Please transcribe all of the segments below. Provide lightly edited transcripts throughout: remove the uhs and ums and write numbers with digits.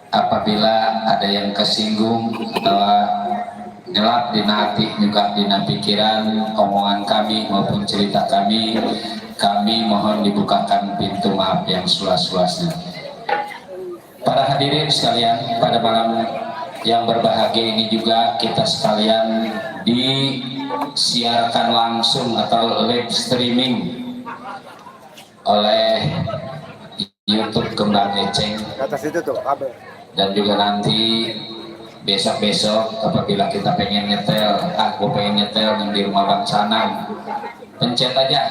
apabila ada yang kesinggung atau gelap di hati juga di pikiran omongan kami maupun cerita kami mohon dibukakan pintu maaf yang seluas-luasnya. Para hadirin sekalian, pada malam yang berbahagia ini juga kita sekalian disiarkan langsung atau live streaming oleh YouTube Kembang Eceng, dan juga nanti besok-besok apabila kita pengen nyetel, aku pengen nyetel di rumah Bang Sanang, pencet aja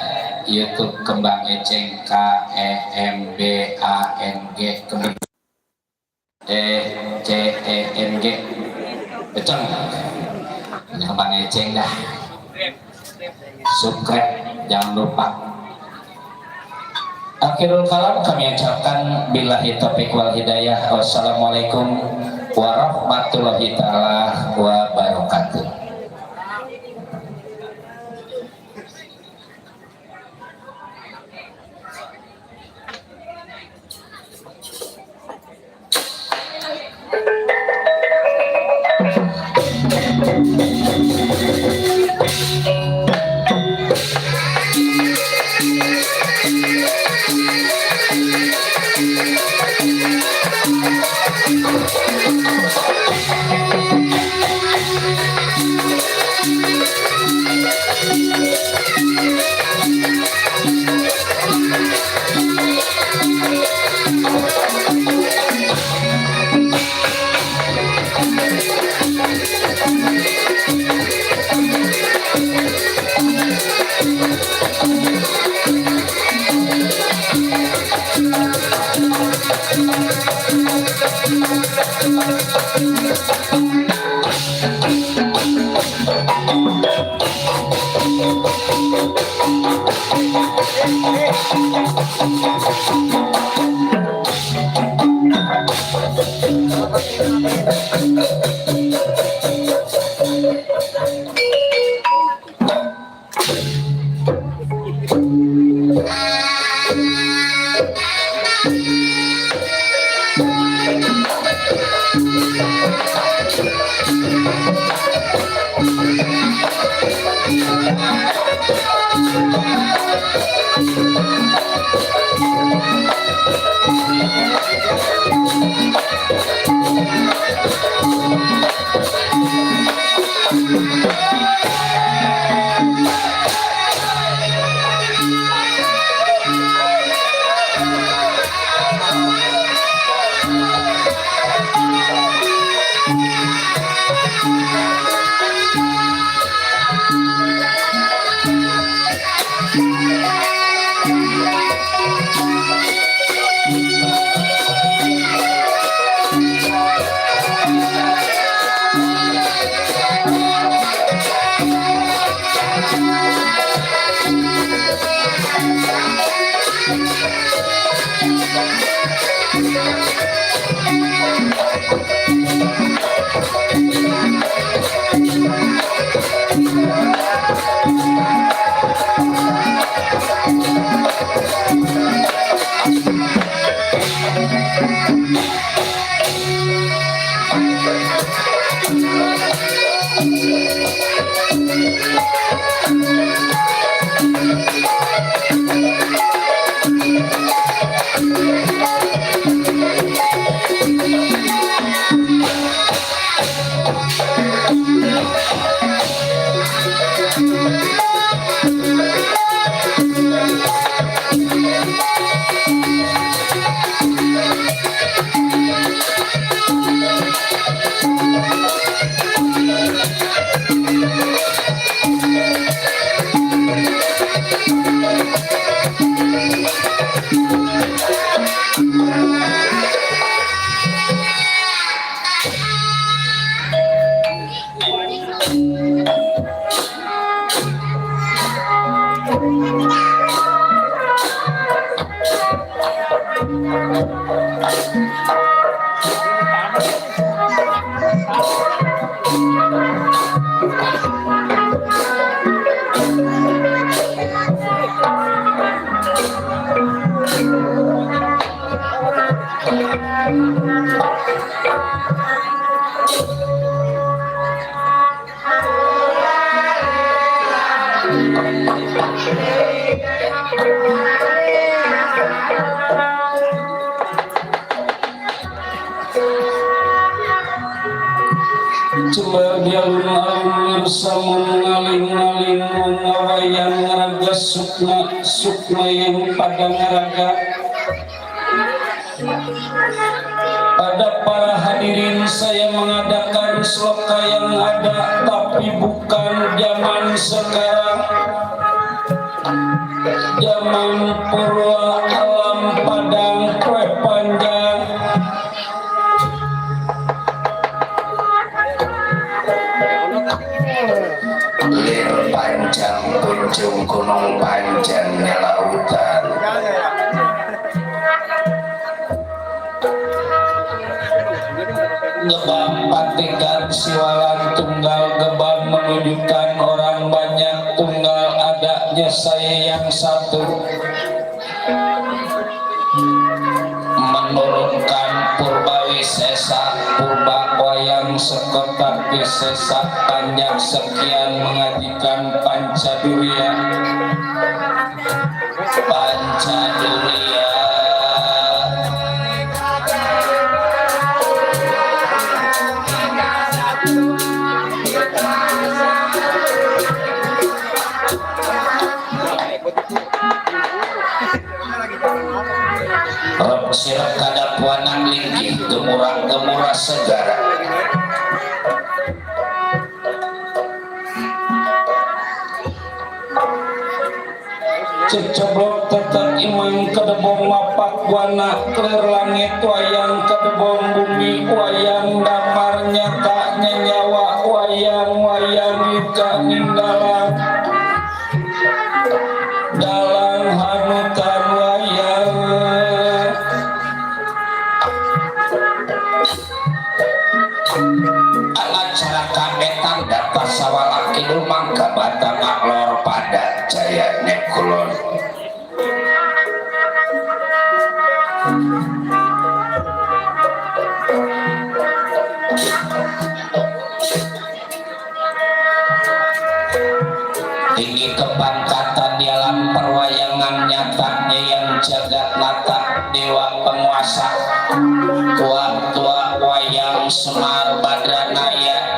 YouTube Kembang Eceng, KEMBANG ECENG, beceng Kembang Eceng dah, subscribe jangan lupa. Akhirul kalam kami ucapkan billahi taufiq wal hidayah. Wassalamualaikum warahmatullahi taala wabarakatuh. Coba dia alun-alun bersama ngaling-ngaling ngawayang raga sukma yang pada ngaraga. Pada para hadirin saya mengadakan sloka yang ada tapi bukan zaman sekarang. Zaman purwa alam padang kue panjang. Lir panjang kunjung gunung panjangnya lautan. Gebang patikan siwalan tunggal gebang menunjukkan orang banyak tunggal adanya saya yang satu. Menurunkan purbawi sesa purba wayang sekotak sesa panjang sekian mengajikan pancaduria sirap kada puanang linggih gemurah segara. Cecoblok tetap imang kedebong mapak wana kler langit wayang kedebong bumi wayang damar nyatanya nyawa wayang ika ninggalan dalam hanutan wayang. Acara kabetan dapat sawalak kidul mangka batang aklor pada jaya nekulon. Tinggi kepangkatan di alam perwayangan nyatanya yang jagat nata dewa penguasa tua-tua wayang Semar Badranaya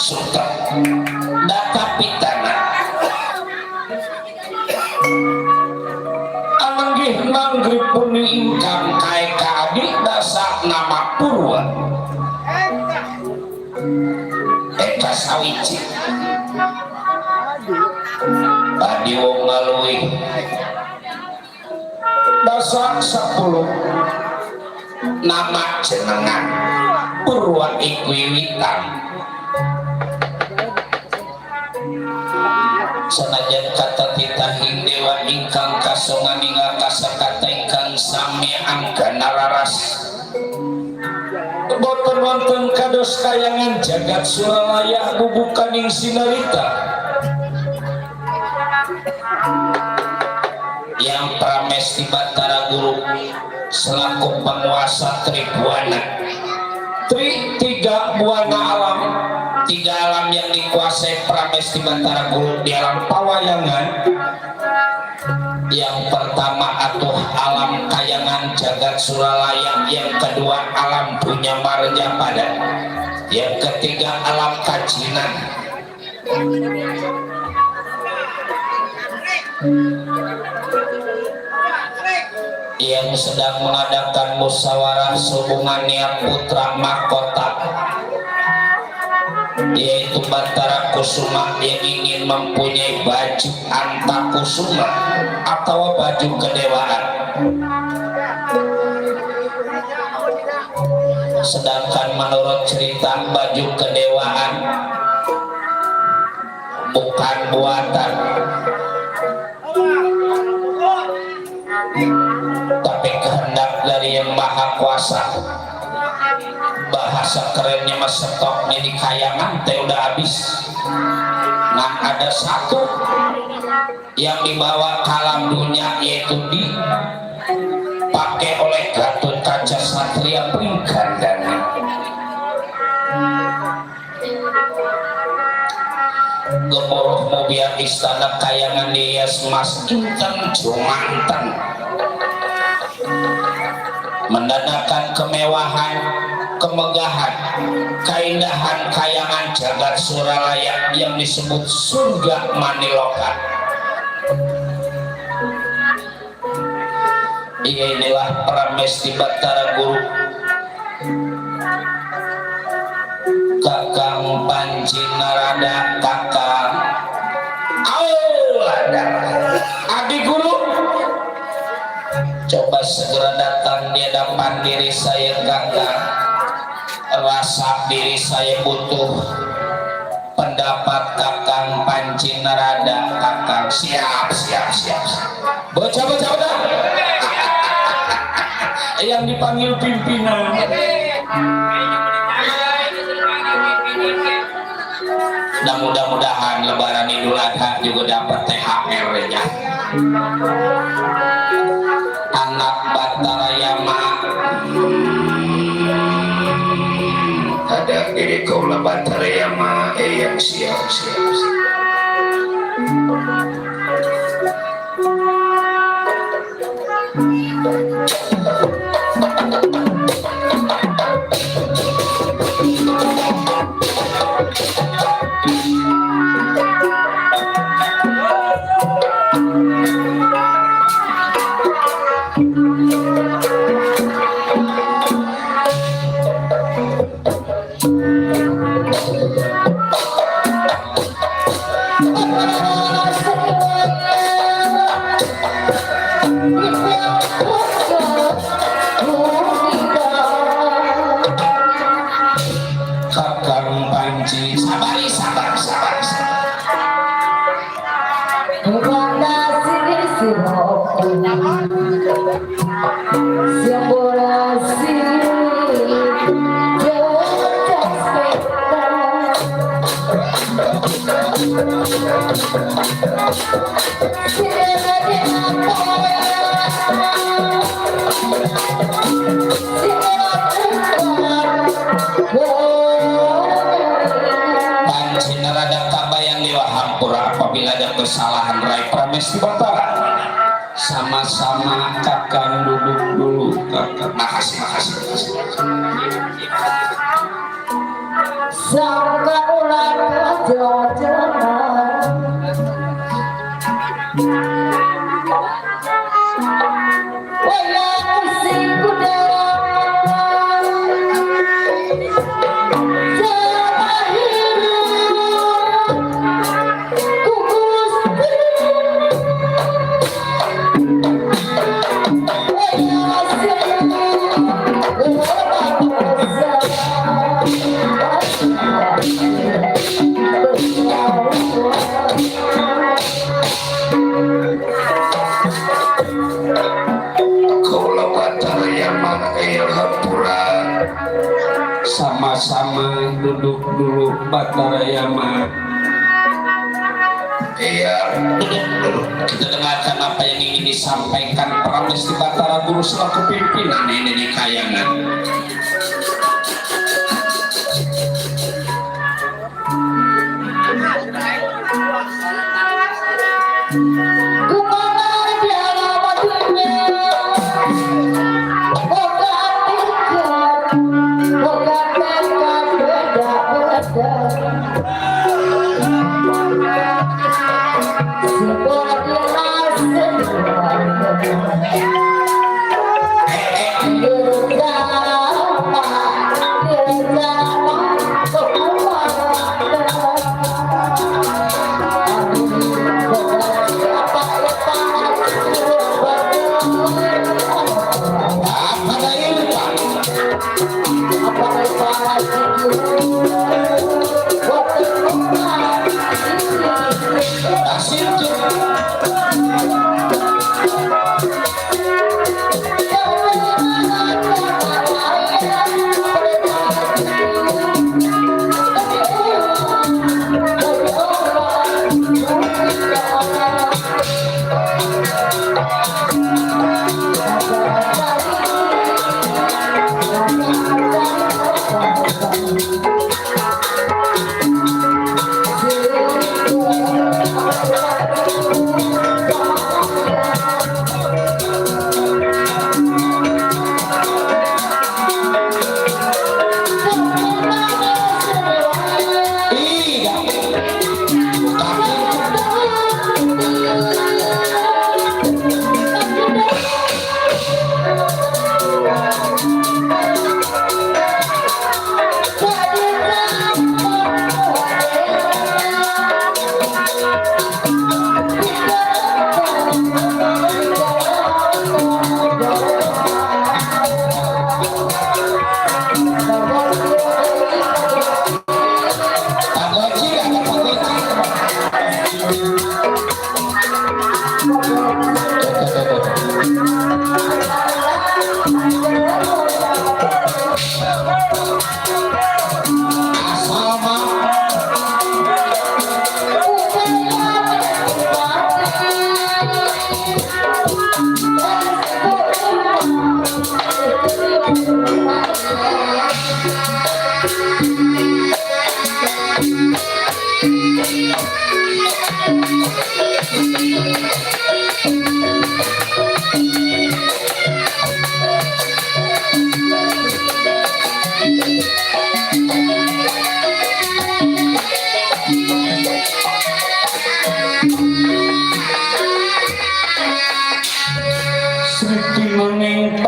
suka data pitana amanggih manggih puni ingkang kai kadi dasa nama purwa eta sawiji tadi wong ngalui dasa 10 nama jenengan purwa ikwiwitan senajan kata titahing dewa ingkang kasongan ingat kasakata ingkang sami angka nararas boten wonten kados kayangan jagat Suralaya bubukaning sinarita yang pramesti Batara Guru selaku penguasa Tribuana tiga buana alam, tiga alam yang dikuasai Pramesti Batara Guru di alam pawayangan. Yang pertama atuh alam kayangan jagat Suralaya, yang kedua alam punya marja pada, yang ketiga alam kajinan. yang sedang mengadakan musyawarah hubungan niat putra mahkota, yaitu Batara Kusuma yang ingin mempunyai baju Antakusuma atau baju kedewaan. Sedangkan menurut cerita baju kedewaan bukan buatan, tapi kehendak dari Yang Maha Kuasa. Bahasa kerennya mas stoknya di kayangan teh udah habis. Nah ada satu yang dibawa kalam dunia, yaitu dipakai oleh Gatot Kaca Satria Pringkandana. Gemuruh mobil istana kayangan dihias emas inten jumanten, mendandakan kemewahan, kemegahan, keindahan kayangan jagat Suralaya yang disebut surga Maniloka. Inilah Pramesti Batara Guru Kakang Panji Narada, Kakang Aulada, Adi Guru, coba segera datang di hadapan diri saya Kakang. Rasa diri saya butuh pendapat Kakang Panji Narada. Kakang siap. Bocah-bocah udah yang dipanggil pimpinan. Dan mudah-mudahan Lebaran Idul Adha juga dapat THR-nya. Anak Batara Yama ada diri kaulah Batara Yama yang siap. Panji Narada kabayang dewa hampura apabila ada kesalahan Rai Pramesti Batara. Sama-sama Kakang duduk dulu. Kakang makasih. Sangka ular jodoh wala kusing kuda sama-sama duduk dulu Batara Yama. Iya, duduk. Kita dengarkan apa yang ingin disampaikan Pramesti Batara Guru selaku pimpinan ini di kayangan. Sebuah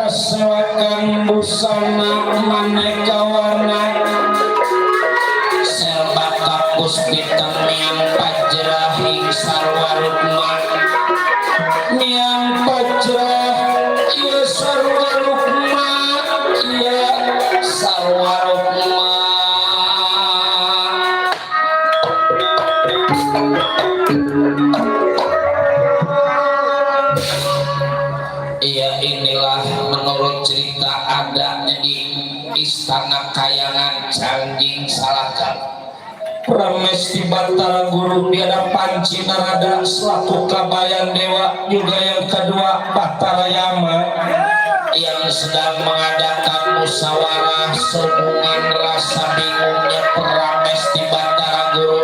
pasewakan busana maneka warna serba kapus piteng miang pajrahing sarwarukma miang pajrah ieu sarwarukma ieu sarwarukma iya inilah menurut cerita adanya di Istana Kayangan Cangging Salakan Pramesti Batara Guru biada Panci Narada selaku Kabayan Dewa juga yang kedua Batara Yama yang sedang mengadakan musyawarah sehubungan rasa bingungnya Pramesti Batara Guru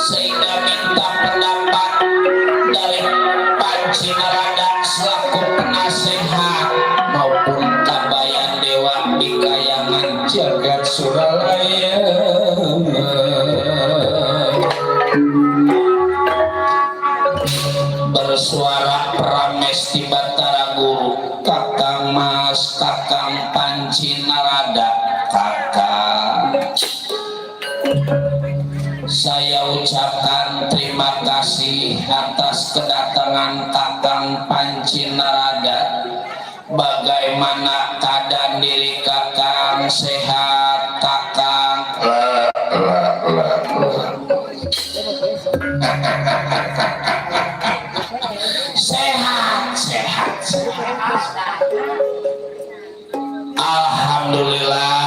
sehingga minta pendapat dari Panci Narada selaku penasehat maupun Kabayan Dewa di Kayangan Jagat Suralaya. Bersuara Pramesti Batara Guru, Kakang Mas, Kakang Panci Narada, Kakang. Saya ucapkan terima kasih atas kedatangan Kakang Panci Narada. Bagaimana keadaan diri Kakang? Sehat Kakang? Sehat. Alhamdulillah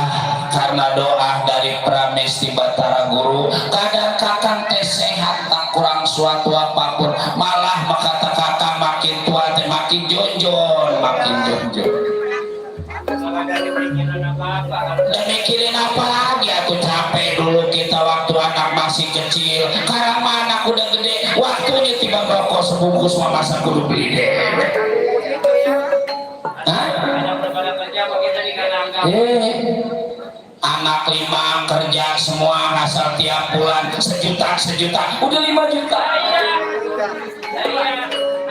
karena doa dari Pramesti Batara Guru kadang Kakang teh sehat tak kurang suatu apapun malah kata Kakang makin tua teh makin jonjon dan mikirin apa lagi aku capek dulu kita waktu anak masih kecil karena anak udah gede waktunya tiba rokok sebungkus masa kudu beli deh. Anak 5 kerja semua asal tiap bulan sejuta udah 5 juta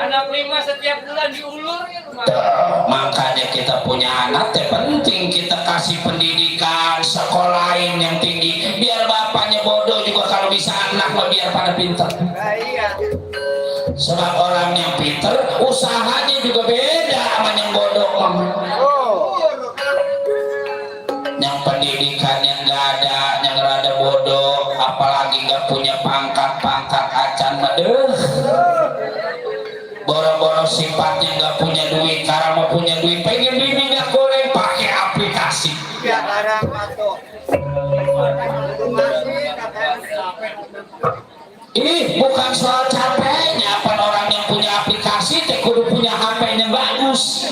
Anak 5 setiap bulan diulur ya rumah. Makanya kita punya anak teh penting kita kasih pendidikan sekolahin yang tinggi biar bapaknya bodoh juga kalau bisa anak mah biar pada pintar. Iya. Sebab orang yang pintar usahanya juga beda sama yang bodoh. Yang pendidikan yang gak ada, yang rada bodoh, apalagi gak punya pangkat acan mah boro-boro sifatnya gak punya duit, karena mau punya duit pengen beli minyak goreng pakai aplikasi. Ya barang atau Ini bukan soal capeknya, apa orang yang punya aplikasi teh kudu punya HP yang bagus.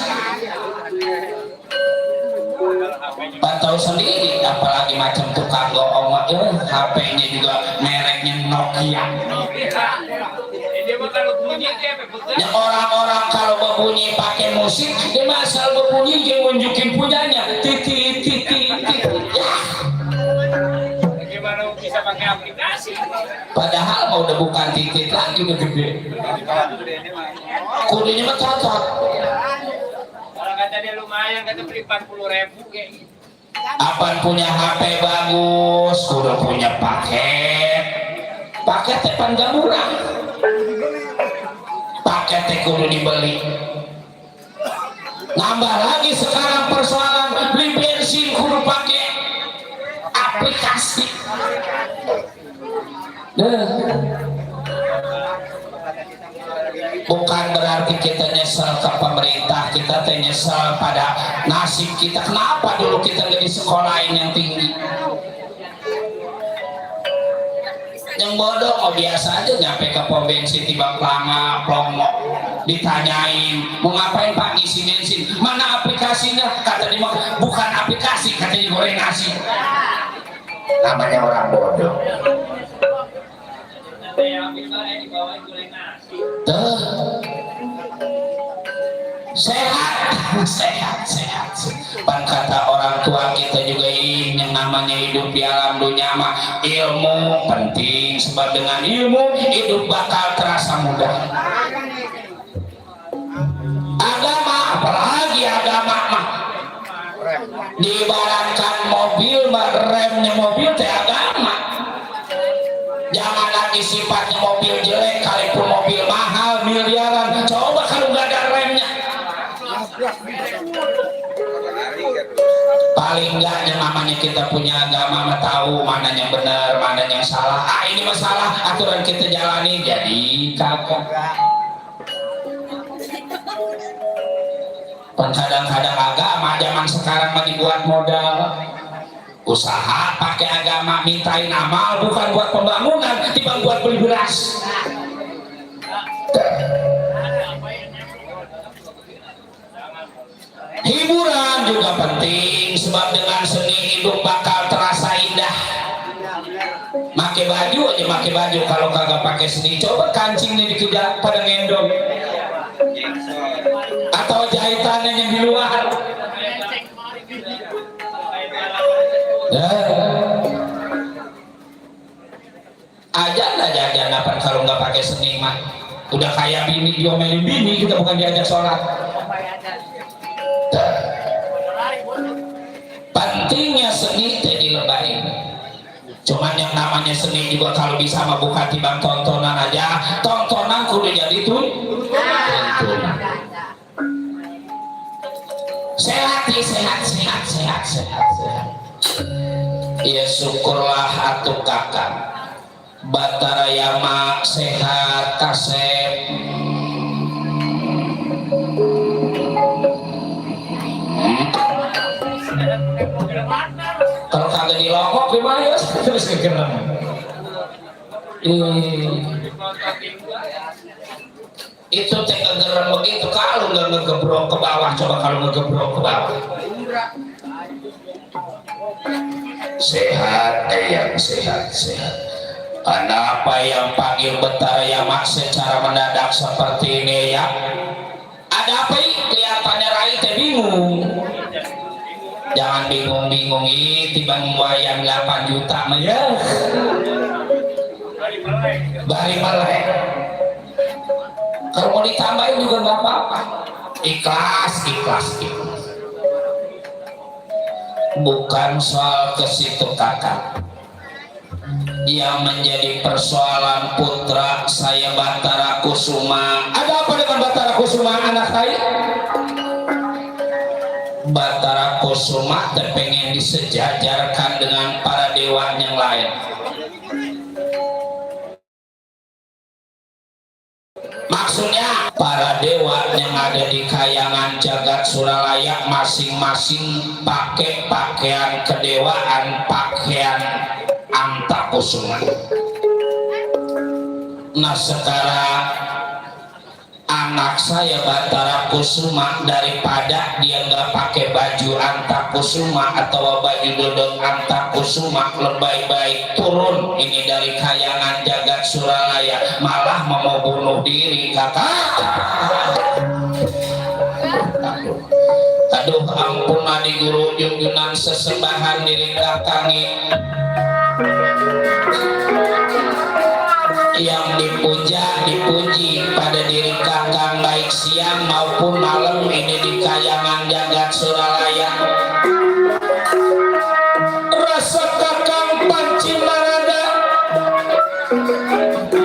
Tahu sendiri, apalagi macam tukang goong, HP-nya juga mereknya Nokia. Yang orang-orang kalau berbunyi pakai musik, dia asal berbunyi dia nunjukin punyanya, titik. Gimana bisa pakai aplikasi? Padahal mau udah bukan titik lagi udah gede. Kudunya mah cocok. Kalau kata dia lumayan, kata beli 40.000 kayak gitu. Apaan punya HP bagus, kudu punya paket. Paketnya panjang murah. Paketnya kudu dibeli. Nambah lagi sekarang persoalan beli bensin kudu pakai aplikasi. Bukan berarti kita nyesel ke pemerintah, kita nyesel pada nasib kita. Kenapa dulu kita nggak disekolahin yang tinggi? Yang bodoh mau biasa aja nyampe ke pom bensin tiba lama plongo ditanyain mau ngapain pak ngisi bensin, mana aplikasinya, kata dia bukan aplikasi, katanya goreng nasi. Namanya orang bodoh. Sehat. Pan kata orang tua kita juga ini yang namanya hidup di alam dunia mah ilmu penting, sebab dengan ilmu hidup bakal terasa mudah. Agama, apalagi agama mah diibaratkan mobil mah, remnya mobil teh agama. Jangan lagi sifatnya mobil jelek, kalipun mobil mahal miliaran, coba kalau nggak ada remnya. Paling nggak yang namanya kita punya agama mah tahu mana yang benar, mana yang salah. Ini masalah aturan kita jalani jadi kagak. Kadang-kadang agama zaman sekarang mah dibuat modal. Usaha pakai agama mintain amal bukan buat pembangunan, tiba buat beli beras. Hiburan juga penting, sebab dengan seni hidup bakal terasa indah. Pakai baju aja, pakai baju kalau kagak pakai seni, coba kancingnya dikejar pada ngendong atau jahitannya yang di luar. Ajan apa kalau nggak pakai seni mah udah kayak bini diomelin bini, kita bukan diajak sholat. Pentingnya seni teh dilebahin. Cuman yang namanya seni juga kalau bisa mah bukan timbang tontonan aja, tontonan kudu jadi tuntunan. Sehat. Ya syukurlah atuh kakak Batara Yama sehat kasep. Kalau kagak dilokok gimana ya? Terus kegeram. Itu teh kegeram begitu kalau nggak ngegebrok ke bawah. Coba kalau ngegebrok ke bawah. Sehat, yang sehat. Kenapa yang panggil Batara Yama secara mendadak seperti ini ya? Ada apa ini? Kelihatannya Rai teh bingung. Jangan bingung-bingung ini timbang wayang 8 juta mah ya. Bari melek. Kalau mau ditambahin juga nggak apa-apa. Ikhlas, ikhlas, ikhlas. Bukan soal ke situ kakak. Yang menjadi persoalan putra saya Batara Kusuma. Ada apa dengan Batara Kusuma anak saya? Batara Kusuma terpengen disejajarkan dengan para dewa yang lain. Maksudnya para dewa yang ada di kayangan jagat Suralaya masing-masing pakai pakaian kedewaan, pakaian Antakusuma. Nah sekarang anak saya Batara Kusuma, daripada dia nggak pakai baju Antakusuma atau baju dodot Antakusuma, lebih baik turun ini dari kayangan jagat Suralaya, malah mau bunuh diri kakak. Aduh ampun adi guru junjunan sesembahan diri kakangi yang dipuja dipuji pada diri kakang baik siang maupun malam ini di kayangan jagat Suralaya. Rasa kakang panci marada,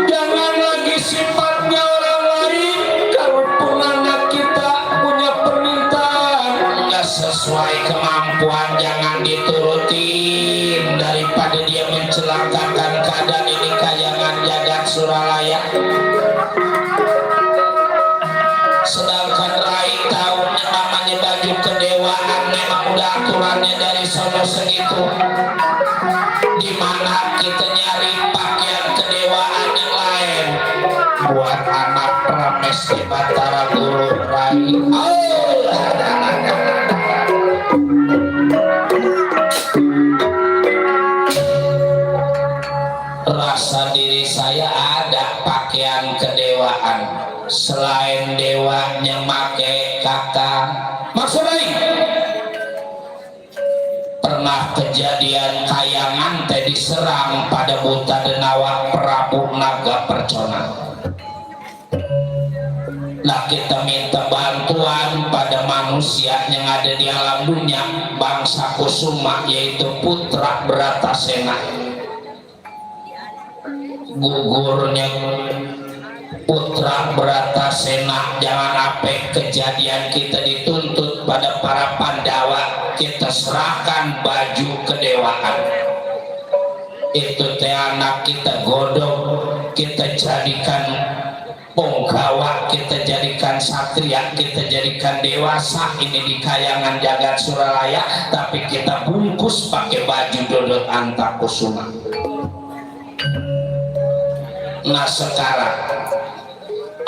jangan lagi sifatnya orang lain. Kalaupun anak kita punya permintaan nggak sesuai kemampuan, jangan diturutin daripada dia mencelakakan keadaan ini kayangan jagat Suralaya. Sedangkan Rai tahu namanya baju kedewaan memang udah aturannya dari sono segitu. Dimana kita nyari pakaian kedewaan yang lain buat anak Prames di Batara Guru Rai. Rasa diri saya ada pakaian kedewaan selain dewa yang make kakak. Maksudnya pernah kejadian kayangan teh diserang pada buta denawa Prabu Naga Percona. Nah kita minta bantuan pada manusia yang ada di alam dunia, bangsa Kusuma, yaitu putra Bratasena. Gugurnya putra Bratasena, jangan sampai kejadian kita dituntut pada para Pandawa, kita serahkan baju kedewaan. Itu teh anak kita godok, kita jadikan punggawa, kita jadikan satria, kita jadikan dewasa ini di kayangan jagat Suralaya, tapi kita bungkus pakai baju dodot Antakusuma. Nah sekarang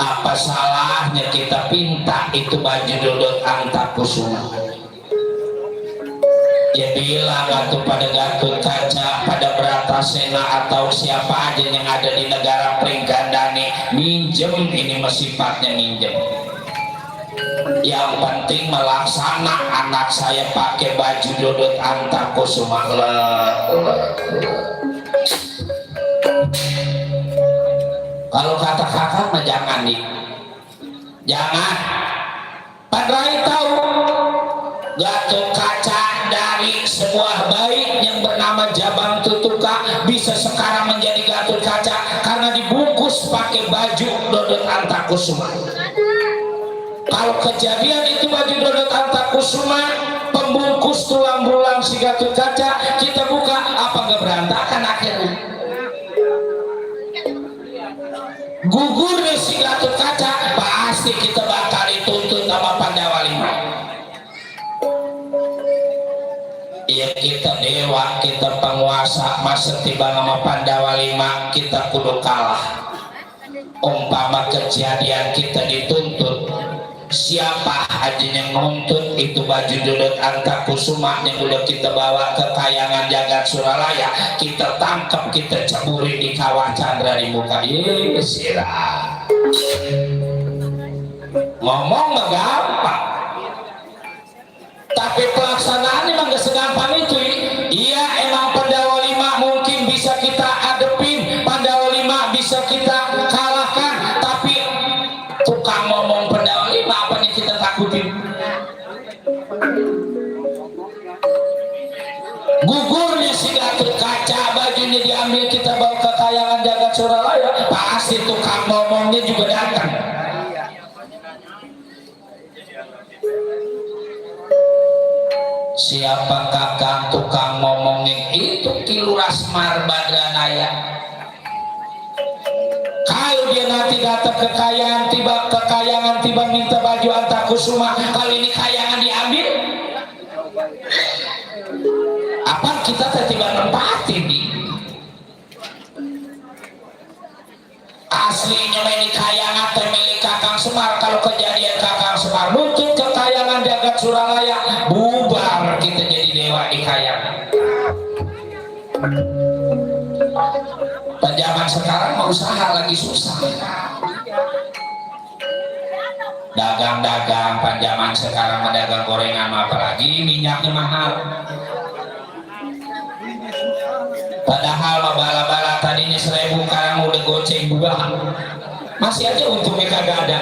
apa salahnya kita pinta itu baju dodot Antakusuma? Ya bilang atau pada Gatot Kaca, pada Bratasena atau siapa aja yang ada di negara Pringgandani, minjem ini sifatnya minjem. Yang penting melaksana anak saya pakai baju dodot Antakusuma. Kalau kata kakak mah jangan nih, jangan. Padahal tahu Gatot Kaca dari sebuah bayi yang bernama Jabang Tutuka bisa sekarang menjadi Gatot Kaca karena dibungkus pakai baju dodot Antakusuma. Kalau kejadian itu baju dodot Antakusuma, pembungkus tulang belulang si Gatot Kaca, kita buka apa nggak berantakan akhirnya? Gugurnya si Gatot Kaca pasti kita bakal dituntut sama Pandawa Lima. Ya kita dewa, kita penguasa, masa tiba nama Pandawa Lima kita kudu kalah. Umpama kejadian kita dituntut, siapa aja yang nuntut itu baju dodot Antakusuma yang udah kita bawa ke kayangan jagat Suralaya, kita tangkap, kita ceburi di kawah Chandra di muka. Sirah ngomong mah gampang, tapi pelaksanaannya mah gak segampang itu. Iya emang Pandawa Lima mungkin bisa kita adepin, Pandawa Lima bisa kita kalahkan, tapi tukang ngomong pendawa lima apa nih kita takutin? Gugurnya si Gatot Kaca, bajunya diambil kita bawa ke kayangan jagat Suralaya, pasti tukang ngomongnya juga datang. Siapa kakang tukang ngomongnya itu? Kiluras Marbadranaya. Kalau dia nanti datang ke kayangan tiba minta baju Antakusuma, kali ini kayangan diambil, apa kita tiba nempatin nih? Aslinya ini kayangan milik Kakang Semar. Kalau kejadian Kakang Semar nuntut ke kayangan jagat Suralaya, bubar kita jadi dewa di kayangan. Zaman sekarang mau usaha lagi susah. Dagang-dagang panjaman sekarang mendagang gorengan, apalagi minyaknya mahal. Padahal bala-bala tadinya 1.000, sekarang udah goceng 2. Masih aja untungnya kagak ada.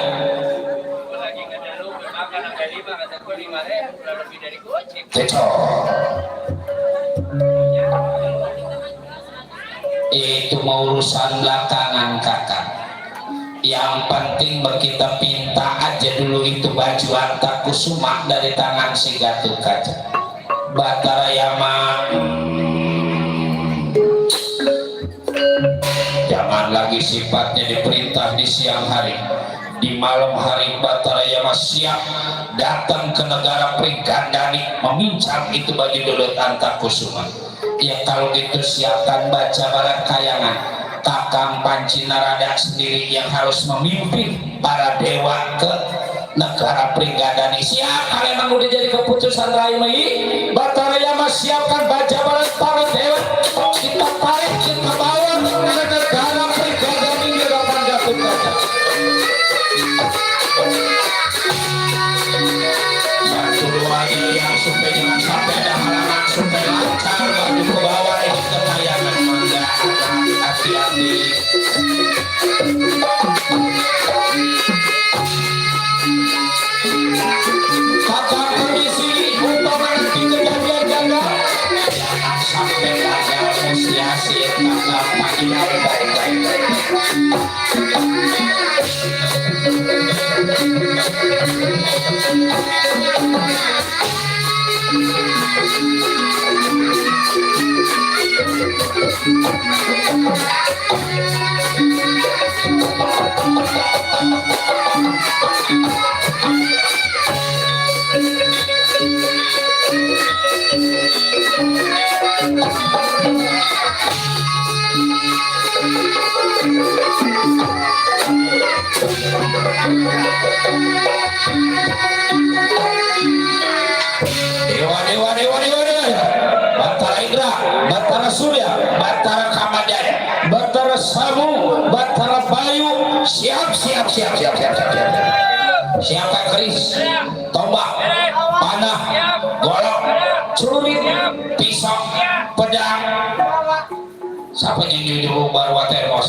Lagi kada lu makan ada 5, kata gua 5.000 udah lebih dari goceng. Kecok. Itu mau urusan belakangan kakak. Yang penting kita pinta aja dulu itu baju Antakusuma dari tangan si Gatot Kaca. Batara Yama, jangan lagi sifatnya diperintah di siang hari. Di malam hari Batara Yama siap datang ke negara Pringgandani meminjam itu baju dodot Antakusuma. Ya kalau gitu siapkan baca barat kayangan. Kakang Panci Narada sendiri yang harus memimpin para dewa ke negara Pringgandani. Siap, kalian memang udah jadi keputusan Raimai. Batara Yama siapkan baca barat para dewa. Kita tarik, kita bawa ke negara Pringgandani di hadapan Gatot Kaca. Satu dua yang supaya jangan sampai ada halangan, supaya lancar baju ke bawah ini ke kayangan. Mangga hati-hati. Kakak permisi, umpama nanti kejadian jaga, jangan sampai gagal negosiasi kakak pagi hari baik-baik. Dewa. Batara Indra, Batara Surya, Batara Kamadaya, Batara Samu, Batara Bayu, siap. Siapa keris, tombak, panah, golok, celurit, pisau, pedang. Siapa yang jujur baru termos?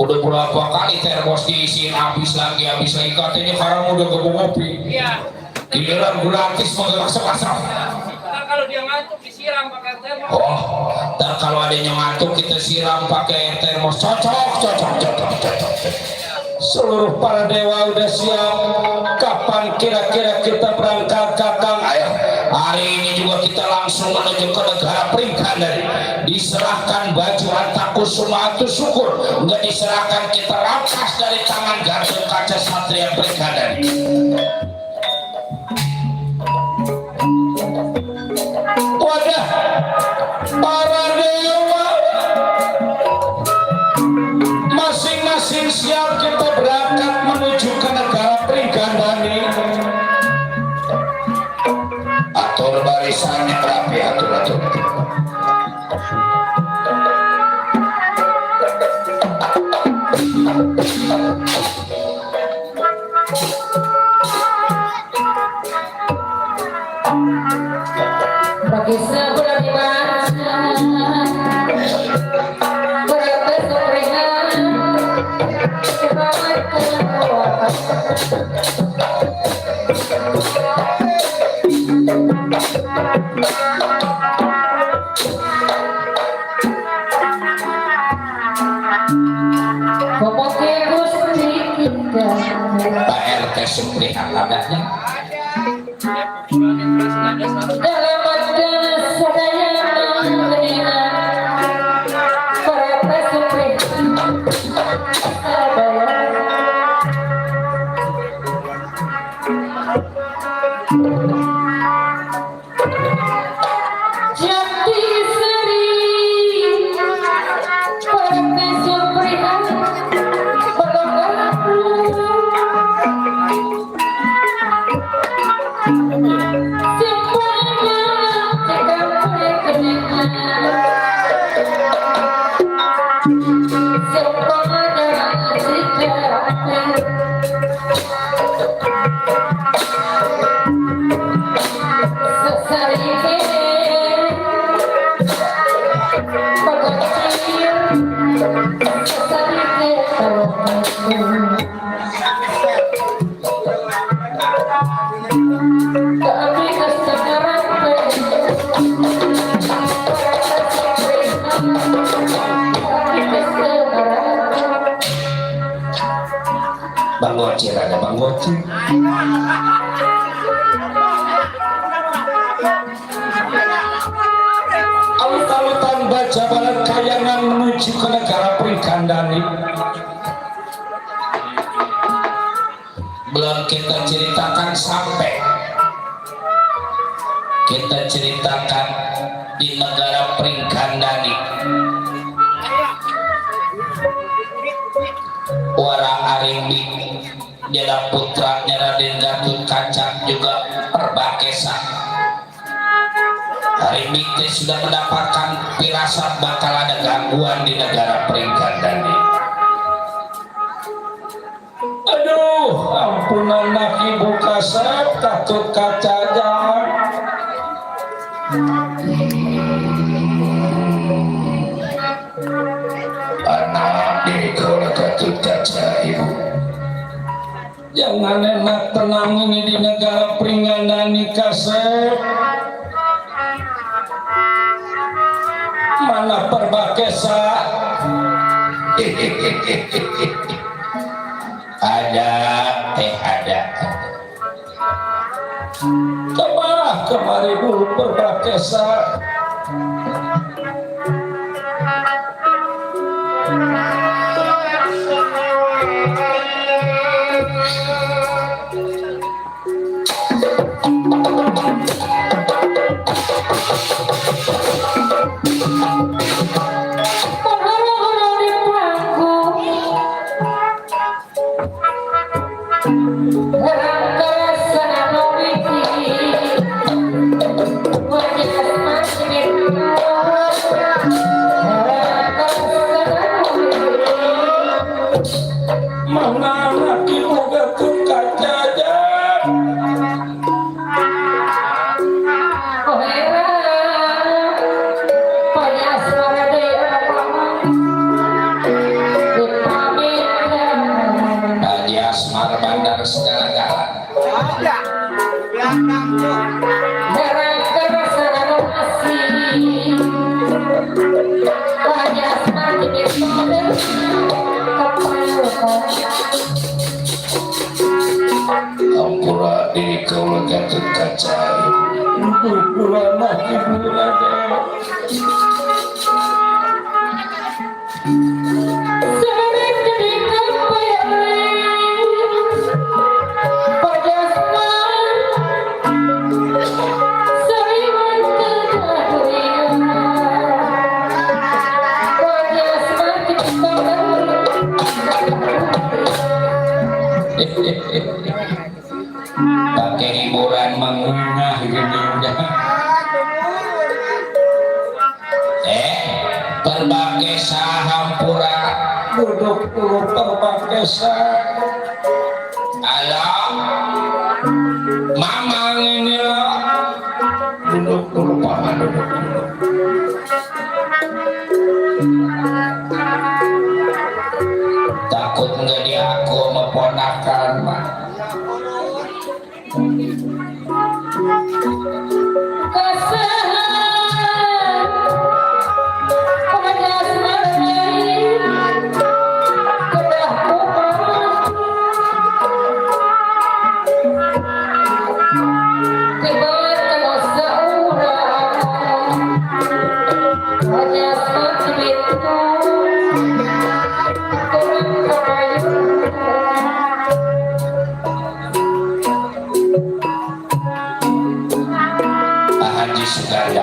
Udah berapa kali termos diisiin habis lagi katanya sekarang udah gebung ngopi. Iya. Giliran gratis mengasap-asap. Nah, kalau dia ngantuk disiram pakai termos. Oh, dan kalau ada yang ngantuk kita siram pakai termos. Cocok. Seluruh para dewa udah siap. Kapan kira-kira kita berangkat kakang? Ayo, hari ini juga kita langsung menuju ke negara Pringgandani. Diserahkan baju Antakusuma itu syukur. Nggak diserahkan kita rampas dari tangan Gatot Kaca Satria Pringgandani. Wadah, para dewa masing-masing siap kita berangkat menuju ke negara Pringgandani. Atur barisannya rapi, atur. Bagi sebulan dibaca berarti sumringan Pokoknya Gusti kita Pak RT Supri Aladahnya dalam adanya sadaya menghina para supri sadaya jati seri para supri Bang Gocil ada Bang Gocil. Alut-alutan baca balat kayangan menuju ke negara Perikandani. Belum kita ceritakan sampai kita ceritakan di negara Perikandani. Wara Arimbi dia putranya Raden Gatot Kaca juga Perbakesa. Arimbi sudah mendapatkan firasat bakal ada gangguan di negara Perikandani. Aduh, ampunan nak ibu kasar Gatot Kaca jangan. Anak ini kalau Gatot Kaca ibu jangan enak tenang ini di negara Pringandani kasep. Mana Perbakesa ada ada kemari dulu Perbakesa. Mana anak ibu Gatot Kaca aja. Haji Asmar Bandar segala-gala. Ampura diri kau Gatot Kaca. Ibu anak ibu ada. Pakai hiburan mengungah gini udah. Perbakesa hampura duduk dulu Perbakesa. Halo mamang ini duduk dulu paman duduk dulu. takut nggak di aku meponakan mah. Pak Haji Suganda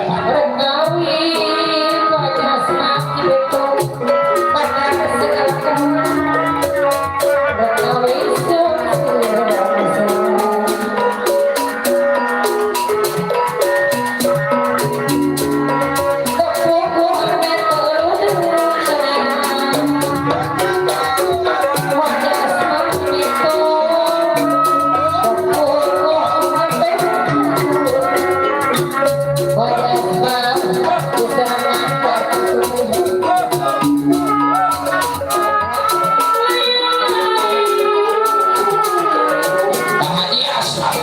Pak Haji Aslam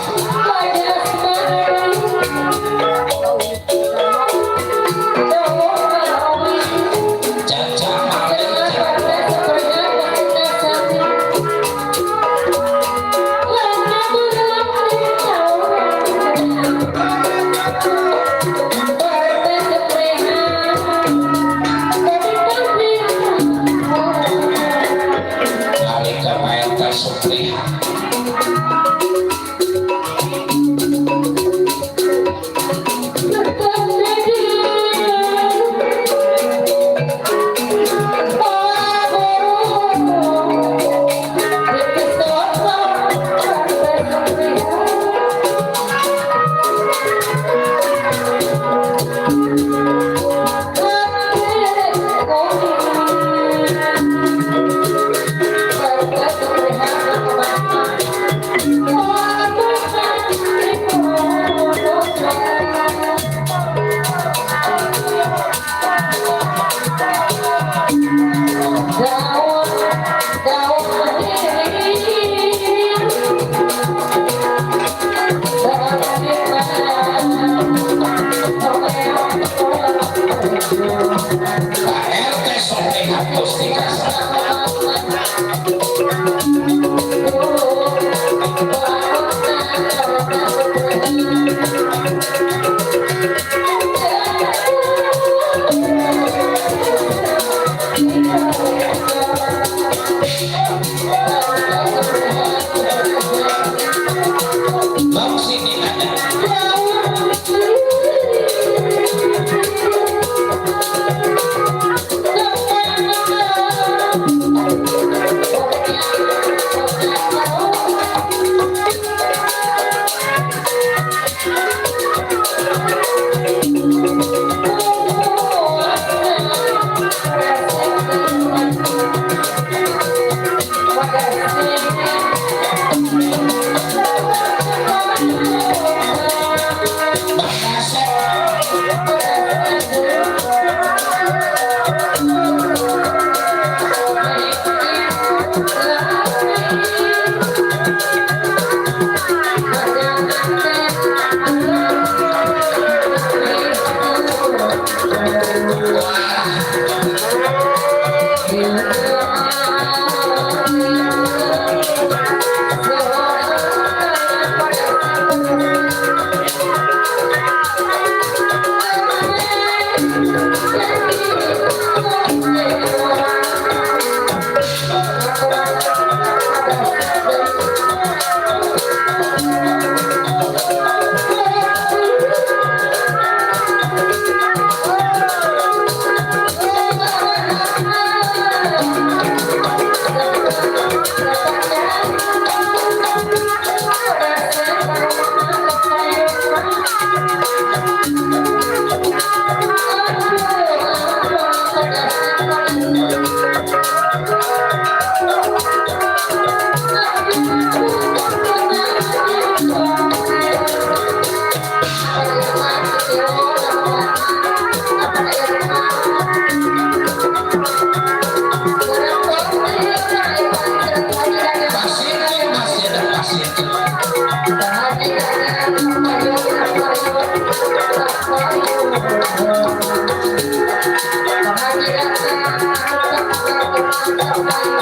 Caca Malik Alika Maeta Supriha Pak RT Supriha Mustika Bang sini ada Bang Nasir Tadi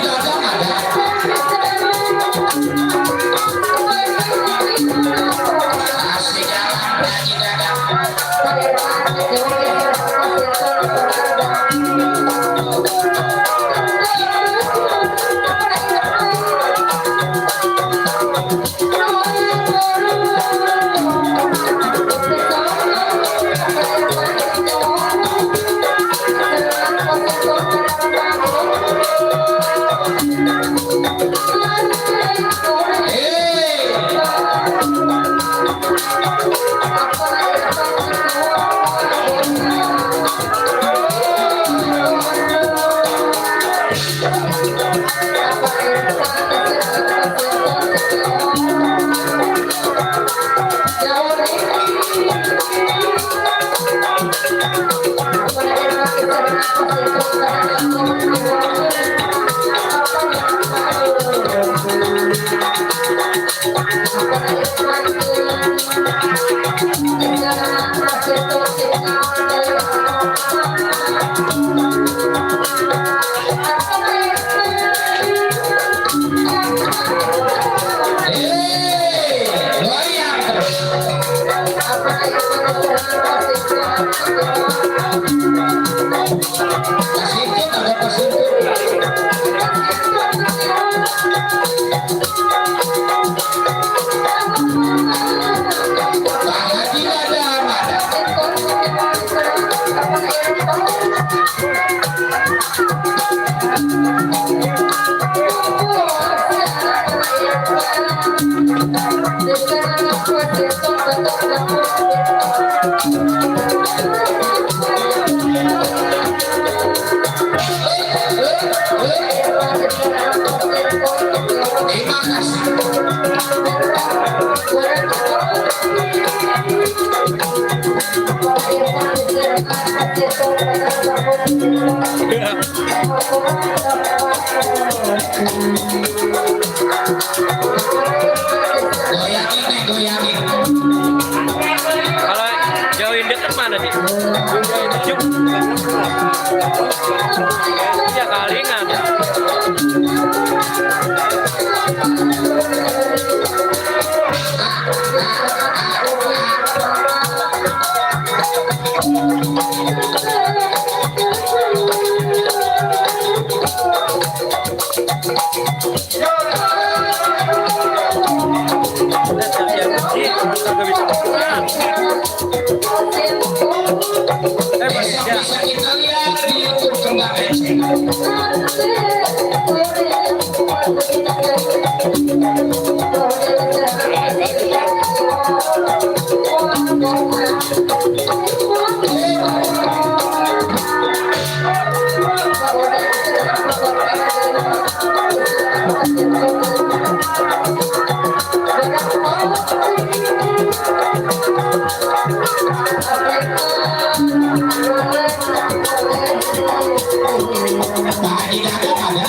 dagang ada. Asli jalan lagi dagang. Goyang terus. Pasintut ada pasintut. Tadi ada. Terima kasih. Goyangin nih, goyangin. Kalau jauhin dekat mana nih? Jauhin ujung. Ya kalingan. Bisa kita lihat di YouTube Kembang Eceng. Tadi dagang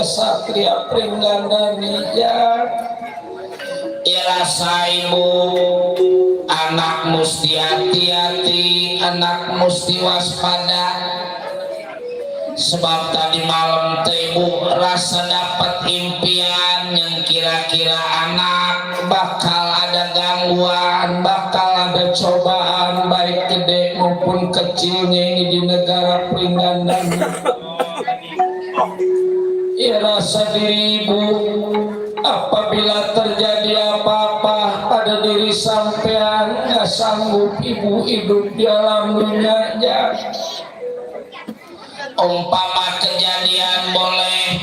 Satria Pringgandaniya irasaimu anak musti hati-hati, anak musti waspada, sebab tadi malam tebu rasa dapat impian yang kira-kira anak bakal ada gangguan, bakal ada cobaan baik gede maupun kecilnya ini di negara Pringgandani. Ya rasa diri ibu, apabila terjadi apa-apa pada diri sampean, gak sanggup ibu hidup di alam dunia aja. Umpama kejadian boleh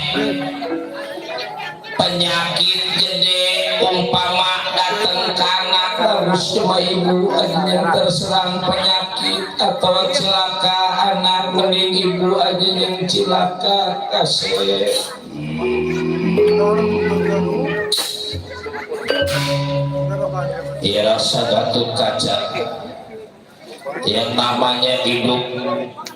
penyakit gede, umpama datang ke anak harus cuma ibu aja yang terserang penyakit atau celaka, anak mending ibu aja yang celaka. Kasih ya rasa Gatot Kaca, yang namanya hidup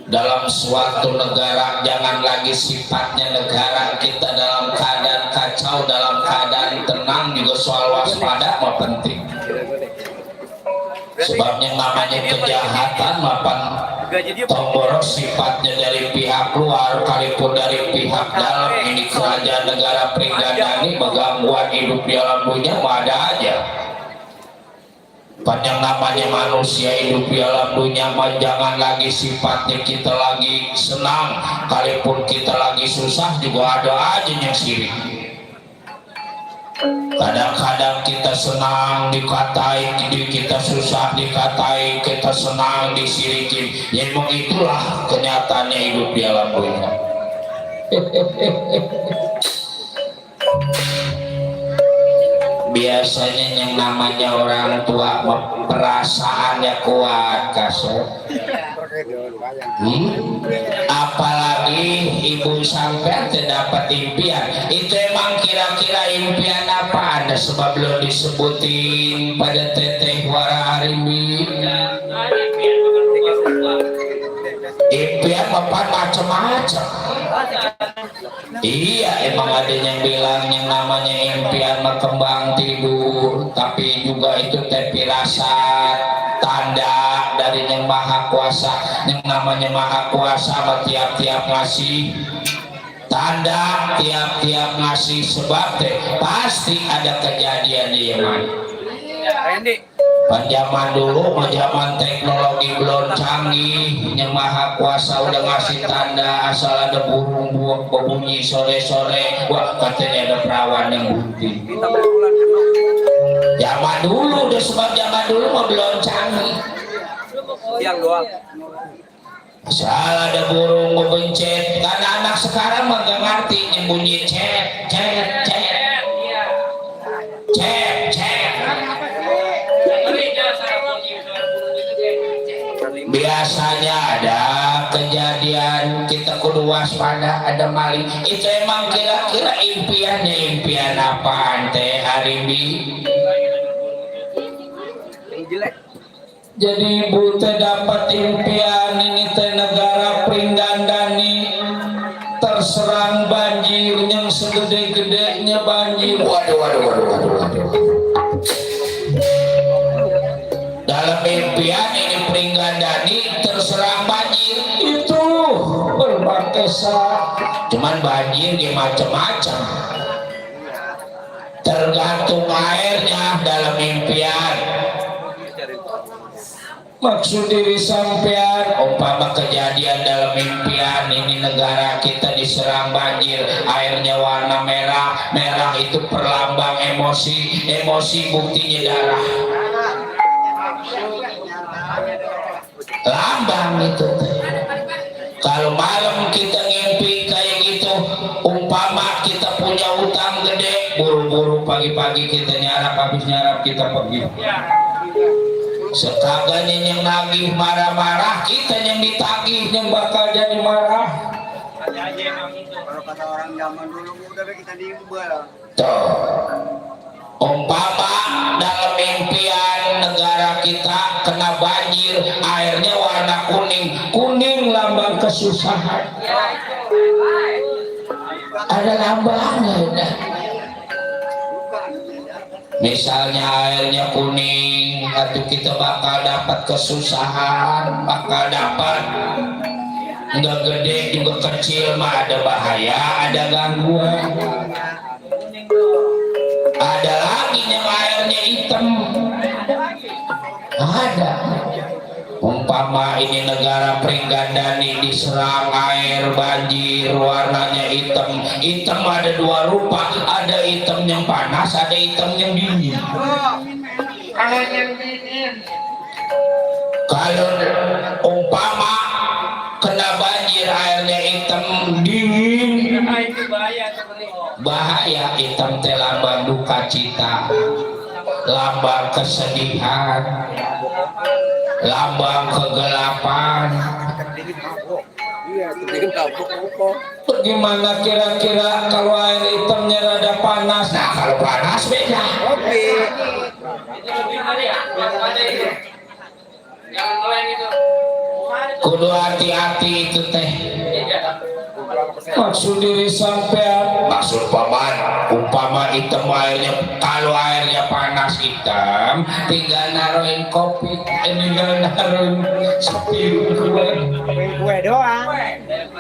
dalam suatu negara, jangan lagi sifatnya negara kita dalam keadaan kacau, dalam keadaan tenang juga soal waspada mah penting. Sebabnya namanya kejahatan mapan tomboros sifatnya dari pihak luar kalipun dari pihak dalam. Ini kerajaan negara Pringgandani menggangguan hidup di alam dunia mah ada aja. Panjang namanya manusia hidup di alam dunia mah jangan lagi sifatnya kita lagi senang, kalipun kita lagi susah juga ada aja yang sirik. Kadang-kadang kita senang dikatai, kita susah dikatai, kita senang disirikin. Ya memang itulah kenyataannya hidup di alam dunia. Biasanya yang namanya orang tua perasaannya kuat kasar. Apalagi ibu sampean terdapat impian, itu emang kira-kira impian apa Anda sebab belum disebutin pada teteh wara harimbi. Impian apa macam-macam. Iya emang ada yang bilang yang namanya impian kembang tidur, tapi juga itu teh firasat tanda dari yang maha kuasa. Yang namanya maha kuasa tiap-tiap ngasih tanda tiap-tiap ngasih sebab teh pasti ada kejadian di Yaman. Randy. Zaman dulu, zaman teknologi belum canggih, yang maha kuasa udah ngasih tanda asal ada burung buak berbunyi sore-sore, wah katanya ada perawan yang bunting. Zaman dulu, udah sebab zaman dulu mah belum canggih. Yang doang. Asal ada burung bebencet, karena anak sekarang mah gak ngerti yang bunyi cet, cet, cet, cet, cet. Biasanya ada kejadian kita kudu waspada, ada maling. Itu emang kira-kira impian apaan teh hari ini? Jadi ibu teh dapat impian ini teh negara Pringgandani terserang banjir yang segede-gedenya banjir. Waduh. Dalam impian ini Pringgandani terserang banjir itu berbagai cuman banjir di macam-macam, tergantung airnya dalam impian. Maksud diri sampean umpama kejadian dalam impian ini negara kita diserang banjir, airnya warna merah, merah itu perlambang emosi, emosi buktinya darah, lambang itu. Kalau malam kita ngimpi kayak gitu, umpama kita punya utang gede, buru-buru pagi-pagi kita nyarap, habis nyarap kita pergi. Sekaganya yang nagih marah-marah, kita yang ditagih yang bakal jadi marah. Kalau kata orang zaman dulu udah kita diubah. Tuh. Umpama dalam impian negara kita kena banjir, airnya warna kuning, kuning lambang kesusahan. Ada lambangnya. Misalnya airnya kuning, atau kita bakal dapat kesusahan, bakal dapat nggak gede juga kecil mah ada bahaya, ada gangguan. Ada lagi yang airnya hitam, ada. Umpama ini negara Pringgandani diserang air banjir warnanya hitam. Hitam ada dua rupa, ada hitam yang panas, ada hitam yang dingin. Kalau umpama kena banjir airnya hitam dingin, bahaya. Hitam teh lambang duka cita, lambang kesedihan, lambang kegelapan. Bagaimana kira-kira kalau air hitamnya rada panas? Nah kalau panas beda. Kudu hati-hati itu teh. Maksud diri sampean, maksud paman, umpama hitam airnya, kalau airnya panas hitam, tinggal naruhin kopi, tinggal naruhin sepiring Kue doang.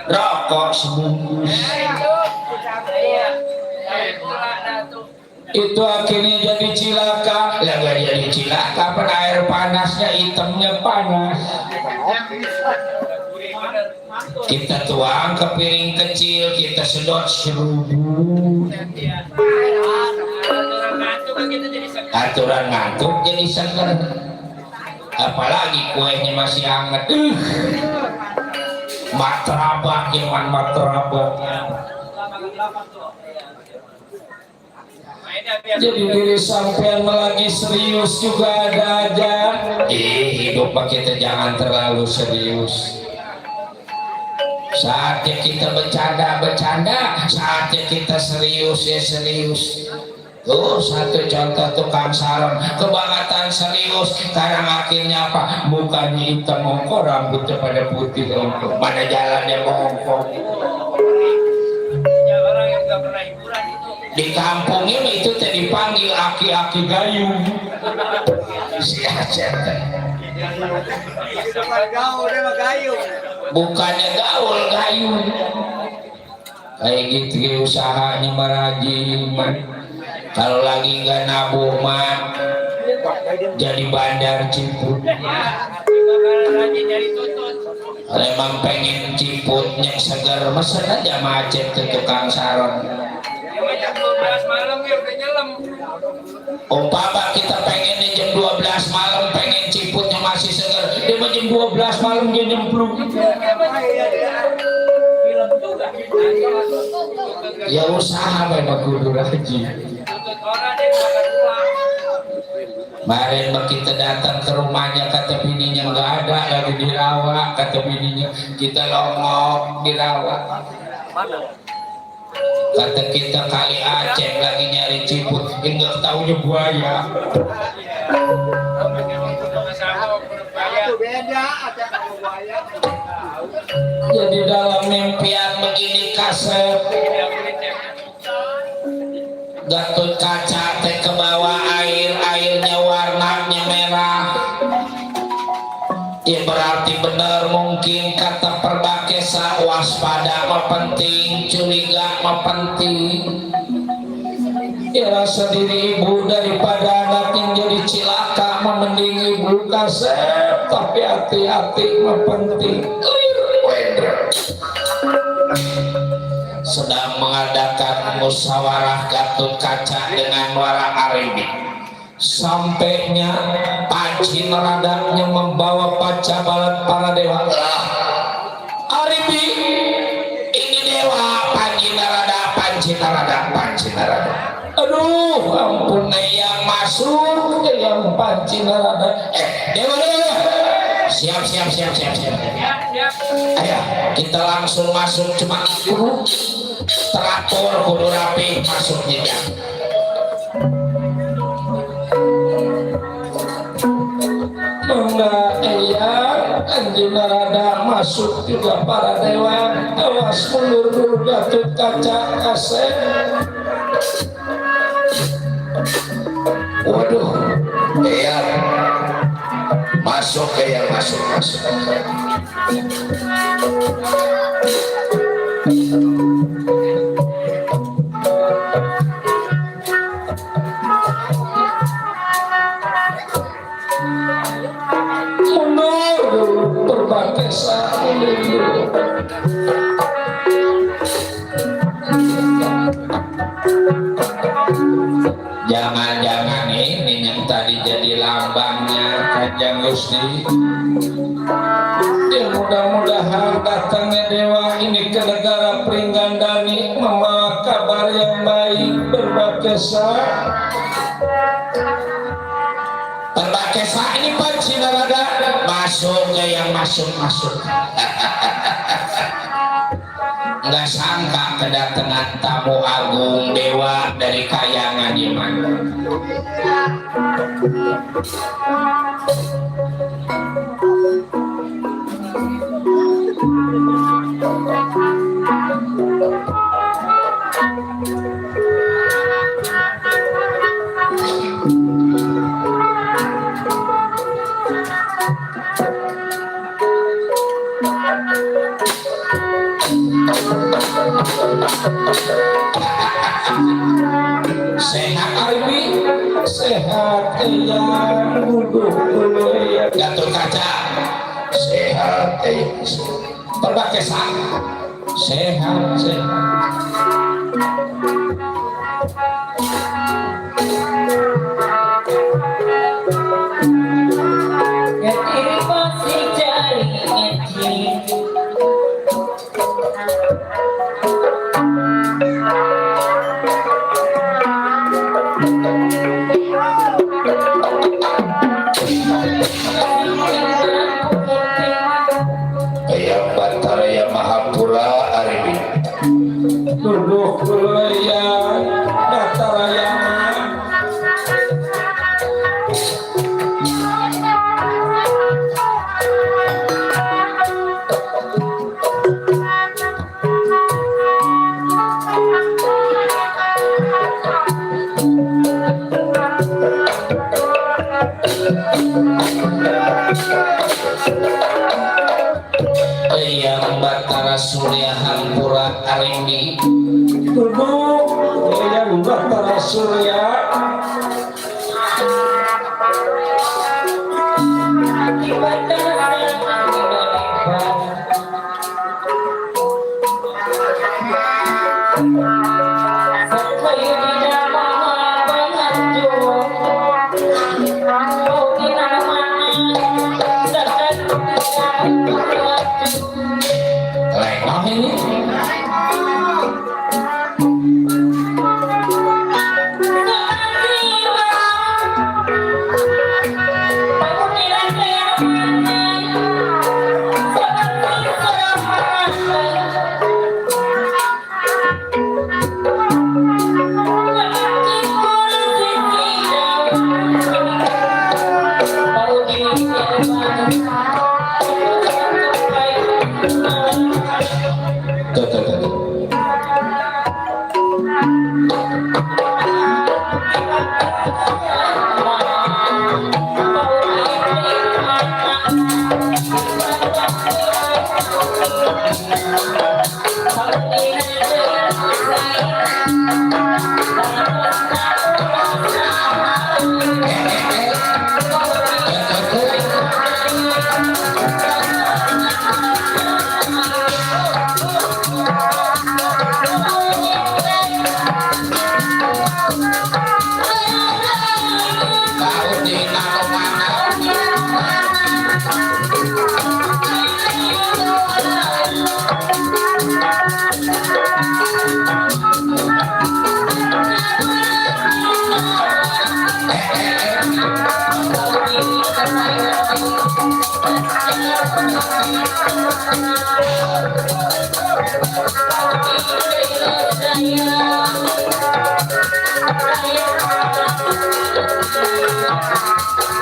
rokok sebungkus. Itu akhirnya jadi cilaka. Lah gak jadi cilaka, pada air panasnya hitamnya panas. Kita tuang ke piring kecil, kita sedot serubut. Aturan ngantuk jadi seger. Apalagi kuenya masih hangat. Martabak, Iman martabak. Jadi diri sampean lagi serius juga ada aja. Hidup kita jangan terlalu serius. Saatnya kita bercanda, saatnya kita serius ya serius. Tuh satu contoh tukang salon, kebangetan serius, sekarang akhirnya apa? Mukanya hitam ongko, rambutnya pada putih ongko. Mana jalannya ongko? Orang yang gak pernah hiburan itu. Di kampung ini itu teh dipanggil aki-aki gayung. Bukan gaul, dia mah gayung. Bukannya gaul, gayung. kayak gitu usahanya merajin. Kalau lagi nggak nabung mah jadi bandar Ciput. Bakalan rajin dari tutut. Kalau emang pengen Ciputnya segar, mesen aja macet ke tukang saron. Ya jam 12 malam ya udah nyelam. Umpama kita pengen jam 12 malam pengen Ciputnya masih segar, dia mah jam 12 malam dia nyemplung. Film juga. Ya usaha memang kudu rajin. Tutut orang dia makan uang. Kemarin kita datang ke rumahnya, kata bininya nggak ada, lagi dirawat. Kata bininya kita longok dirawat. Kata kita kali Aceh lagi nyari Ciput, nggak taunya buaya. Itu beda, ada kamu buaya. Jadi dalam mimpian begini kasep, Gatot Kaca teh ke bawah air, airnya warnanya merah. Ya berarti benar mungkin kata Perbakesa, waspada mah penting, curiga mah penting. Ya rasa diri ibu daripada anak yang jadi cilaka mah mending ibu kasep, tapi hati-hati mah penting. Sedang mengadakan musyawarah Gatot Kaca dengan Wara Aribi. Sampainya Panci Neradanya membawa pacabalan para dewa. Aribi, ini dewa Panci Nerada, Panci Nerada, Panci Nerada. Aduh, ampun yang masuk, yang Panci Nerada. Dewa. Siap. Ayo, kita langsung masuk, cuma kudu teratur, kudu rapi masuknya. Enggak, Anjing Narada masuk juga para dewa. Awas mundur Gatot Kaca kasep. Waduh, masuk masuk. Mundur Perbakesa. Jangan-jangan ini yang tadi jadi lambangnya Kanjeng Gusti. Ya mudah-mudahan datangnya dewa ini ke negara Pringgandani membawa kabar yang baik. Perbakesa ini Panci Nerada masuk yang masuk. Nggak sangka kedatangan tamu agung dewa dari Kayangan Iman. Sehat Aribi, sehat yang duduk dulu ya. Gatot Kaca, sehat Perbakesa, sehat. Diri masih cari ngecik. Yang Batara yang Mahapura Aribi. Duduk dulu ya, Batara yang Yang Batara Surya Hampura Aribi. ini Tubuh yang Bahtara Surya lain nah ini tuh tuh tuh tuh.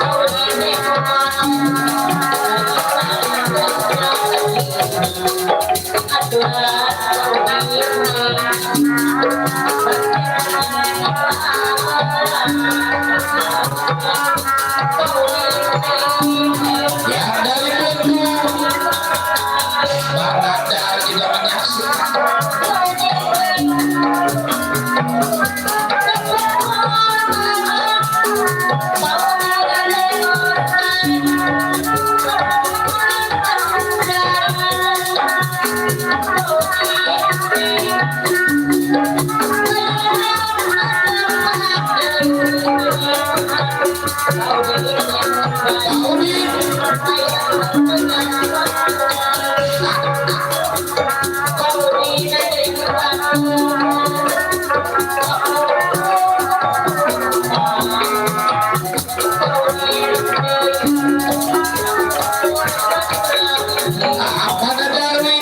Tahu di nato mana ya dari pintu Barada juga menyaksikan apa ada Darwin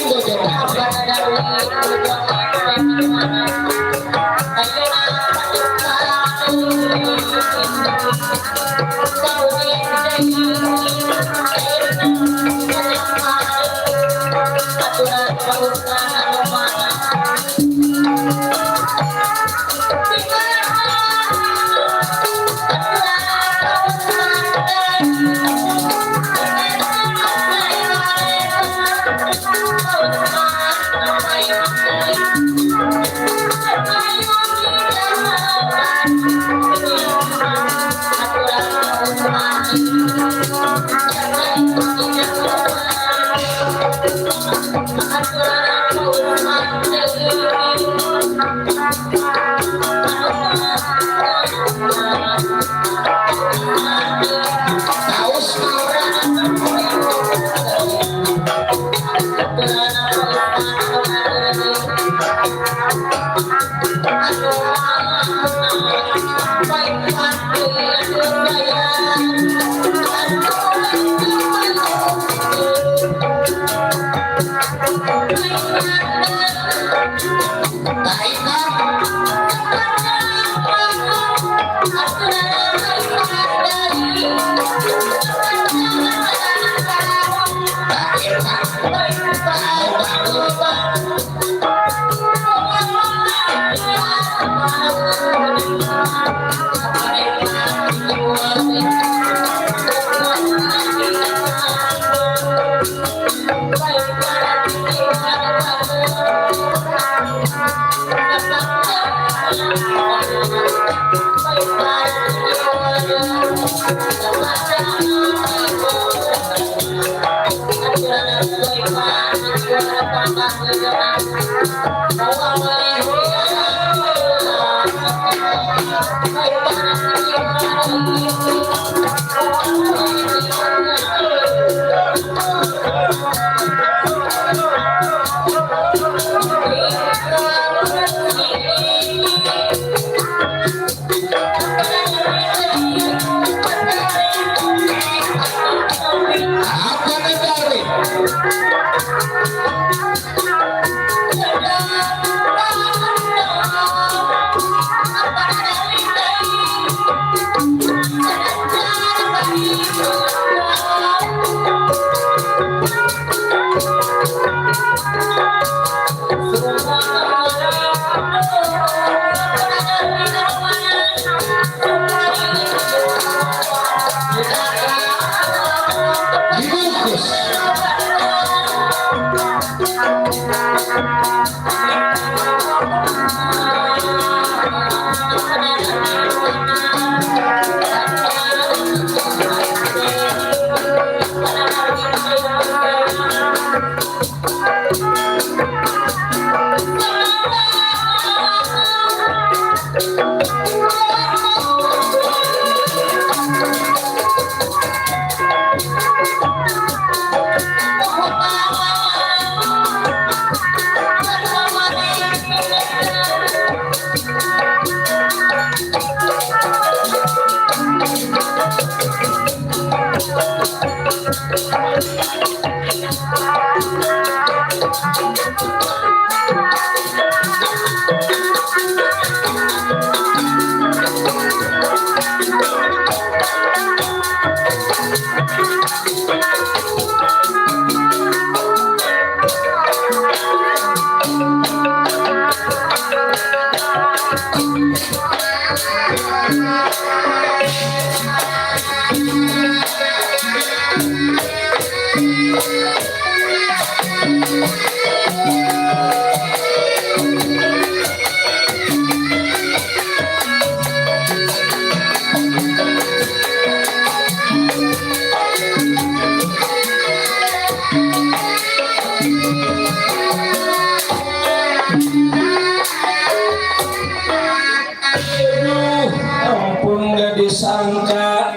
Ampun gak disangka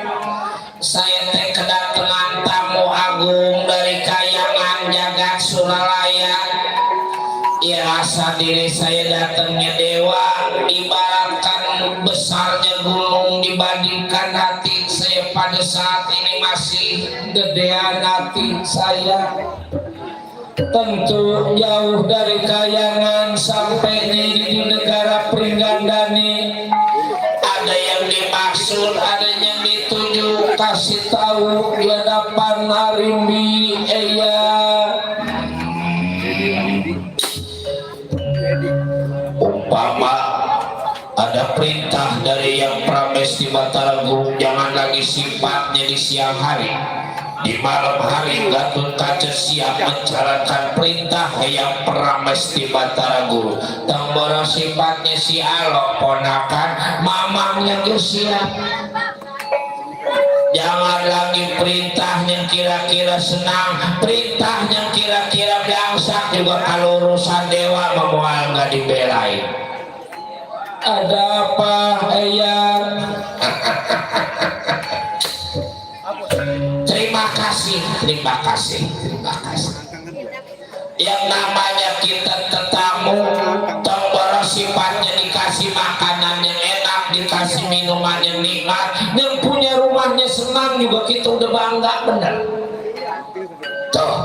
saya teh kedatangan tamu agung dari kayangan jagat Suralaya. Ya rasa diri saya datangnya dewa, ibaratkan besarnya gunung dibandingkan hati saya pada saat ini masih gedean hati saya. Tentu jauh dari kayangan sampai di negara Pringgandani. Ada yang dimaksud, ada yang dituju, kasih tahu di hadapan Harimbi umpama ada perintah dari yang Pramesti Batara Guru, jangan lagi sifatnya di siang hari, di malam hari Gatot Kaca siap menjalankan perintah yang Pramesti Batara Guru. Tambora sifatnya si Alok ponakan mamangnya siap. Jangan lagi perintah yang kira-kira senang, perintah yang kira-kira biasa juga kalau urusan dewa memual nggak dibelain. Ada apa Eyang? Terima kasih. Yang namanya kita tetamu, tambora sifatnya dikasih makanan yang enak, dikasih minuman yang nikmat, yang punya rumahnya senang juga kita udah bangga bener. Tuh,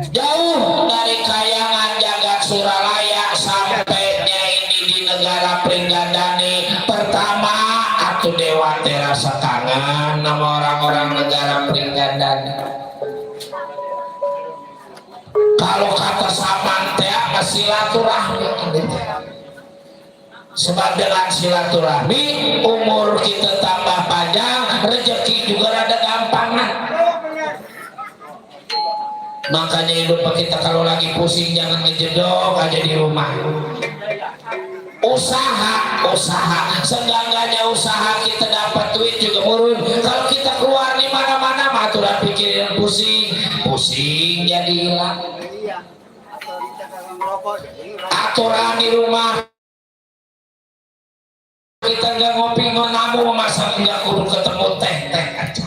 jauh dari kayangan jagat Suralaya sampainya ini di negara Pringgandani. Pertama, atuh dewa terasa kangen sama orang-orang negara Pringgandani. Kalau kata samantea silaturahmi, sebab dengan silaturahmi umur kita tambah panjang, rezeki juga rada gampangan. Makanya hidup kita kalau lagi pusing jangan ngejedok aja di rumah. usaha seenggaknya usaha kita dapat duit juga murun. Kalau kita keluar di mana-mana mah aturan pikiran pusing jadi hilang. Iya. Atau kita kagak ngerokok, jadi Aturan di rumah kita nggak ngopi ngonamu memasak nggak kudu ketemu teh aja.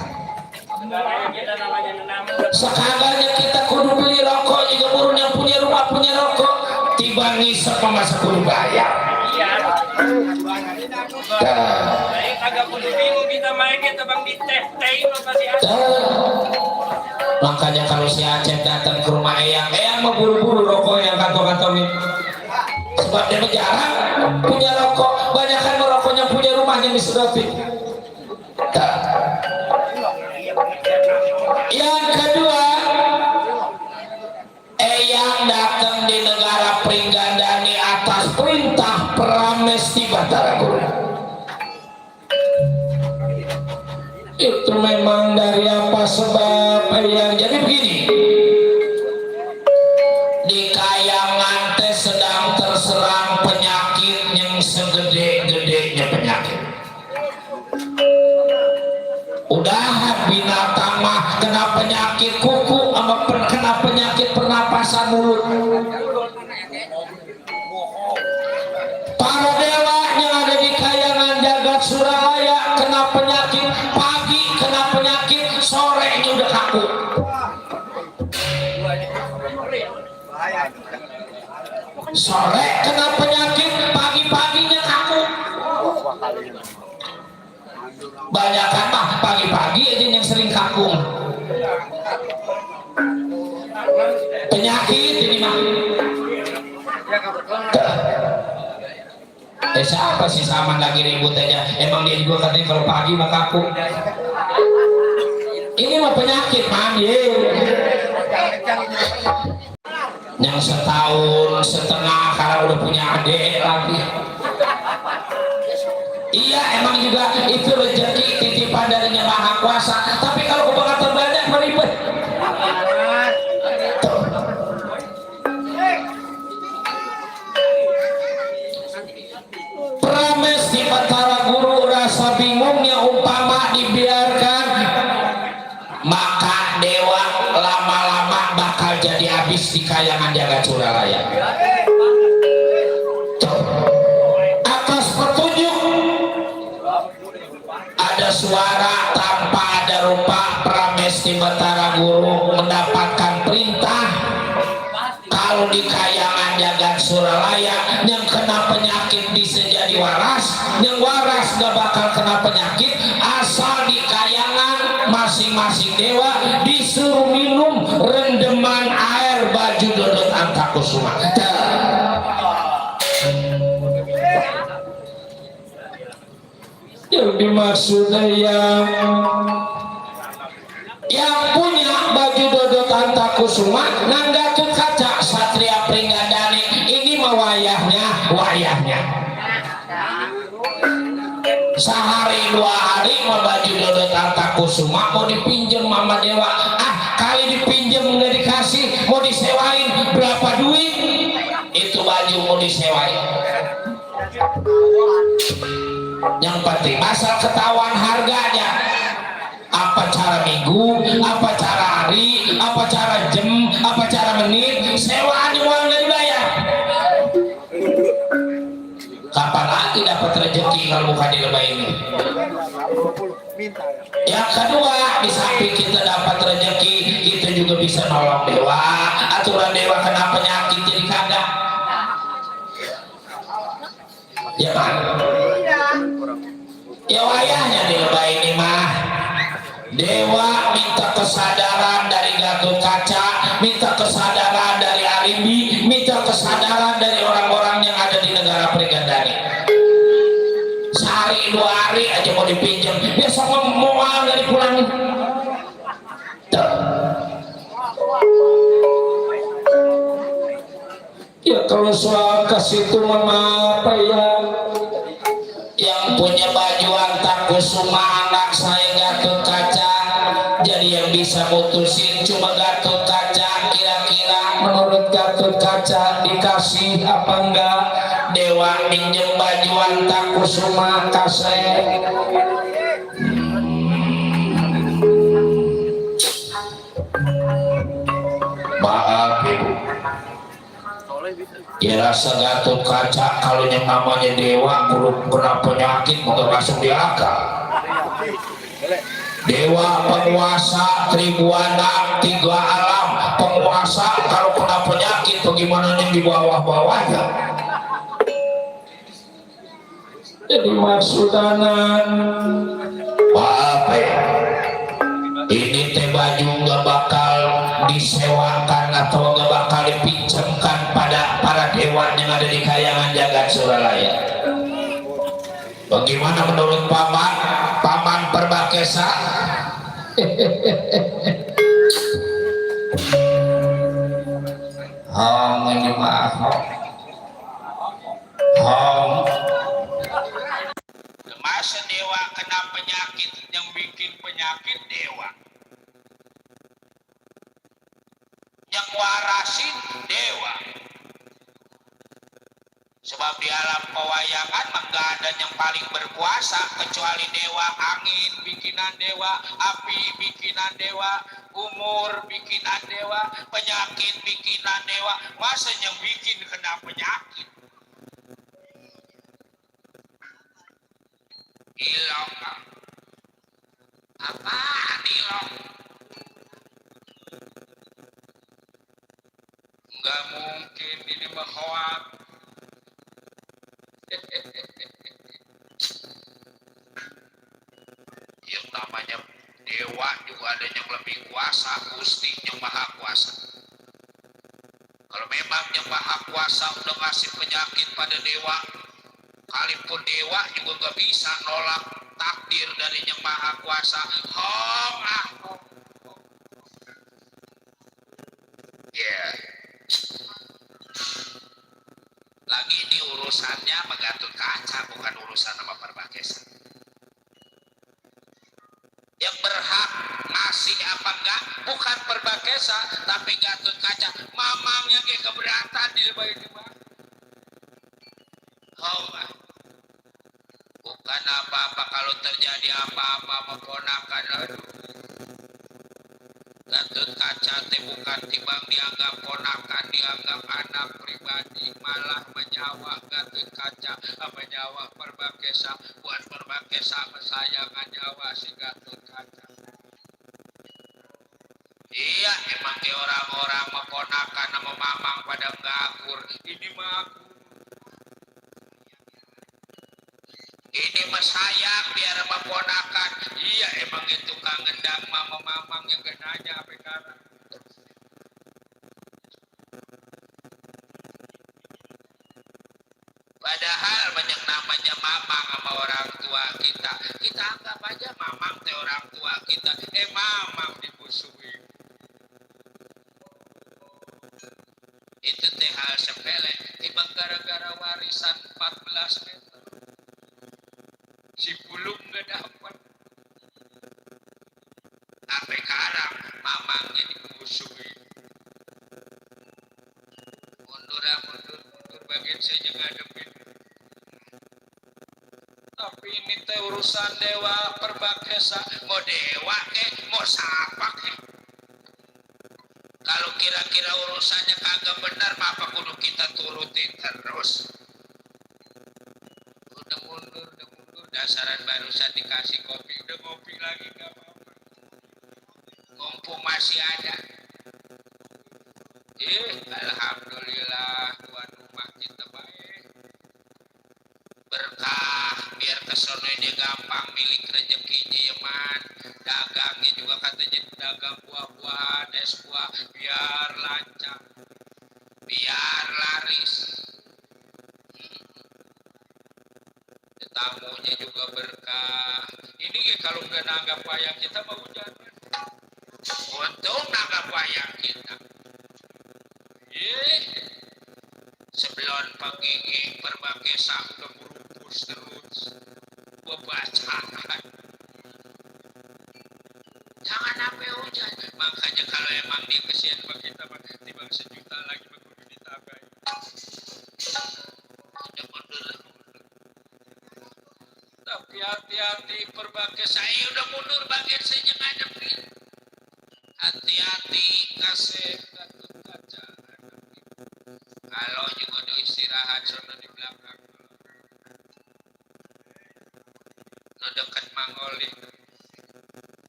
Kita namanya nenamu. Sekadanya kita kudu beli rokok juga murun, yang punya rumah punya rokok tiba ngisep memasak kudu bayar. Iya. Dah. Baik kagak kudu bingung kita main kita bang di teh lo pasti ada. Makanya kalau si Aceh datang ke rumah Eyang mau buru-buru rokok yang kantong-kantongin. Sebab dia jarang punya rokok, banyak kan merokoknya punya rumahnya disedotin. Yang kedua, Eyang datang di negara Pringgandani atas perintah Pramesti Batara Guru. Itu memang dari apa sebab Eyang jadi begini. Di Kayangan teh sedang terserang penyakit yang segede-gedenya penyakit. Udah binatang mah kena penyakit kuku sama kena penyakit pernapasan mulut. Para dewa yang ada di Kayangan jagat Suralaya kena penyakit, pagi kena penyakit, sorenya udah kaku. bahaya. Sore kena penyakit, pagi-paginya kaku. Banyak kan mah pagi-pagi aja yang sering kaku. Penyakit ini mah. Siapa sih sama lagi ribut aja? Emang dia juga katanya kalau pagi mah kaku. Ini mah penyakit man, yang setahun setengah kalau udah punya adik lagi. Iya emang juga itu rezeki titipan dari Yang Maha Kuasa. Tapi kalau kebangetan banyak meribet. Pramesti Batara Guru rasa bingungnya umpama dibiarkan, maka dewa lama-lama bakal jadi habis di Kayangan jagat Suralaya. Atas petunjuk ada suara tanpa ada rupa, Pramesti Batara Guru mendapatkan perintah kalau di Kayangan jagat Suralaya yang kena penyakit bisa jadi waras, yang waras gak bakal kena penyakit asal di Kayangan masing-masing dewa disuruh minum rendeman air baju dodot Antakusuma. Yang dimaksud yang punya baju dodot Antakusuma nanggatun kaca Satria Pringgandani ini mah wayahnya sehari dua hari mau baju dodot Antakusuma mau dipinjem mama dewa, kali dipinjem nggak dikasih, mau disewain berapa duit itu baju mau disewain. Yang penting asal ketahuan harganya, apa cara minggu, apa cara hari, apa cara jam, apa cara menit, sewaan uang nggak dibayar. Kapan lagi dapat rezeki kalau bukan di lebah ini? Yang kedua, di samping kita dapat rezeki, kita juga bisa nolong dewa. Aturan dewa kena penyakit jadi kagak. Ya kan? Ya wayahnya di lebah ini mah. Dewa minta kesadaran dari Gatot Kaca, minta kesadaran dari Arimbi, minta kesadaran dari orang-orang yang ada di negara Pringgandani. Sehari dua hari aja mau dipinjam, besok mau dari pulangin. Ya kalau soal kasih itu mama apa ya? Yang punya baju Antakusuma anak saya Gatot Kaca, jadi yang bisa mutusin cuma Gatot Kaca. Kira-kira menurut Gatot Kaca dikasih apa enggak? dewa minjem bajuan tak kusuma kasih maaf ibu ya rasa Gatot Kaca kalau yang namanya dewa belum pernah penyakit bukan masuk di akal. Dewa penguasa tribuana tiga alam penguasa kalau kena penyakit bagaimana yang di bawah-bawahnya jadi maksudanan maaf ya ini teh baju nggak bakal disewakan atau nggak bakal dipinjamkan pada para dewan yang ada di kayangan jagat Suralaya. Bagaimana menurut paman Perbakesa? Hong ini mah hong. Masa dewa kena penyakit yang bikin penyakit dewa. Yang warasin dewa. Sebab di alam pewayangan enggak ada yang paling berkuasa kecuali dewa. Angin bikinan dewa, api bikinan dewa, umur bikinan dewa, penyakit bikinan dewa. Masa yang bikin kena penyakit? Ilong. Apaan ilong? Enggak mungkin ini mah hoak. Yang namanya dewa juga ada yang lebih kuasa, Gusti yang maha kuasa. Kalau memang yang maha kuasa udah ngasih penyakit pada dewa, kalipun dewa juga gak bisa nolak takdir dari yang maha kuasa. Hong ah. Yeah. Lagi ini urusannya sama Gatot Kaca, bukan urusan sama Perbakesa. Yang berhak ngasih apa enggak bukan Perbakesa tapi Gatot Kaca. Mamangnya kayak keberatan di bayi di mana. Oh, bukan apa-apa kalau terjadi apa-apa sama ponakan. Aduh. Gatot Kaca teh bukan timbang dianggap ponakan, dianggap anak pribadi, malah menyawa Gatot Kaca, menyawa Perbakesa. Buat Perbakesa mensayangan nyawa si Gatot Kaca. Iya, emang ke orang-orang meponakan sama mamang pada ngakur. Ini mah ini mah sayang biar meponakan. Iya, emang itu kangendang mama-mamang yang genanya apa sekarang. Padahal banyak namanya mamang sama orang tua kita. Kita anggap aja mamang teh orang tua kita. Mamang dimusuhi. Itu teh hal sepele. Tiba gara-gara warisan 14 meter. Si Pulung gak dapat. Sampai sekarang mamangnya dimusuhi. Mundur bagian saja ngadepin. Tapi ini teh urusan dewa Perbakesa. Mau dewa ke, mau siapa ke. Kalau kira-kira urusannya kagak benar, apa kudu kita turutin terus. Udah mundur. Dasaran barusan dikasih kopi, udah ngopi lagi gak apa-apa. Mumpung masih ada. Alhamdulillah tuan rumah kita baik. Berkah biar kesono ini gampang milik rezekinya ya man. Dagangnya juga katanya dagang buah-buahan, es buah biar lancar, biar laris. Tamunya juga berkah. Ini kalau nggak nanggap wayang kita mau hujan. Untung nanggap wayang kita. Sebelum pagi Perbakesa udah merupus terus. Bacaan. Jangan sampai hujan. Makanya kalau emang dia kesian bagi kita, timbang sejuta lagi kudu ditambahin. Tapi hati-hati perbagai saya udah mundur bagian saya ngadepin. Hati-hati kasih Gatot Kaca. Kalau juga do istirahat sono di belakang. No dekat Mangoli.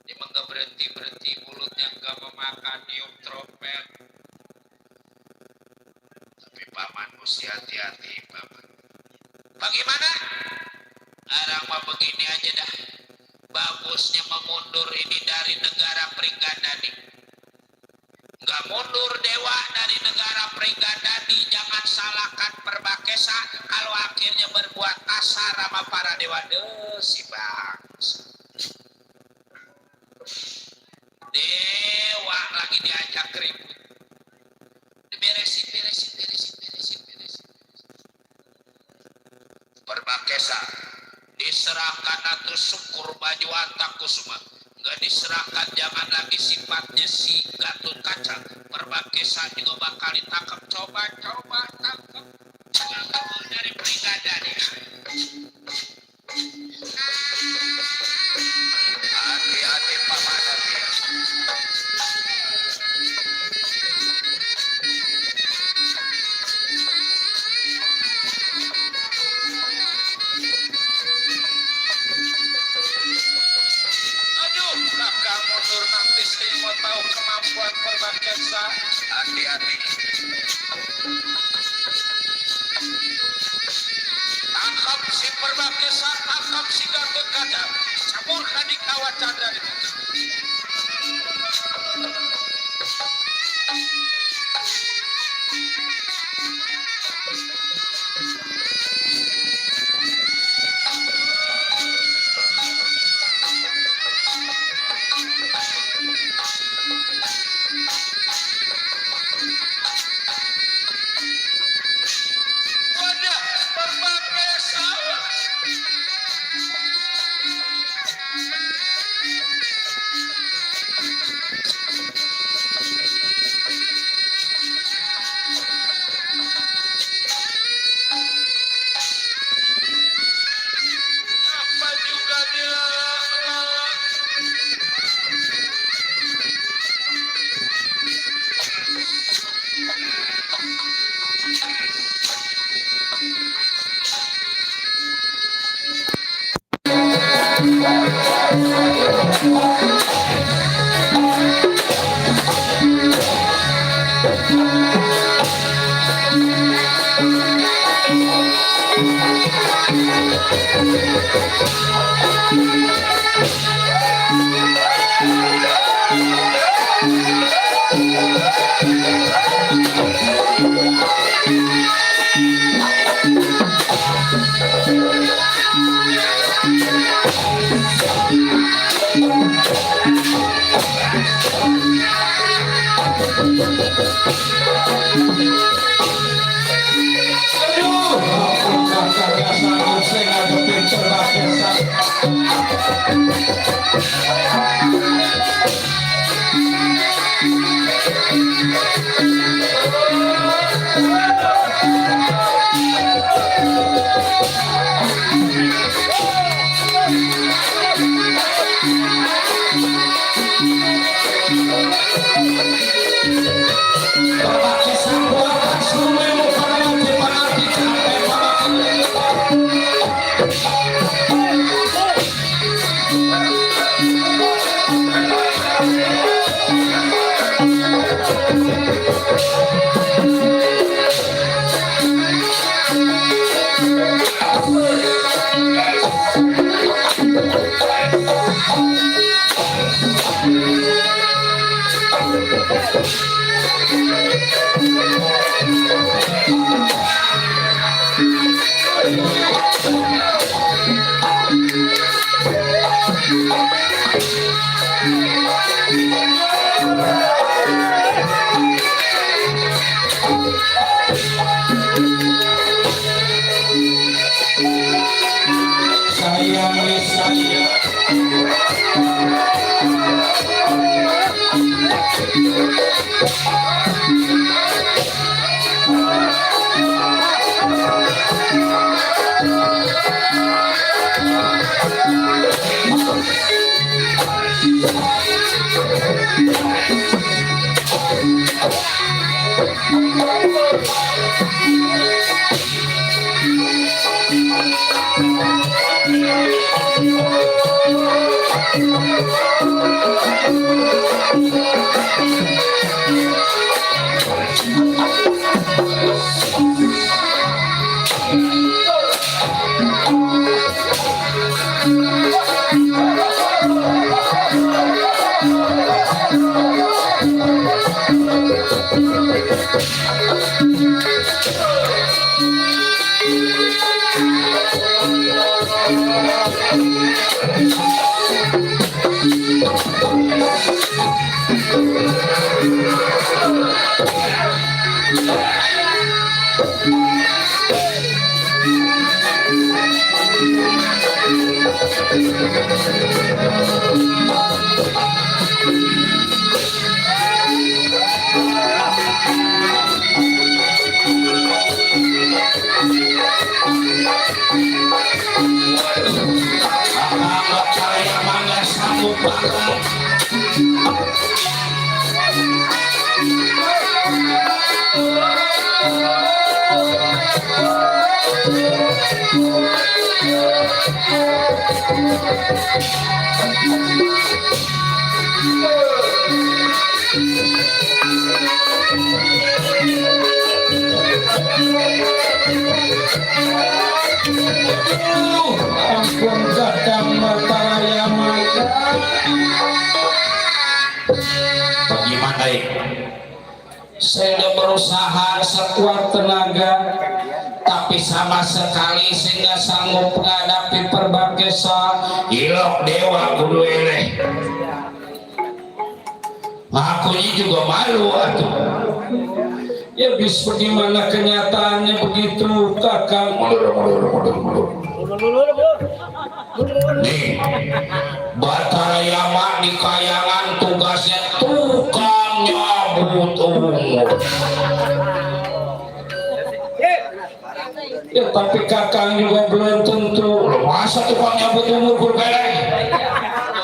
Dia mah gak berhenti mulutnya gak memakan niup trompet. Tapi paman mesti hati-hati paman. Bagaimana? Arang mah begini aja dah. Bagusnya memundur ini dari negara Pringgadani. Nggak mundur dewa dari negara Pringgadani, jangan salahkan Perbakesa kalau akhirnya berbuat kasar sama para dewa. Si bangsa. Dewa lagi diajak ribut. Beresin. Perbakesa diserahkan atau syukur baju antaku semua. Nggak diserahkan, jangan lagi sifatnya si Gatot Kaca. Perbakesa juga bakal ditangkap. Coba tangkap dari Pringgadani. Hati-hati paman. Mundur nanti saya mau tahu kemampuan Perbakesa. Hati-hati. Tangkap si Perbakesa, tangkap si Gatot Kaca. Campurkan di kawat Chandra. Saya mangga sanggup banget. Ampun kadang Mataraya Mangga. Bagaimana ini? Saya sudah berusaha sekuat tenaga, tapi sama sekali saya nggak sanggup menghadapi Perbakesa. Ilok dewa kudu eleh. Akunya juga malu atuh. Ya bis bagaimana kenyataannya begitu Kakang. Mundur. Nih, Bataraya Mah di Kayangan tugasnya tukang nyabut umur. Ya tapi Kakang juga belum tentu. Masa tukang nyabut umur berkelek?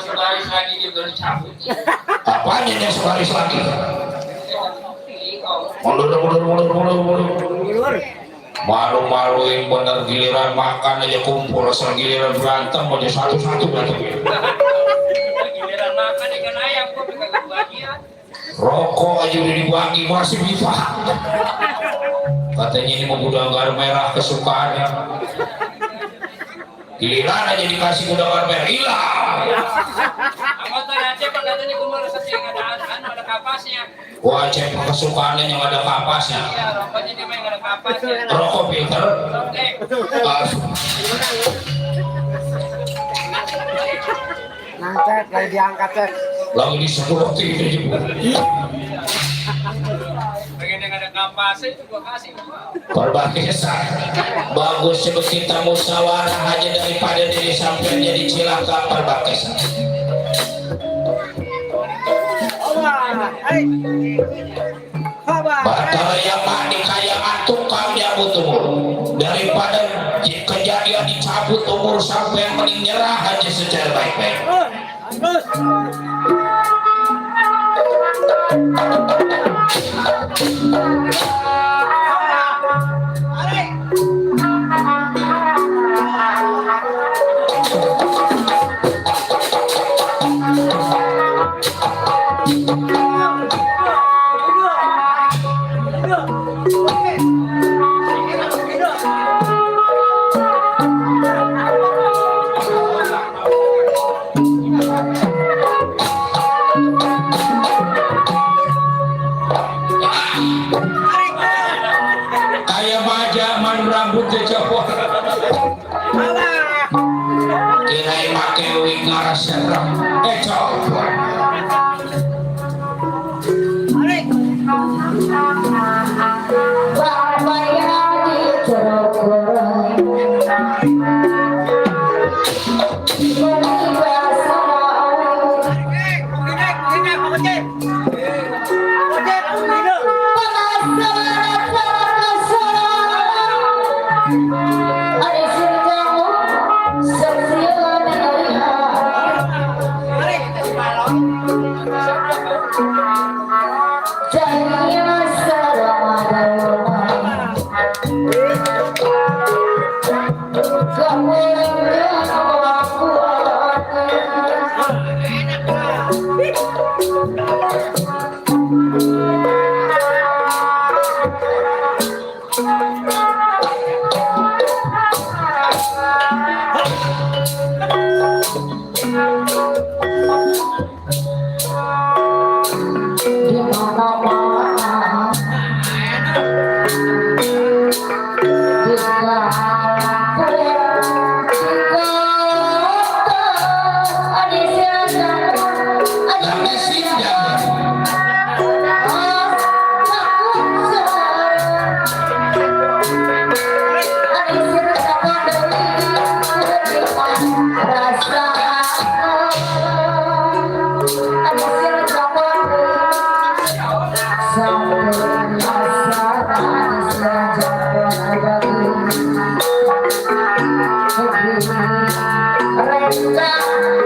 Sebaris lagi juga dicabut. Apanya yang sebaris lagi? Mundur. Malu-maluin bener, giliran makan aja kumpul, asal giliran berantem aja satu-satu berantem. Giliran makan ikan ayam kok kagak kebagian. Rokok aja udah dibagi masih bisa. Katanya ini mau gudang merah kesukaannya. Giliran aja dikasih gudang merah hilang. Apa tuh nanti pak katanya kumur sering ada kapasnya. Wah, cek kesukaannya yang ada kapasnya. Iya, rokoknya dia main ada kapasnya. Rokok filter. Nah, cek, lagi diangkat, cek. Lagi disebut ini. Pengen yang ada kapasnya itu gua kasih. Perbakesa bagus sebab kita musyawarah aja daripada diri sampai jadi cilaka. Perbakesa Bataraya Mah di Kayangan tukang nyabut umur, daripada kejadian dicabut umur sampai yang mending nyerah aja secara baik-baik. Kayak baja man rambutnya cowok. Kirain make wig ngaras serem. Cowok. Ada sini kamu, Terima kasih.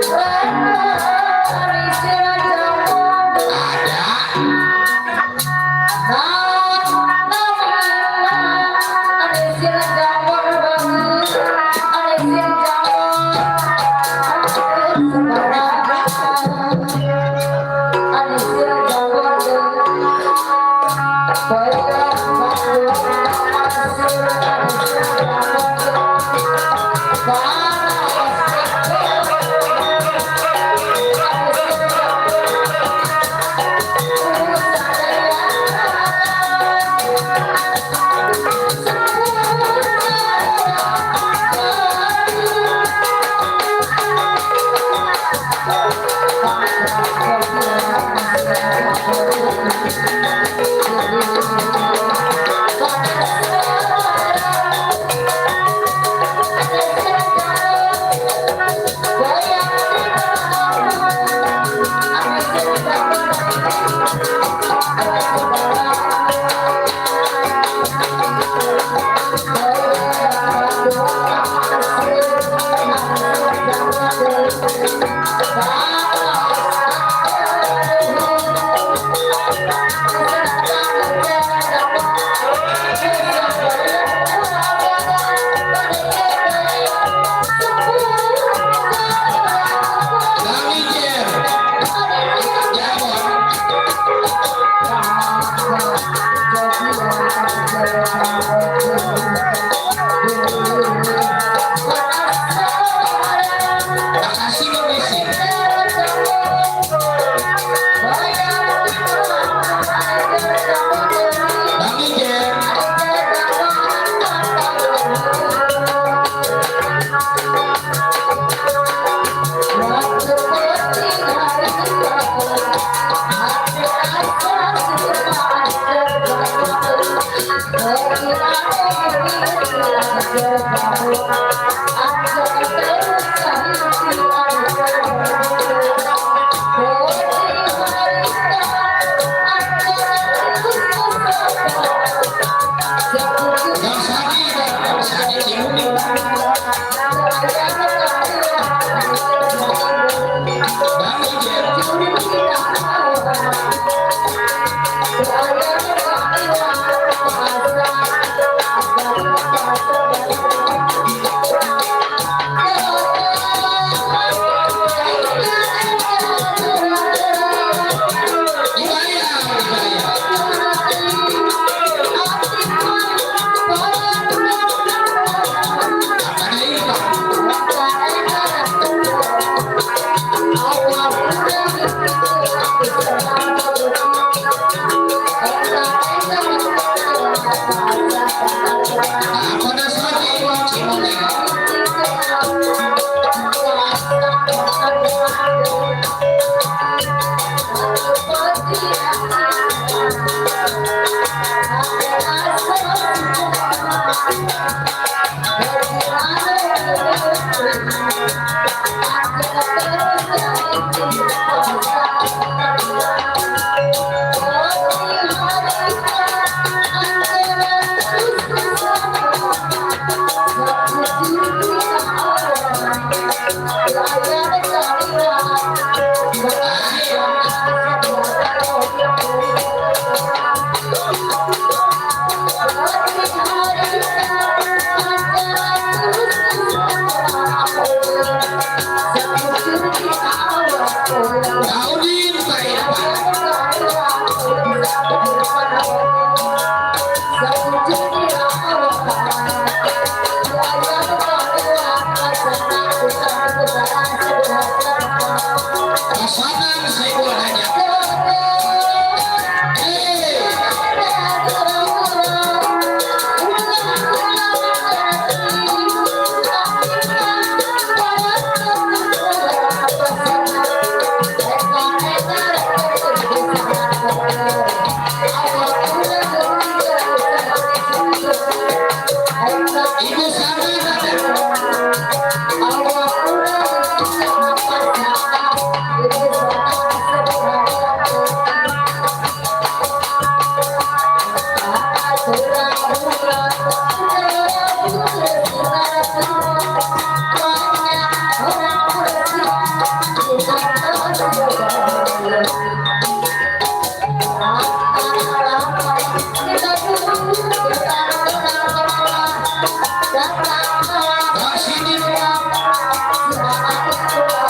Terima kasih.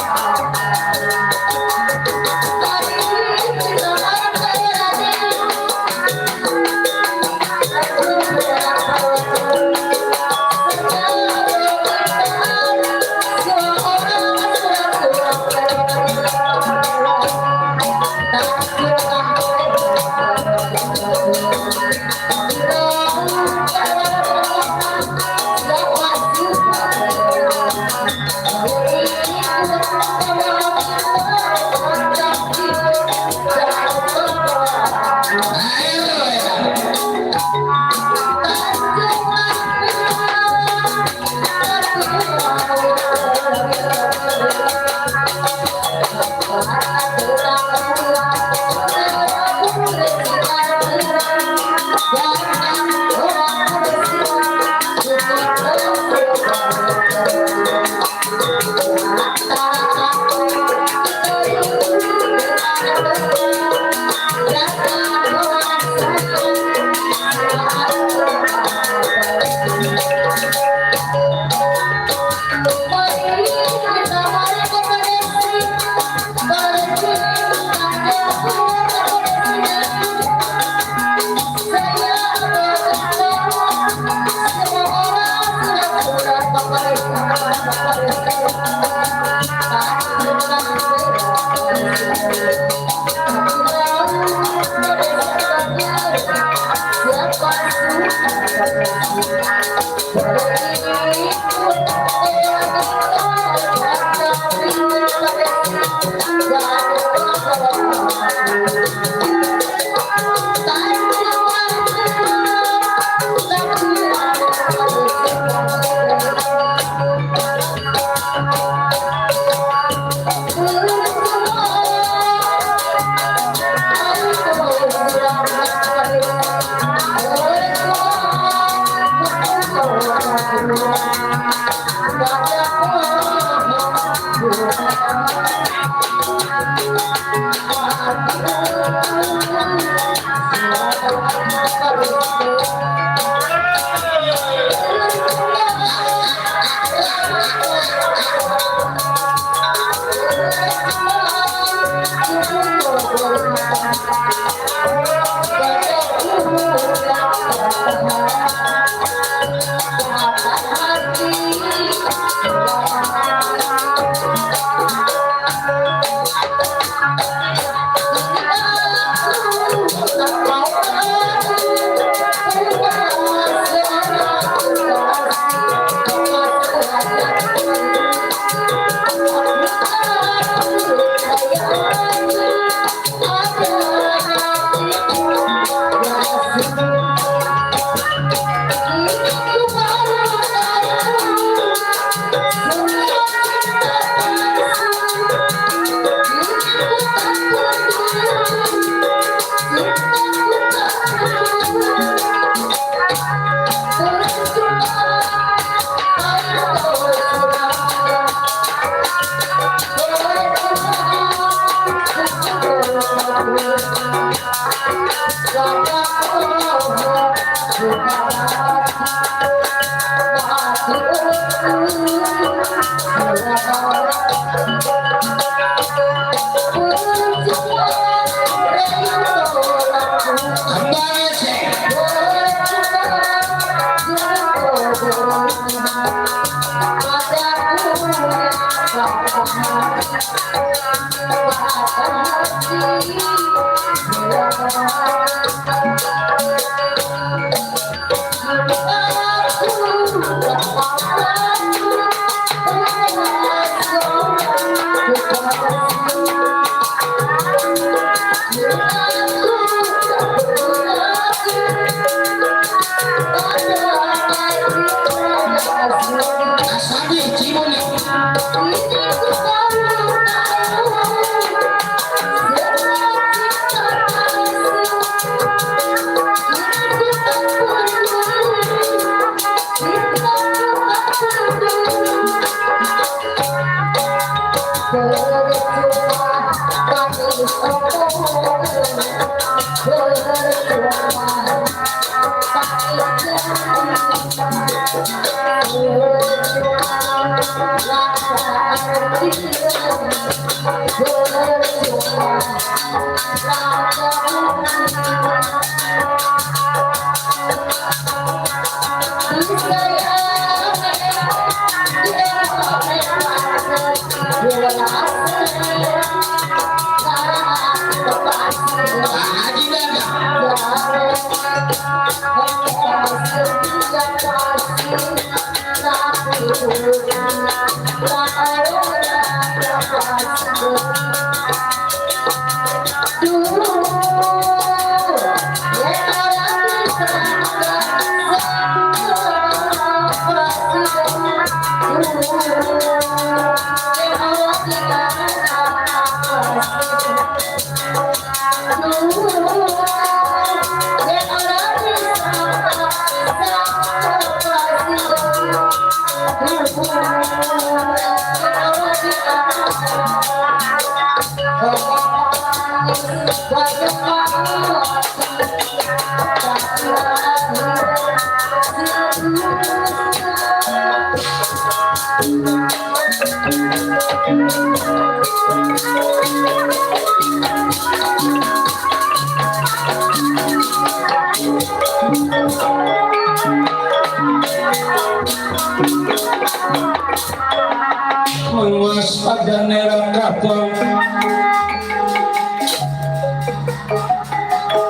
Waspada neraka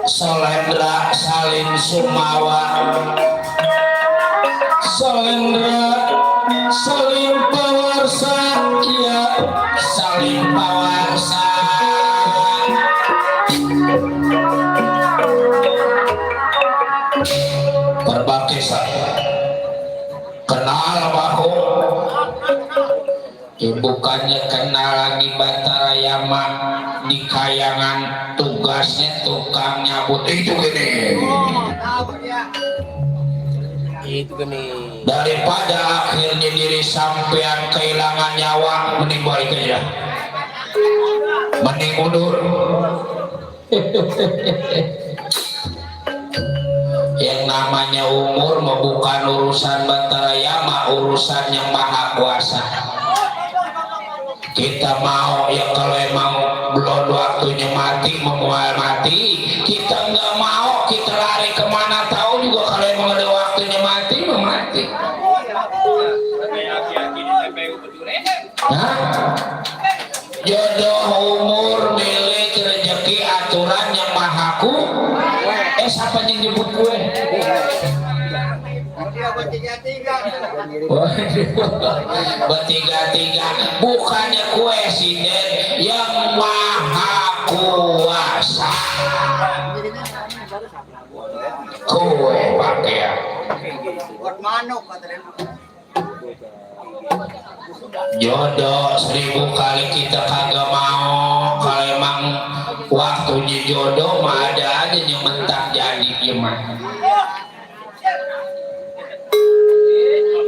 Solendra Salin Sumawa Solendra Salim Pawarsa ya Salim Pawarsa Berbakisa kenal bahu bukannya kenal lagi Batara Yama di kayangan tugasnya tukang nyabut itu gini daripada akhirnya diri sampean kehilangan nyawa mending balik aja mending mundur yang namanya umur bukan urusan Batara Yama urusan yang maha kuasa. Kita mau ya kalau emang belum waktunya mati memual mati kita nggak mau kita lari kemana tahu juga kalau emang ada waktunya mati mati. Jodoh umur milik rezeki aturan yang mahaku siapa yang nyebut gue bertiga-tiga bukannya presiden yang maha kuasa kue pakai buat manuk jodoh 1000 kali kita kagak mau kalau emang waktunya jodoh mah ada aja yang mentak jadi gimana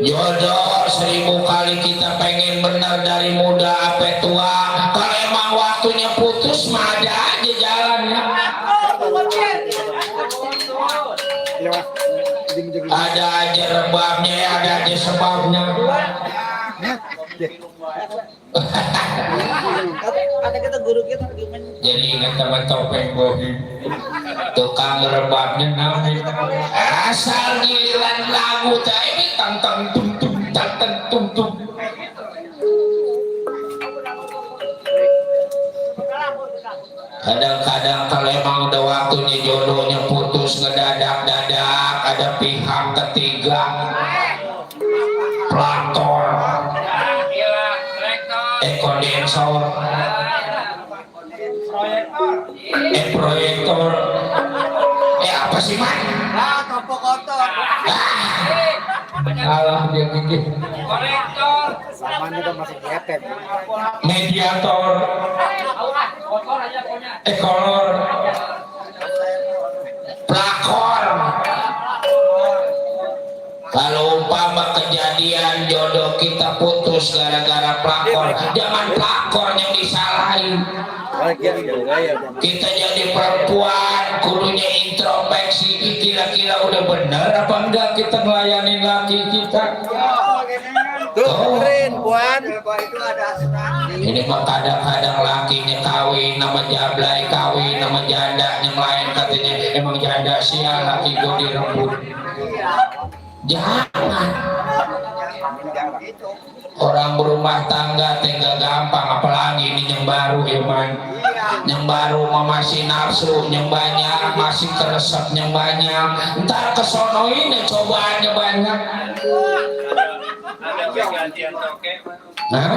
jodoh 1000 kali kita pengen benar dari muda sampai tua kalau emang waktunya putus mah ada aja jalannya ada aja rebabnya ada aja sebabnya ada kita guru kita gimana jadi ingat teman topeng bohim tukang rebabnya namanya asal giliran lagu teh ini tang tum tum kadang-kadang kalau emang udah waktunya jodohnya putus ngedadak-dadak ada pihak ketiga pelakor kondensor proyektor apa sih man topok kotor alah dia bikin Korektor. samanya udah masuk diepet mediator Kotor aja pokoknya. kolor pelakor kalau umpama kejadian jodoh kita putus gara-gara pelakor jangan pelakor yang disalahin kita jadi perempuan kudunya introspeksi kira-kira udah bener apa enggak kita melayani laki kita Tuh. Buat itu ada asuransi. Ini mah kadang-kadang lakinya kawin nama jablay, kawin nama janda yang lain katanya emang janda sial laki gue direbut. Jangan. Jangan gitu. Orang berumah tangga tinggal gampang, apalagi ini yang baru Iman. Yang baru mah masih nafsu, yang banyak masih keresep, yang banyak. Ntar kesono ini cobaannya banyak. Ada pergantian toke. Hah?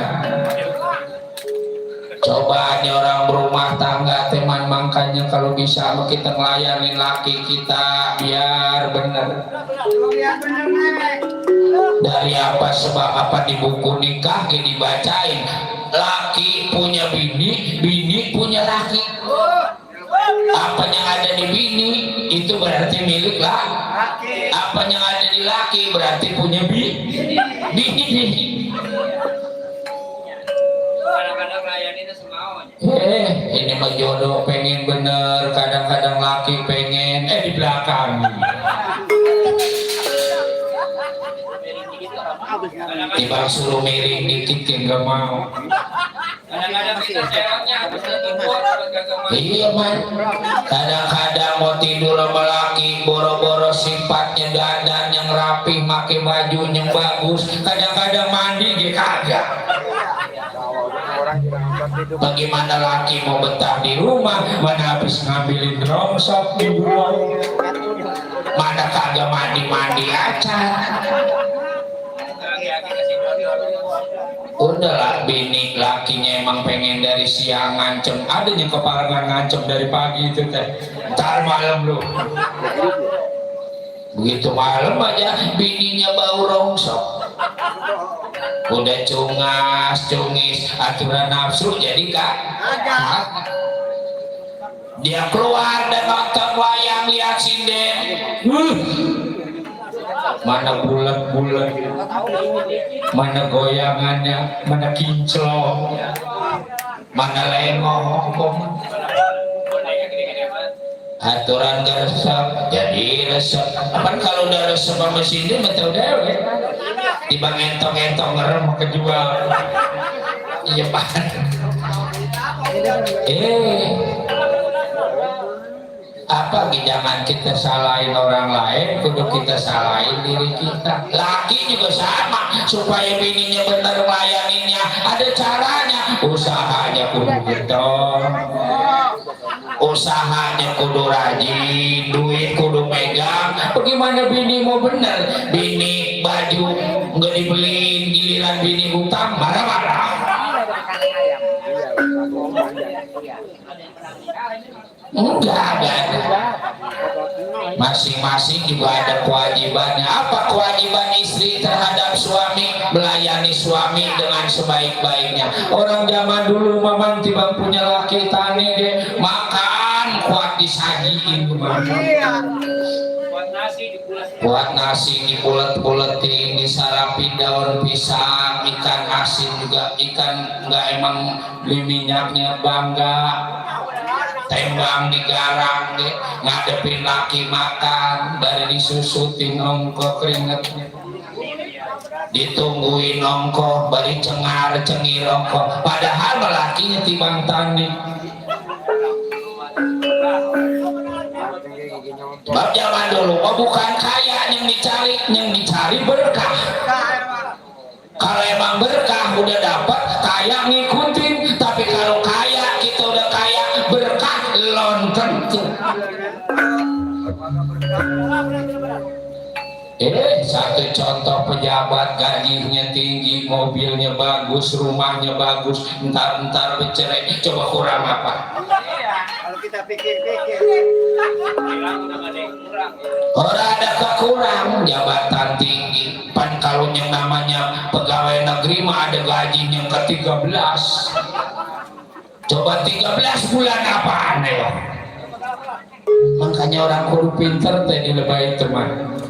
Cobaannya orang berumah tangga teman, makanya kalau bisa kita ngelayanin laki kita biar bener. Dari apa sebab apa di buku nikah dibacain laki punya bini, bini punya laki. Apa yang ada di bini itu berarti milik laki. Apa yang ada di laki berarti punya bini. Kadang-kadang layanin semaunya. Ini mah jodoh pengen bener, kadang-kadang laki pengen di belakang. Tiba suruh miring dikit nggak mau. Kadang-kadang kita sewanya habis tidur kagak mau. Iya man. Kadang-kadang mau tidur sama laki boro-boro sifatnya dandan yang rapi, pakai baju yang bagus. Kadang-kadang mandi dia kagak. Bagaimana laki mau betah di rumah, mana habis ngambilin rongsok di luar, mana kagak mandi-mandi aja. Laki-laki kasih bodoh. Udahlah bini lakinya emang pengen dari siang ngancem, adanya keparangan ngancem dari pagi itu teh, ntar malam lu. Begitu malam aja bininya bau rongsok, udah cungis aturan nafsu jadi kak. Dia keluar dan nonton wayang lihat sinden. Mana bulat-bulat, mana goyangannya, mana kinclong, mana lengong. Aturan gak resep, jadi resep. Apa kalau udah resep sama sini betul dewe. Tiba ngentong-ngentong ngerem kejual. Iya pak. Apa jangan kita salahin orang lain, kudu kita salahin diri kita. Laki juga sama, supaya bininya bener layaninnya ada caranya. Usahanya kudu getol, usahanya kudu rajin, duit kudu megang. Bagaimana bini mau bener? Bini baju nggak dibeliin, giliran bini hutang marah-marah. Enggak ada. Masing-masing juga ada kewajibannya. Apa kewajiban istri terhadap suami? Melayani suami dengan sebaik-baiknya. Orang zaman dulu mamang tiba punya laki tani deh, makan kuat disajiin buat nasi dibulet-buletin, disarapin daun pisang, ikan asin juga, ikan enggak emang beli minyaknya bangga, tembang digarang deh, ngadepin laki makan, dari disusutin ongko keringetnya, ditungguin ongko, bari cengar-cengir ongko, padahal lakinya timbang tani. Bab zaman dulu bukan kaya yang dicari berkah. Kalau emang berkah udah dapat, kaya ngikutin. Tapi kalau kaya kita udah kaya, berkah belum tentu. Satu contoh pejabat gajinya tinggi, mobilnya bagus, rumahnya bagus, entar bercerai, coba kurang apa? Kalau kita pikir-pikir, orang ada kekurang jabatan tinggi. Pan kalau yang namanya pegawai negeri mah ada gaji yang ke-13. Coba 13 bulan apaan ya? Makanya orang kudu pinter teh di lebay teman.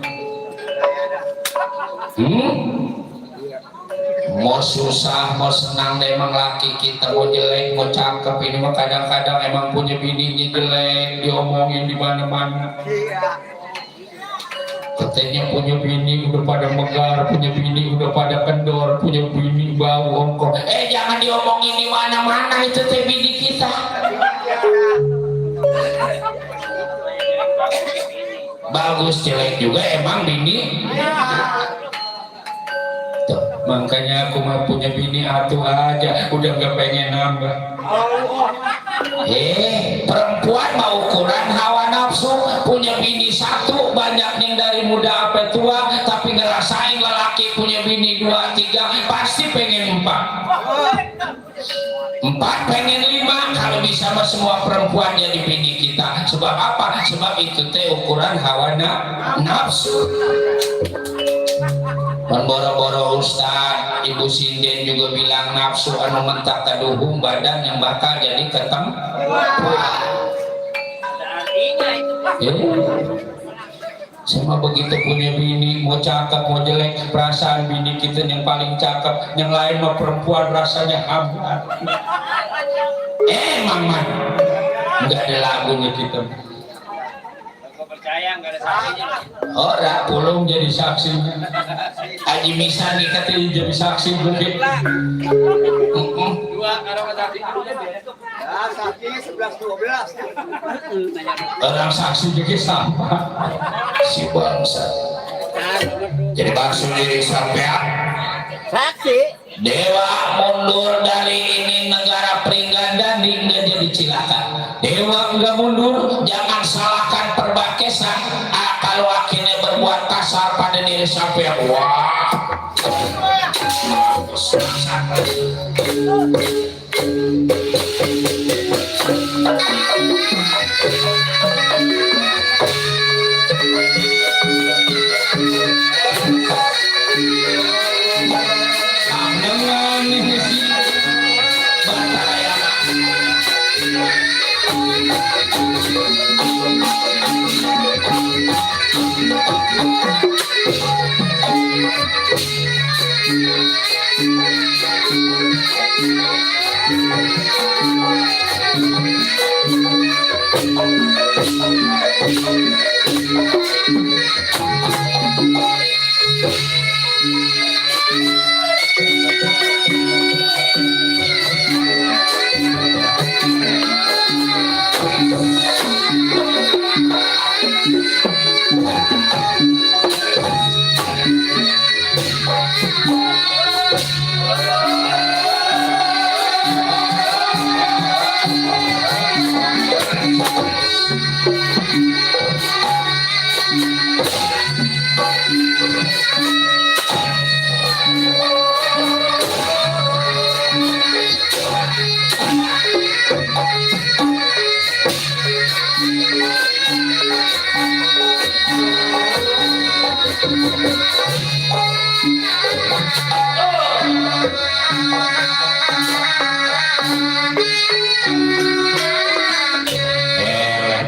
Mau susah, mau senang deh emang laki kita, mau jelek, mau cakep, ini mah kadang-kadang emang punya bininya jelek, diomongin di mana-mana. Katanya punya bini udah pada megar, punya bini udah pada kendor, punya bini bau ongkong. Jangan diomongin di mana-mana, itu teh bini kita. Bagus jelek juga emang bini. Tuh, makanya aku mah punya bini atuh aja, udah gak pengen nambah. Perempuan mau ukuran hawa nafsu, punya bini satu banyak yang dari muda sampai tua, tapi ngerasain lelaki punya bini 2, 3 pasti pengen 4 pengen 5 kalau bisa mah semua perempuan jadi bini kita. Sebab apa? Sebab itu teh ukuran hawa nafsu. Boro-boro Ustad, Ibu Sinden juga bilang nafsu anu mentak kaduhung badan yang bakal jadi ketemu. Sama begitu punya bini, mau cakep mau jelek, perasaan bini kita yang paling cakep, yang lain mah perempuan rasanya hambat. Mama, nggak ada lagunya kita. Percaya nggak ada saksinya. Ora pulung jadi saksinya. Haji Misan katanya jadi saksi gede. 2 kalau saksi Ya, saksi 11-12. Orang saksi juga sama. Si bangsa. Jadi maksud diri sampean. Saksi. Dewa mundur dari ini negara Pringganda hingga jadi cilaka. Dewa enggak mundur, jangan salahkan perbakesan. Kalau akhirnya berbuat kasar pada diri sampean, wah.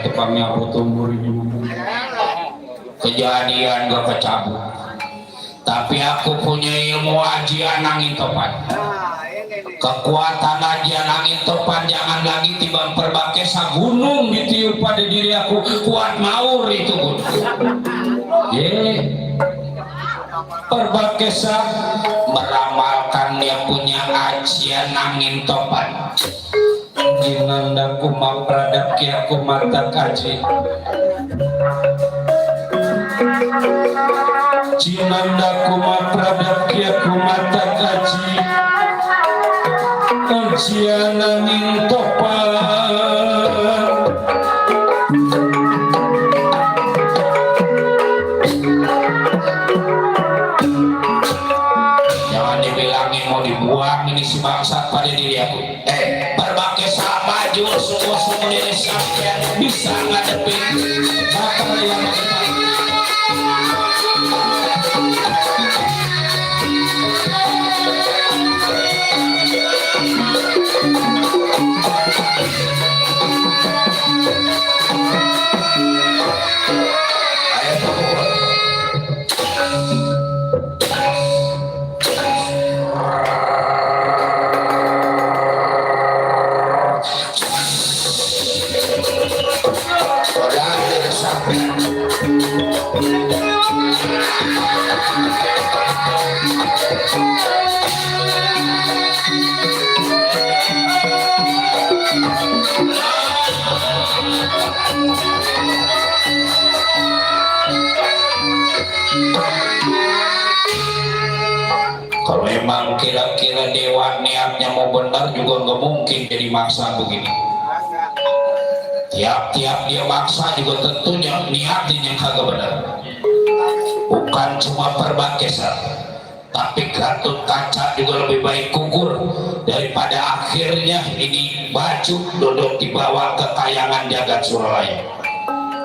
Tukangnya tumbuh ini kejadian gak kecabut, tapi aku punya ilmu ajian angin topan. Kekuatan ajian angin topan jangan lagi tiba perbakesa gunung ditiup pada diri aku, kuat maur itu gunung. Perbakesa meramalkan dia punya ajian angin topan. Jinanda kuma pradak kia kumata kaji. Jinanda kuma pradak kia kumata kaji. Ajian angin topan. Jangan dibilangin mau dibuang ini si bangsat pada diri aku. Berbakesa maju sungguh-sungguh diri sampean bisa ngadepin bakal yang memang kira-kira dewa niatnya mau benar juga nggak mungkin jadi maksa begini. Tiap-tiap dia maksa juga tentunya niatnya yang kagak benar. Bukan cuma Perbangkesa, tapi Gatot Kaca juga lebih baik gugur daripada akhirnya ini baju duduk dibawa ke kayangan jagat Suralaya.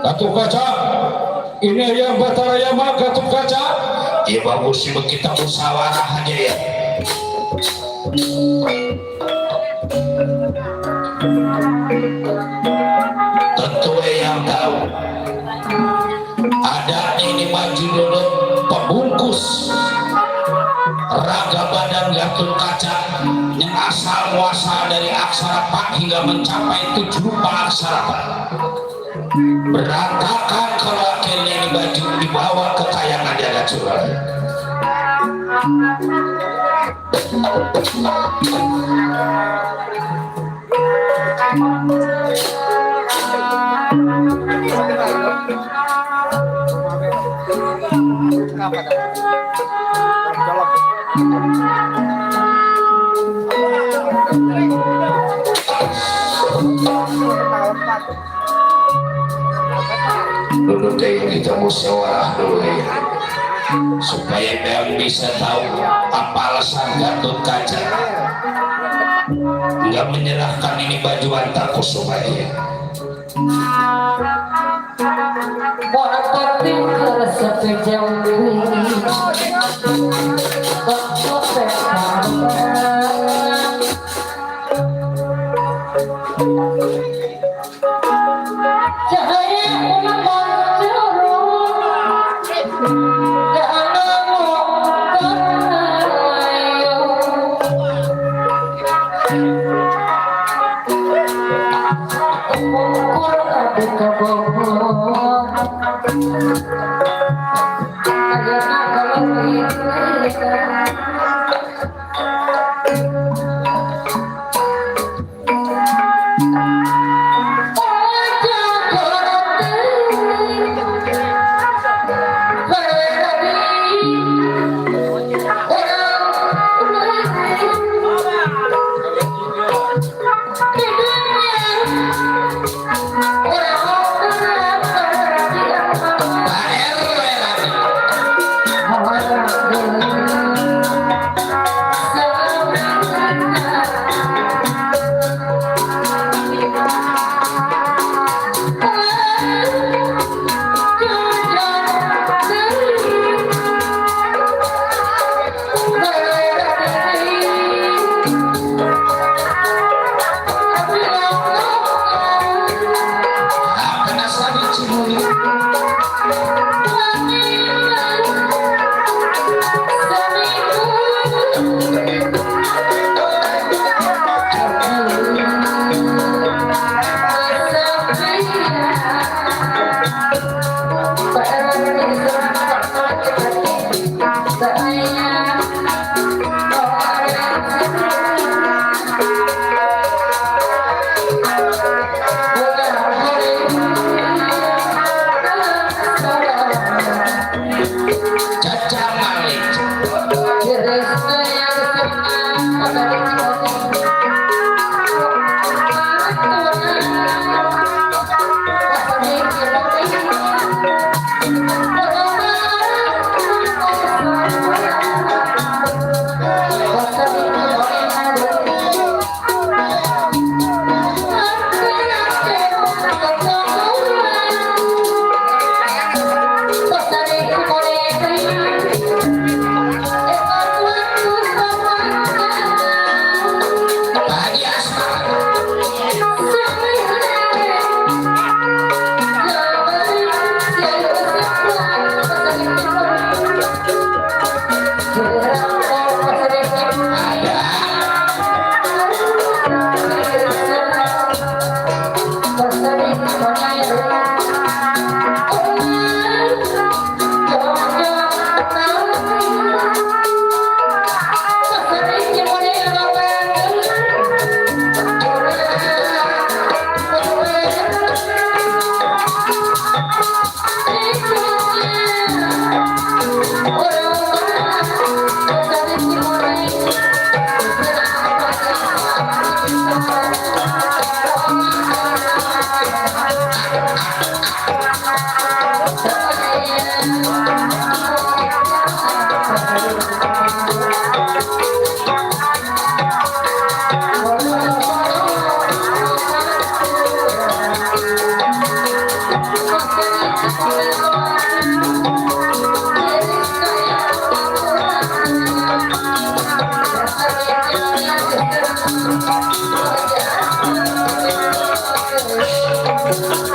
Gatot Kaca, ini yang Batara Yama Gatot Kaca. Ya bagus sih kita musyawarah aja ya. Tentu yang tahu ada ini baju duduk pembungkus raga badan Gatot Kaca yang asal muasal dari aksara Pak hingga mencapai 7 rupa aksara Pak. Berantakan kalau akhirnya ini baju dibawa ke kayangan jagat Suralaya. Kenapa dah? Dalam. Dulu kayak kita musyawarah dulu ya, supaya Bang bisa tahu apa alasan Gatot Kaca nggak menyerahkan ini baju Antakusuma ya. Thank you.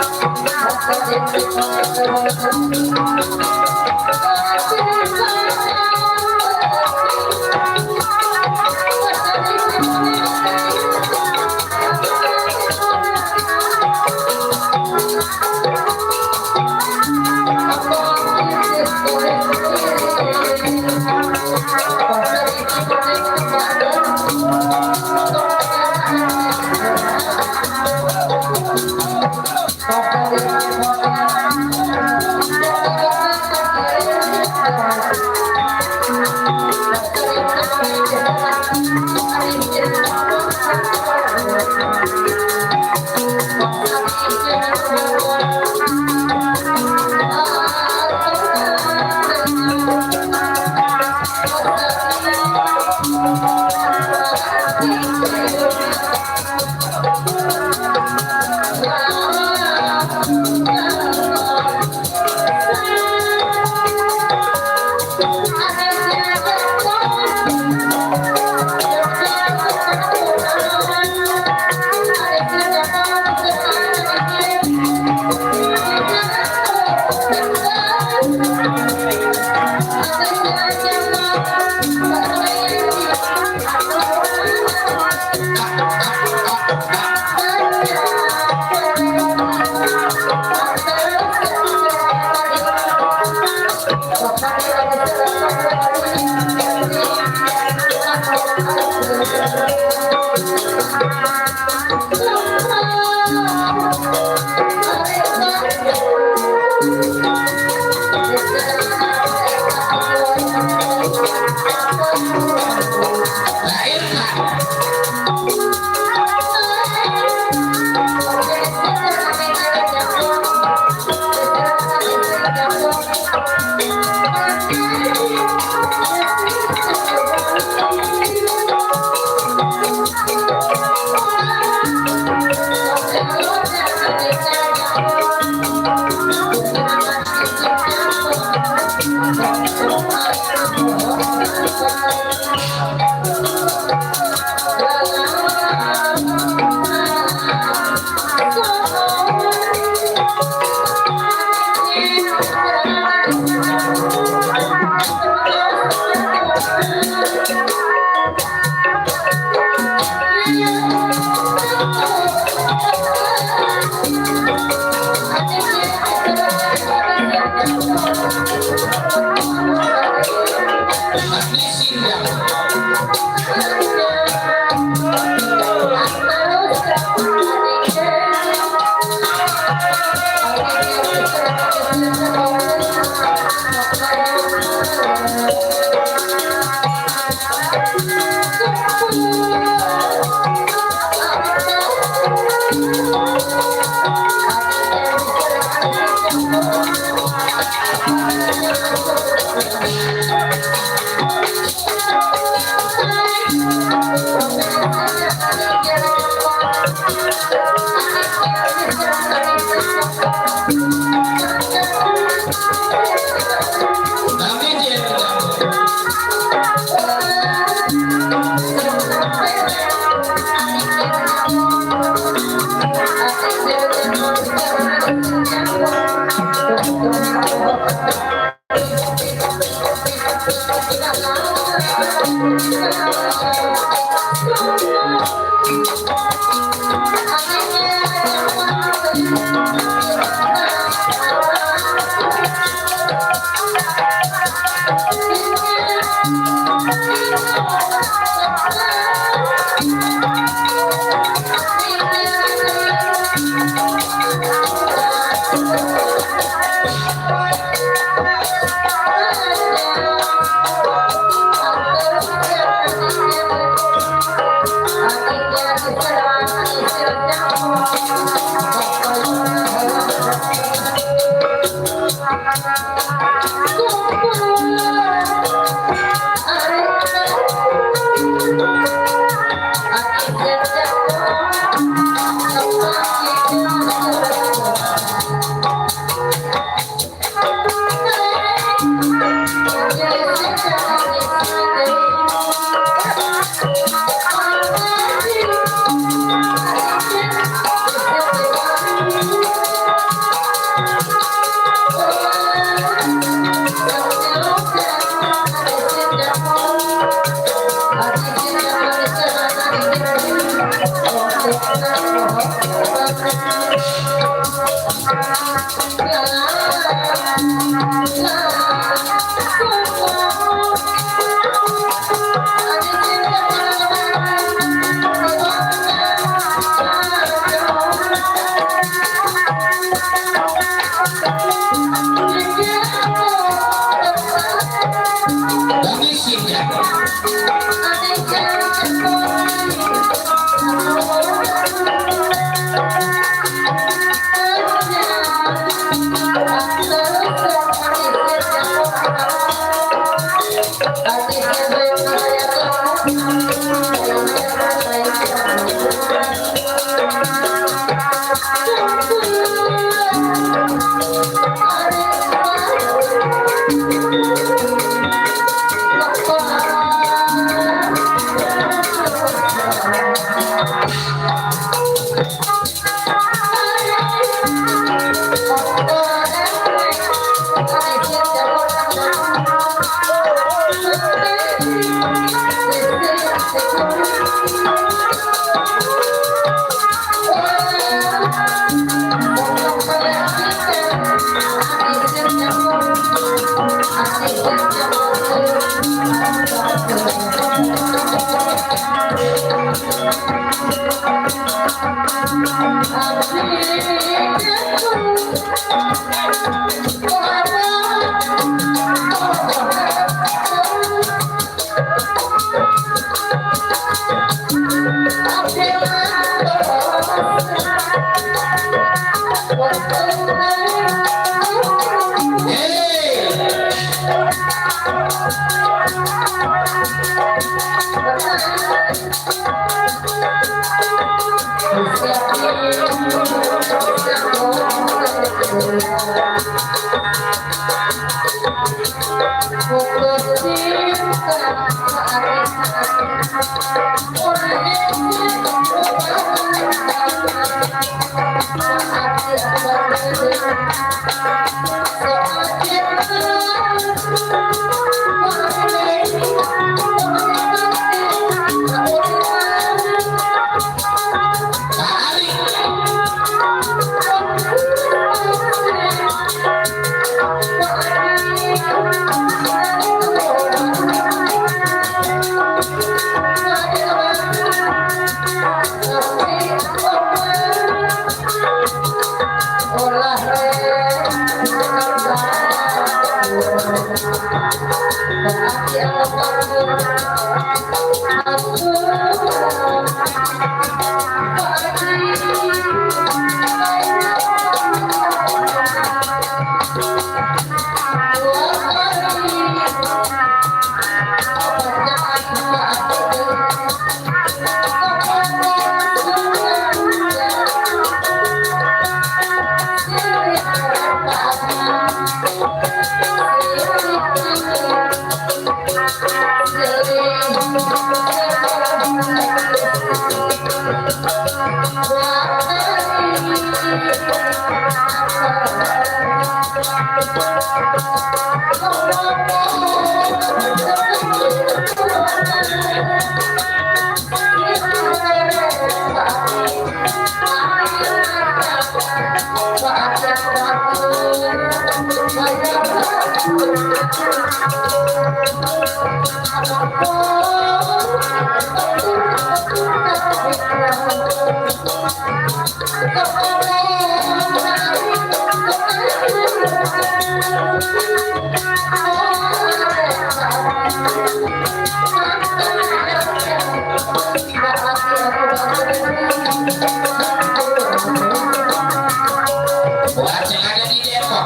Buat yang ada di Depok.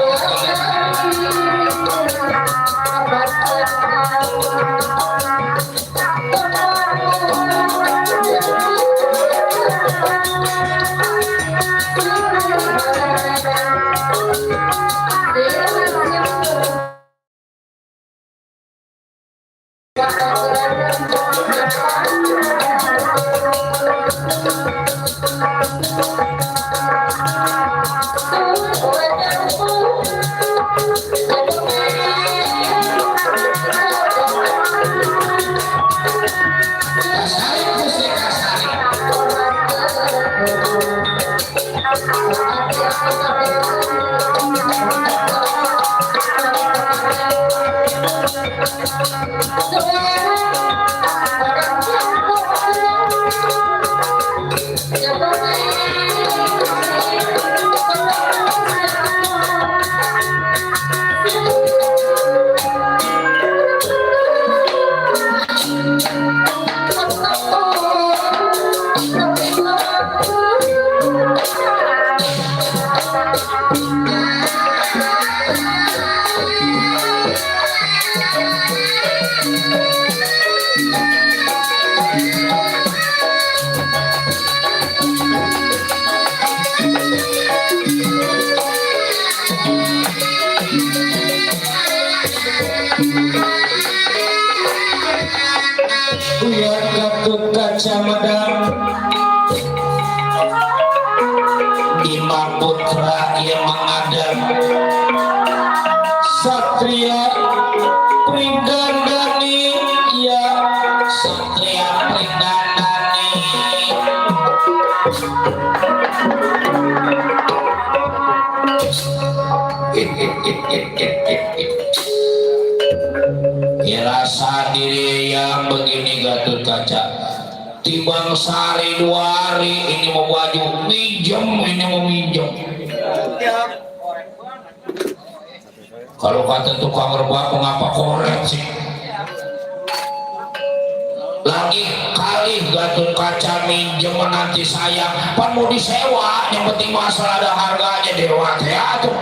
Buyar Gatot Kaca Madang Imam Putra yang mengadang Satria Pringgandani ya Satria Pringgandani rasa diri yang begini Gatot Kaca timbang sehari 2 hari ini mau baju minjem ini mau minjem kalau kata tukang rebah mengapa korek sih lagi kali Gatot Kaca minjem nanti sayang pan mau disewa yang penting masalah ada harganya dewa teater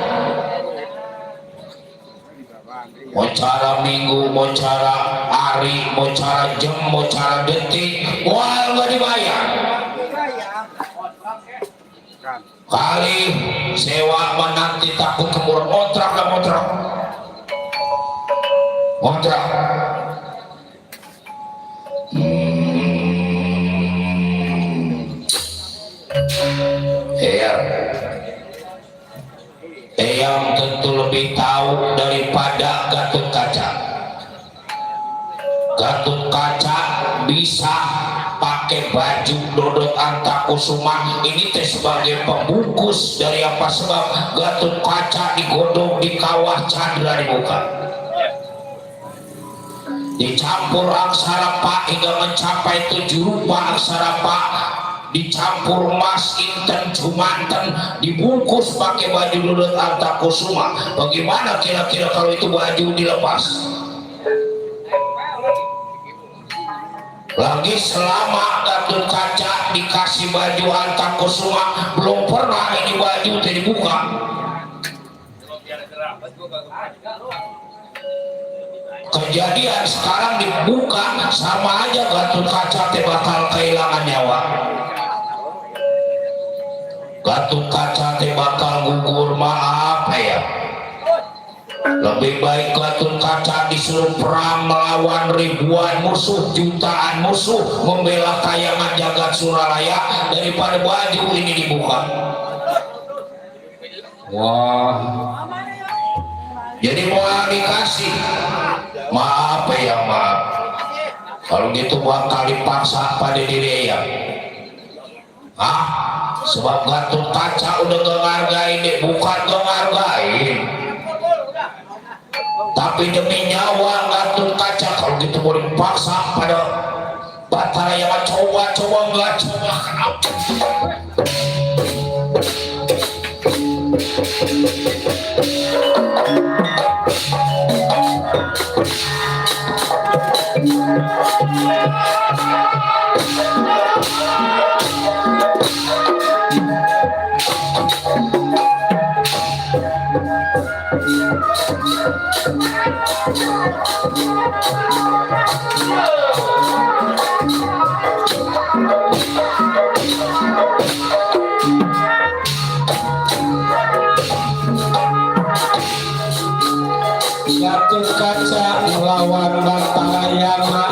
mau cara minggu, mau cara hari, mau cara jam, mau cara detik, wah nggak dibayar. Kali sewa nanti takut kemurah kontrak dan kontrak. Yang tentu lebih tahu daripada Gatot Kaca. Gatot Kaca bisa pakai baju Dodot Antakusuma ini teh sebagai pembungkus dari apa sebab Gatot Kaca digodong di kawah Chandra di muka. Dicampur aksara Pak hingga mencapai 7 rupa aksara Pak. Dicampur emas inten jumanten dibungkus pakai baju Dodot Antakusuma. Bagaimana kira-kira kalau itu baju dilepas? Lagi selama Gatot Kaca dikasih baju Antakusuma belum pernah ini baju dibuka. Kejadian sekarang dibuka sama aja Gatot Kaca bakal kehilangan nyawa. Gatot Kaca bakal gugur maaf ya. Lebih baik Gatot Kaca disuruh perang melawan ribuan musuh, jutaan musuh, membela kayangan jagat Suralaya daripada baju ini dibuka. Wah. Jadi mau dikasih maaf ya maaf. Kalau gitu bakal dipaksa pada diri ya. Sebab Gatot Kaca udah ngehargain deh, bukan ngehargain tapi demi nyawa Gatot Kaca. Kalau gitu mau dipaksa pada Batara yang coba-coba nggak coba. Gatot Kaca melawan Batara Yama.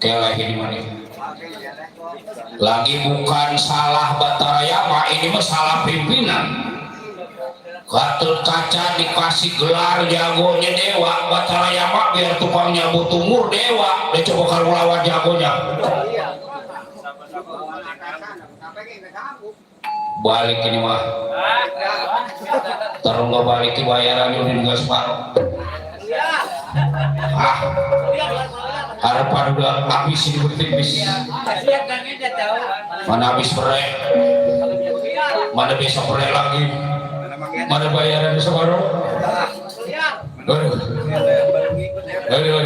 keleh ini mana lagi bukan salah Batara Yama, ini mah salah pimpinan. Gatot Kaca dikasih gelar jagonya dewa, Batara Yama biar tukang nyabut umur dewa, dia coba kalau lawan jagonya. Balik ini mah, terus nggak balik ke bayaran udah nggak separuh. Harapan udah habis ini bertipis. Mana habis perek, mana besok perek lagi, mana bayaran separuh. Aduh,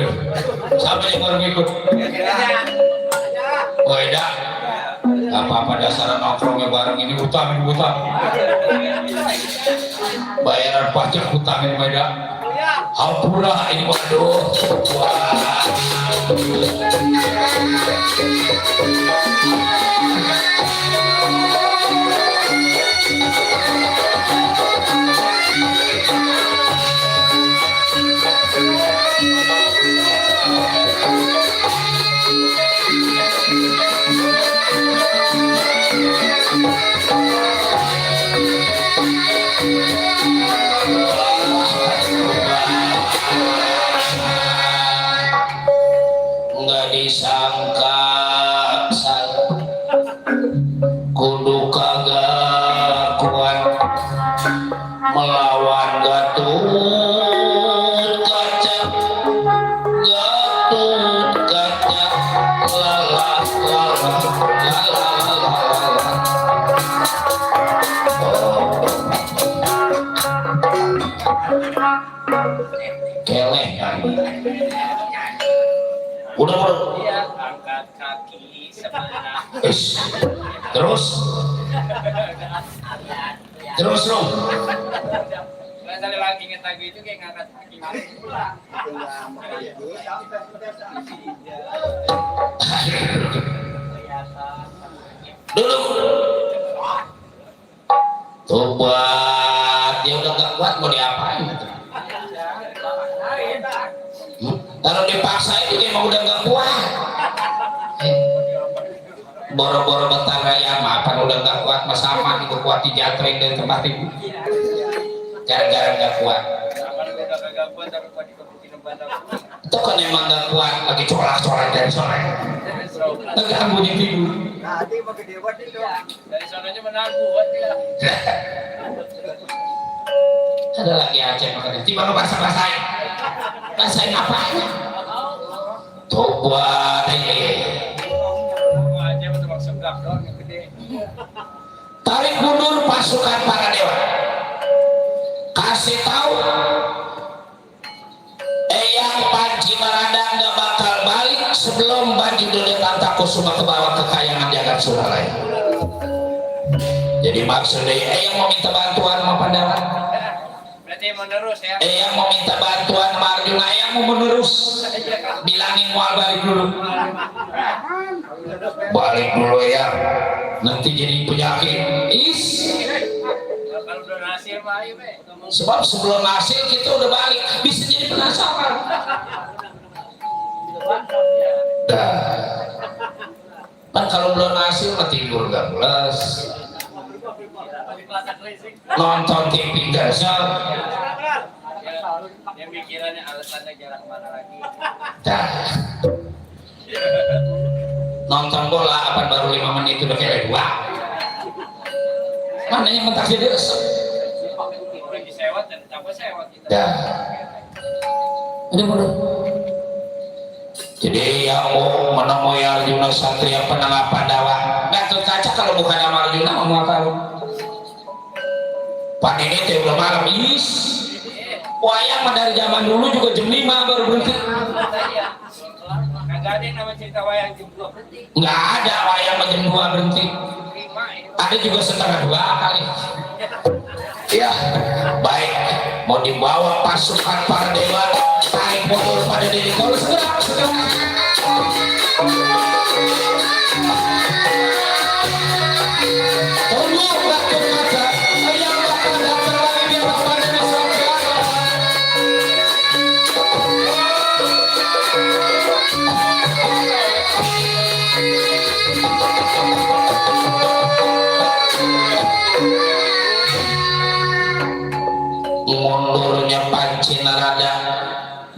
siapa yang baru ngikut? Oh eda, apa-apa dasar nongkrongnya bareng ini utang. Bayaran pajak utangin beda. Hampura ini waduh. Wah. Nggak disangka kudu kagak kuat melawan Gatot Kaca lala keleh kan udah angkat kaki sebelah terus dong nggak salah lagi ngetagu itu kayak ngangkat kaki duduk tobat dia udah gak kuat mau diapain kalau dipaksain juga emang udah gak kuat boro-boro Batara Yama apa udah gak kuat mas sama itu kuat di jatring dari tempat itu gara-gara gak kuat udah kagak kuat tapi kuat dikebukin bandar itu kan emang gak kuat lagi corak-corak dari sore terganggu di tidur Nanti pakai dewa itu. dari sononya menanggu buat dia ada lagi Aceh makanya tiba lu basah-basahin apa tobat aja betul maksud gak doang yang gede tarik mundur pasukan para dewa kasih tahu Eyang Panji Maradang gak bakal balik sebelum Banji Dode Tantakusuma ke bawah kekayangan jagat Suralaya. Jadi maksudnya Eyang mau minta bantuan sama Pandawa, berarti menerus ya Eyang mau minta bantuan sama Arjuna, Eyang mau menerus bilangin mual balik dulu ya nanti jadi penyakit kalau udah hasil mah ayo be sebab sebelum hasil kita udah balik bisa jadi penasaran kan kalau belum hasil mah tidur gak pulas nonton TV gasal yang pikirannya alasannya jarak kemana lagi nonton bola apa baru 5 menit udah kayak 2 mana yang mentah jadi udah disewat dan tambah sewat kita ini bener jadi yang mau menemui Arjuna Satria penengah Pandawa Gatot Kaca kalau bukan sama Arjuna mau tahu pan ini teh udah malam wayang mah dari zaman dulu juga jam 5 baru berhenti kagak ada yang nama cerita wayang jumlah berhenti nggak ada wayang mah jam 2 berhenti ada juga setengah 2 kali ya baik mau dibawa pasukan para dewa tarik mundur pada diri kalau segera tunggu Gatot Kaca yang bakal datang lagi di hadapan Dewi Samudera Panci Narada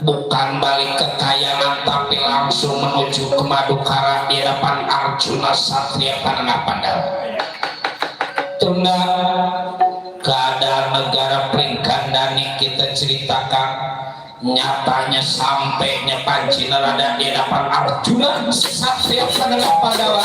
bukan balik ke kayangan tapi langsung menuju ke Madukara di hadapan Arjuna Satria Panengah Pandawa. Tunggal keadaan negara Pringgandani kita ceritakan, nyatanya sampainya Panci Narada di hadapan Arjuna Satria Panengah Pandawa.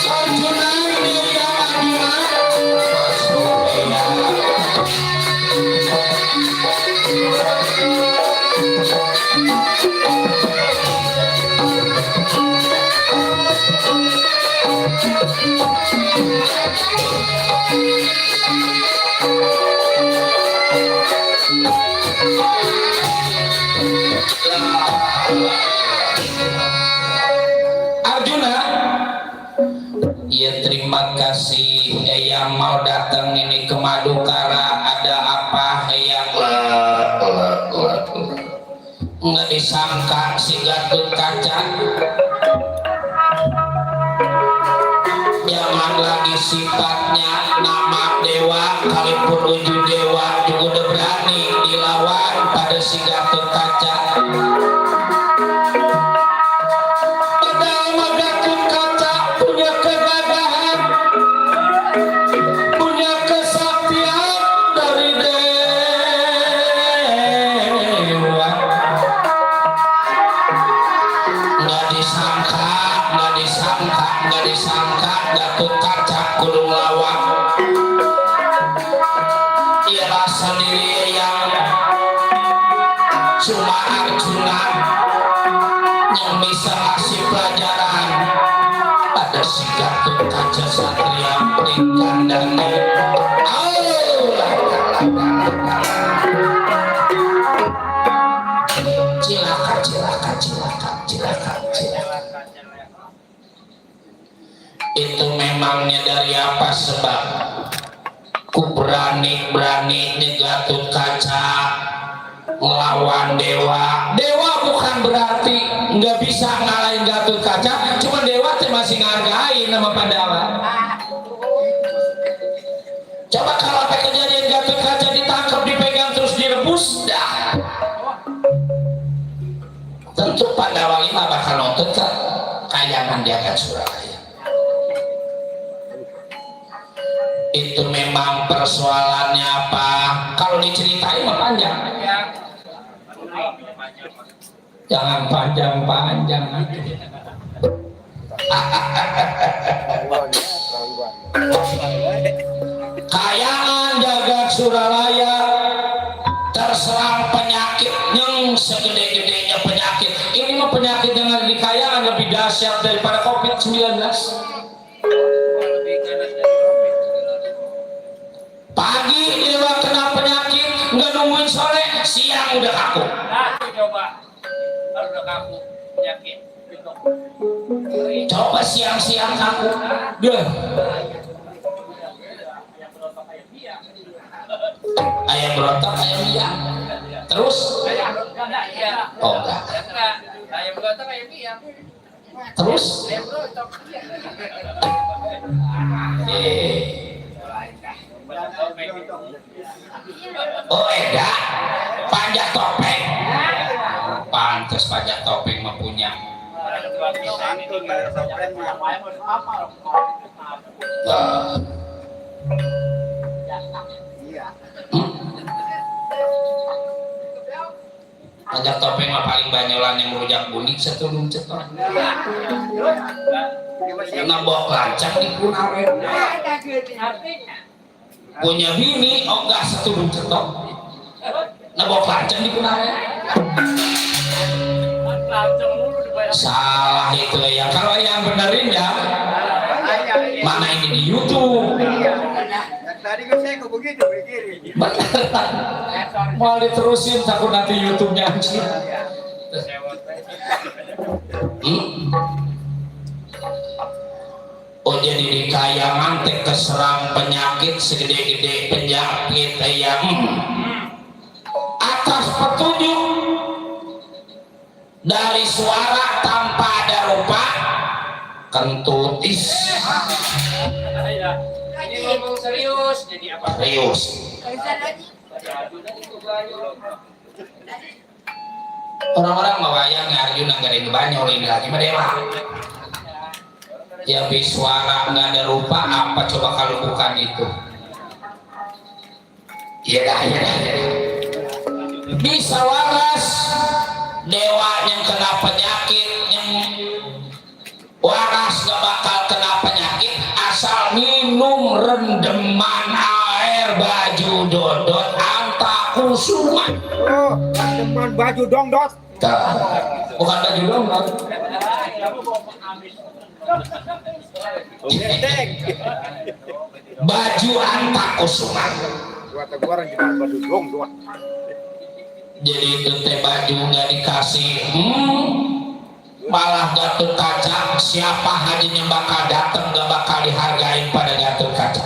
Arjuna ini Arjuna, ya terima kasih yang mau datang ini ke Madukara. Ada apa yang nggak disangka si Gatot Kaca, jangan lagi sifatnya nama dewa, kalaupun wujud dewa juga udah berani dilawan pada si Gatot Kaca. Padahal Gatot Kaca punya kegagahan, punya kesaktian dari dewa. Nggak disangka Gatot Kaca kudu ngelawan. Ialah sendiri yang cuma Arjuna yang bisa ngasih pelajaran pada si Gatot Kaca Satria Pringgandani. Cilaka. Itu memangnya dari apa sebab ku berani Gatot Kaca melawan dewa. Dewa bukan berarti nggak bisa ngalahin Gatot Kaca, cuma dewa masih ngargain nama Pandawa. Coba kalau apa kejadian Gatot Kaca ditangkap, dipegang terus direbus, dah tentu Pandawa lima bakal nonton ke kayangan di akan Surabaya. Itu memang persoalannya apa? Kalau diceritain mah panjang. Jangan panjang-panjang. Kayangan jagat Suralaya terserang penyakit yang segede-gedenya penyakit. Ini mah penyakit yang ada di kayangan lebih dahsyat daripada COVID-19. Pagi dewa kena penyakit, nggak nungguin sore, siang udah kaku. Coba, kalau udah kaku penyakit. Coba siang-siang kaku, deh. Ayam berontak, ayam biak. Terus? Oh enggak. Ayam berontak, ayam biak. Terus? Ayam berontak. Oh eda, panjat topeng. Pantes panjat topeng mah punya. Panjat topeng mah paling banyolan yang merujak bunik setulung cetok. Karena bawa lancak di Kunaren. Punya bini, oh enggak setulung cetok. Nah bawa lancak di Kunaren. Salah itu ya. Kalau yang benerin ya, mana ini di YouTube. Tadi kan saya kok begitu begini. Mau diterusin takut nanti YouTube-nya hancur. Oh jadi jadi di kayangan teh keserang penyakit segede-gede penyakit yang atas petunjuk dari suara tanpa ada rupa kentutis. Ini ngomong serius, jadi apa? Serius. Orang-orang mawayang Arjuna nggak ada banyol ini lagi dewa. Ya suara nggak ada rupa apa coba kalau bukan itu? Iya dah. Bisa waras dewa yang kena penyakit yang waras gak bakal kena penyakit asal minum rendeman air baju dodot antakusuman. Oh, teman baju dong dot. Bukan baju dodot. Baju antakusuman. Dua teguran kita baju dong dot. Jadi itu teh baju nggak dikasih, malah Gatot Kaca siapa hajinya bakal datang gak bakal dihargain pada Gatot Kaca.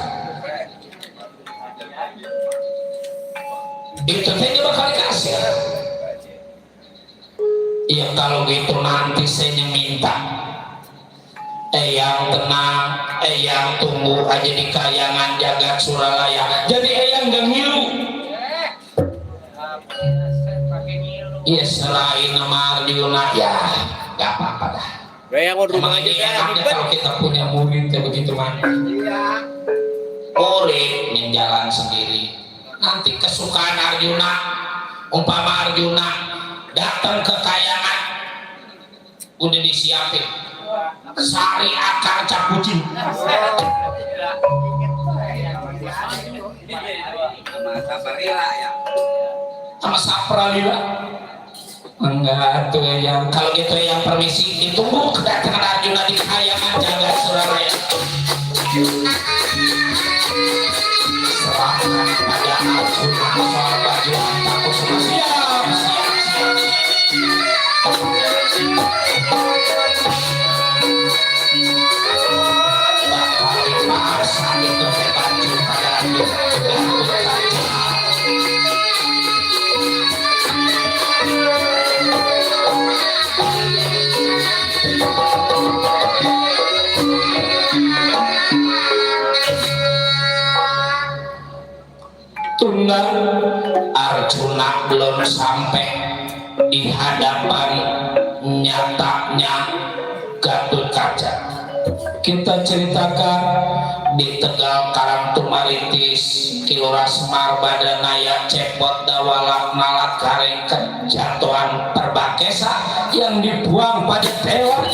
Itu teh gak bakal dikasih. Ya kalau gitu nanti saya minta yang tenang, yang tunggu aja di kayangan jagat Suralaya. Jadi yang gak ngilu. Iya selain nama Arjuna ya gak apa-apa dah. Emang ini enaknya kalau kita punya murid kayak begitu mana? Iya. Murid yang jalan sendiri. Nanti kesukaan Arjuna, umpama Arjuna datang ke kayangan udah disiapin sari akar capucin. Sama sapralila. Enggak tuh yang kalau gitu yang permisi ditunggu kedatangan Arjuna di kayangan jagat Suralaya. Serahkan pada Arjuna soal baju antakusuma. Siap. Bakal dipasang itu baju pada Arjuna. Tunggal Arjuna belum sampai di hadapan nyatanya Gatot Kaca. Kita ceritakan di Tegal Karang Tumaritis Kilora Semar Badanaya Cepot Dawalak Malak Kareng kejatuhan Perbakesa yang dibuang pada tewan.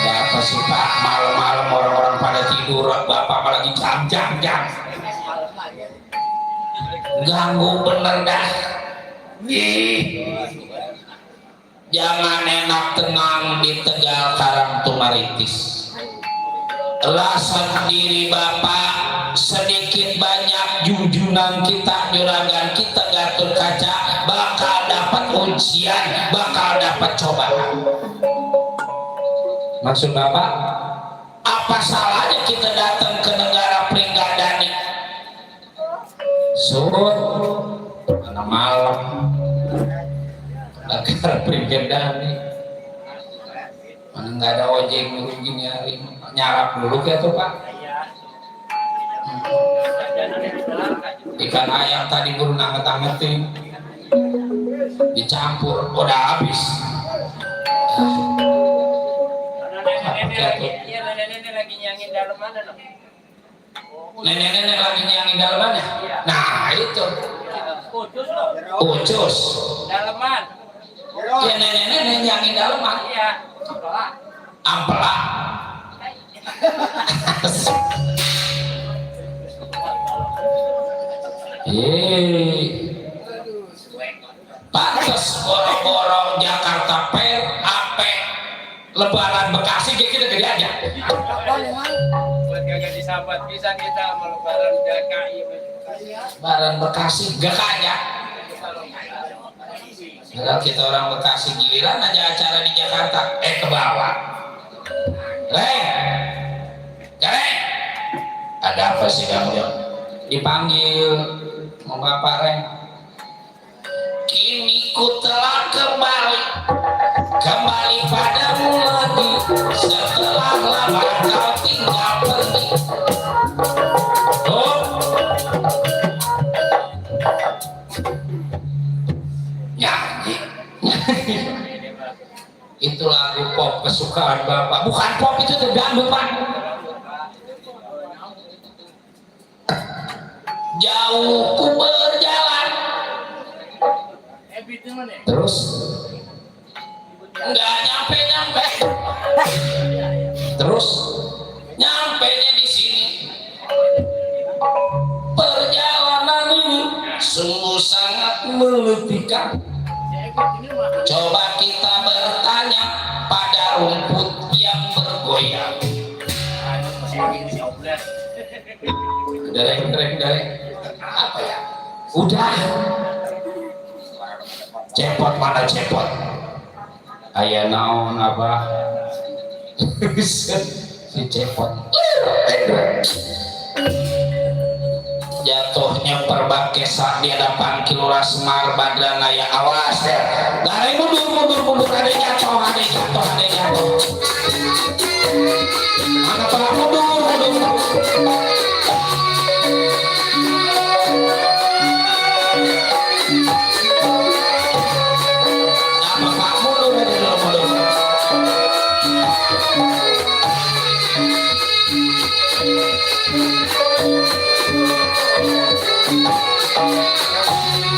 Ada apa sih Pak? Malam-malam orang-orang pada tidur, Bapak lagi jam. Ganggu bener dah. Jangan enak tenang di Tegal Karang Tumaritis. Rasa diri Bapak sedikit banyak junjunan kita, juragan kita Gatot Kaca bakal dapat ujian, bakal dapat cobaan. Maksud Bapak, apa salahnya kita datang ke negara Pringgadani? Surut, mana malam, negara Pringgadani, mana nggak ada ojek dulu gini hari, nyarap dulu ya tuh Pak. Ikan ayam tadi baru nanget-nangetin, dicampur, udah habis. Nenek lagi nyangin dalam mana no? Nenek lagi nyangin dalamannya. Nah itu. Kudus loh. Ucus. Dalaman. Ya nenek nyangin dalaman. Iya. Ampela. Pantes borong-borong Jakarta Fair ape Lebaran Bekasi kayak kita gede aja. Buat kagak disahabat bisa kita mau lebaran DKI. Lebaran Bekasi gak aja. Kalau kita orang Bekasi giliran aja acara di Jakarta ke bawah. Reng, ada apa sih kamu? Dipanggil mau Bapak Reng. Kini ku telah kembali padamu lagi setelah lama kau tinggal pergi. Oh, nyanyi. Itu lagu pop kesukaan Bapak. Bukan pop, itu dangdut Pak. Jauh ku berjalan, Terus nggak nyampe. terus Nyampenya di sini. Perjalanan ini sungguh sangat meletihkan. Coba kita bertanya pada rumput yang bergoyang. dereng. Apa ya? Udah. Cepot mana cepot? Aya naon Abah? Si cepot. Jatuhnya perbakesa di hadapan Kilura Semar Badan Naya. Awas ya. Dari mundur. Ada jatuh. Mana pernah mundur. Apa Pak mundur aja mundur.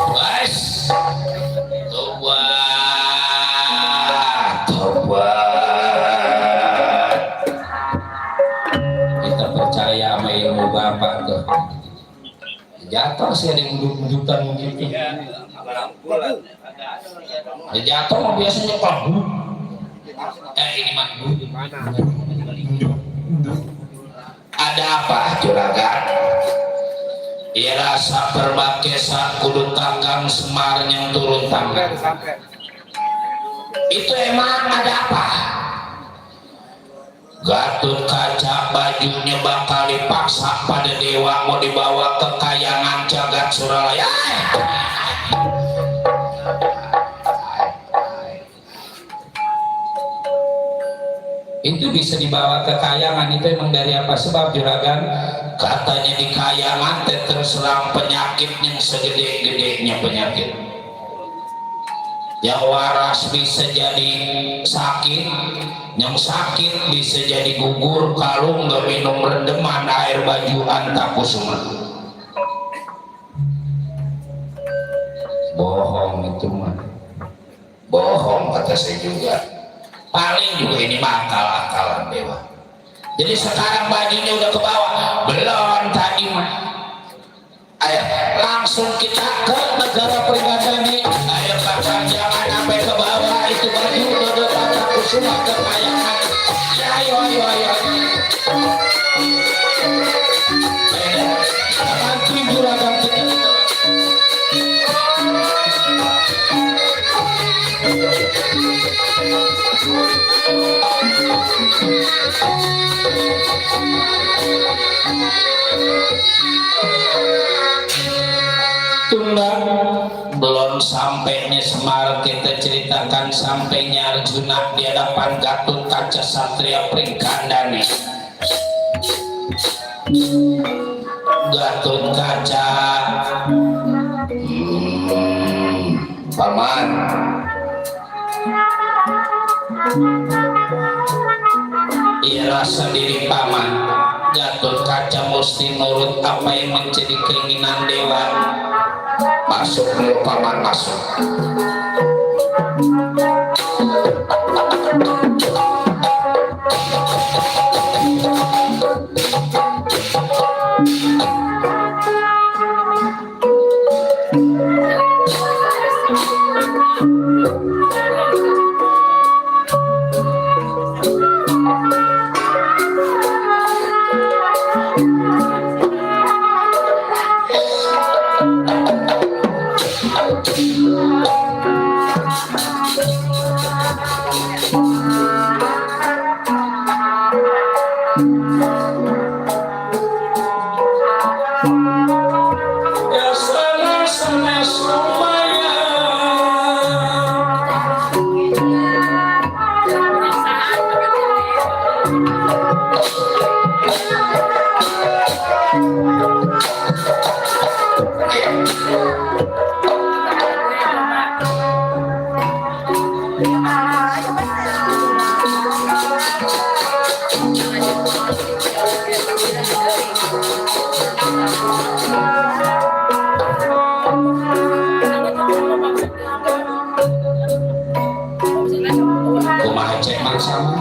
Guys, tobat. Kita percaya sama ilmu Bapak tuh. Jatuh sih ada yang duduk-dudukan gitu. Ya jatuh mah biasanya pabu. Ini mah ada apa juragan? Ya rasa perbakesa kudu Kakang Semar yang turun tangan. Itu emang ada apa? Gatot Kaca bajunya bakal dipaksa pada dewa mau dibawa ke kayangan jagat Suralaya. Itu bisa dibawa ke kayangan, itu emang dari apa sebab juragan? Katanya di kayangan terserang penyakit yang segede-gedenya penyakit. Yang waras bisa jadi sakit, yang sakit bisa jadi gugur kalau nggak minum rendeman air baju Antakusuma. Bohong itu mah. Bohong kata saya juga. Paling juga ini mah akal-akalan dewa. Jadi sekarang bajunya udah ke bawah, belum tadi mah. Ayo langsung kita ke negara Pringgadani. Ayo kakak jangan sampai ke bawah itu baju udah Antakusuma ke kayangan. Ya ayo. Antri juragan kita. Tunda Belum sampainya Semar kita ceritakan sampainya Arjuna di hadapan Gatot Kaca Satria Pringkandani. Gatot Kaca, paman, ia rasa diri paman. Gatot Kaca mesti nurut apa yang menjadi keinginan dewa. Masuk dulu paman, masuk. Kumaha cek mangsama?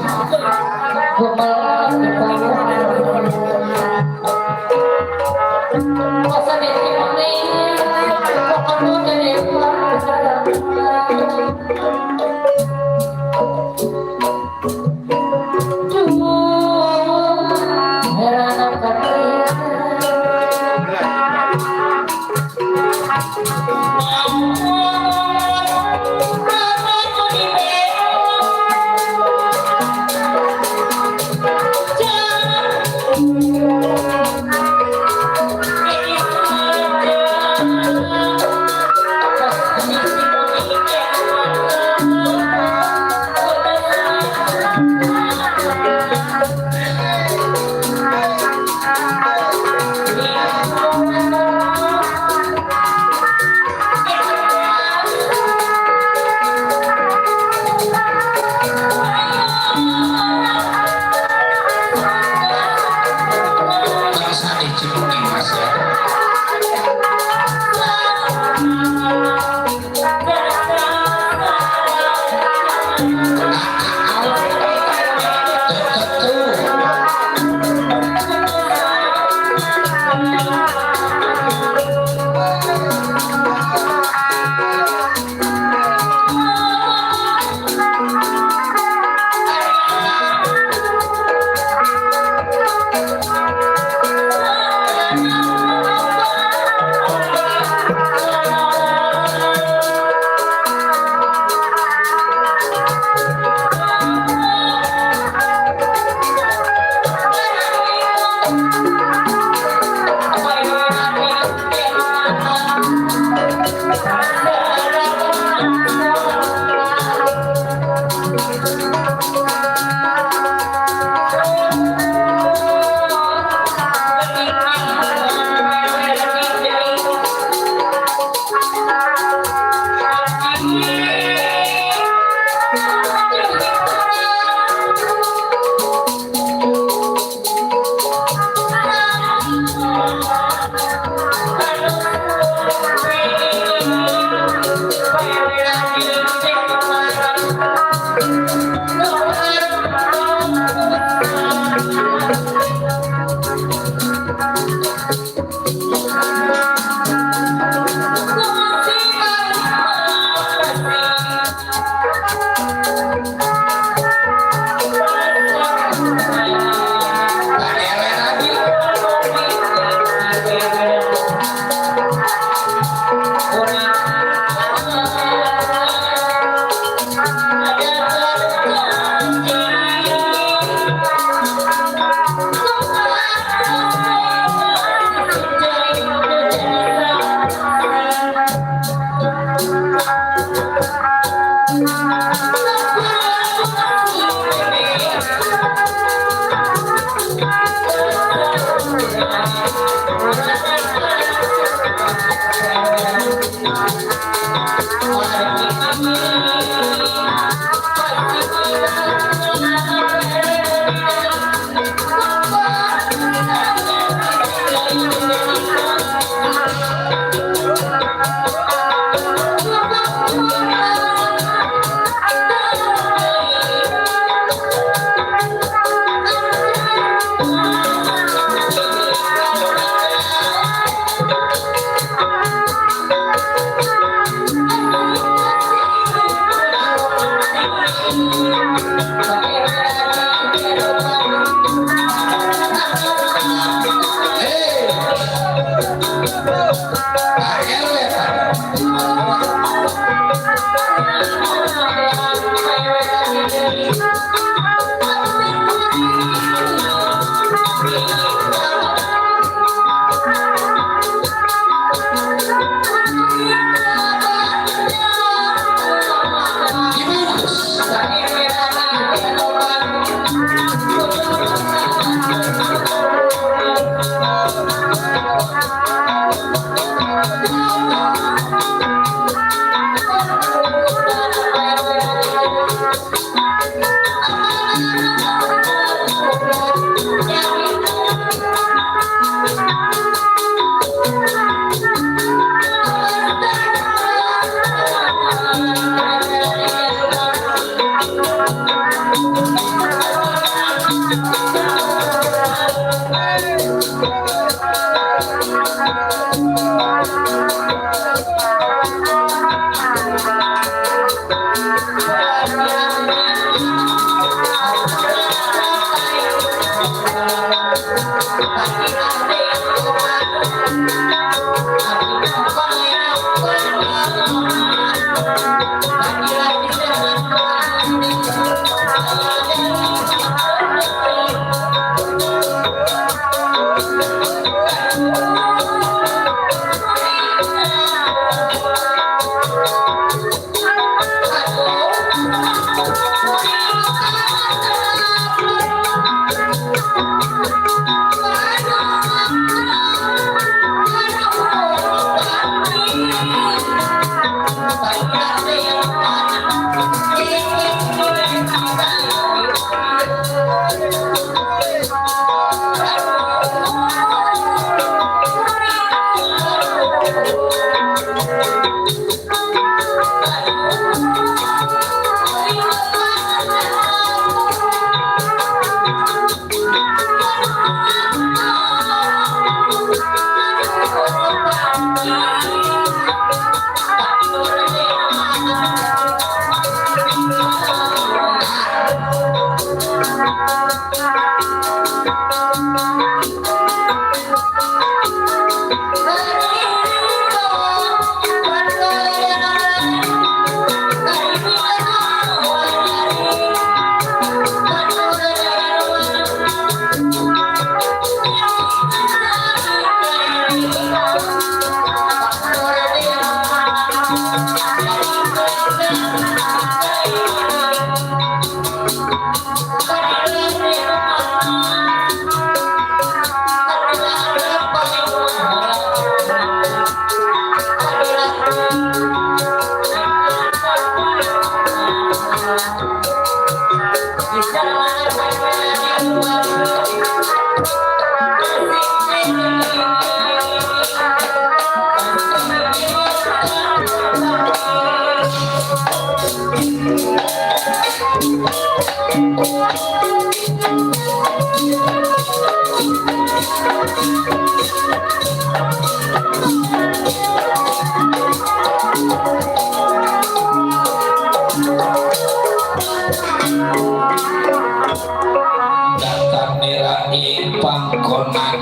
Datang niraing pangkonan,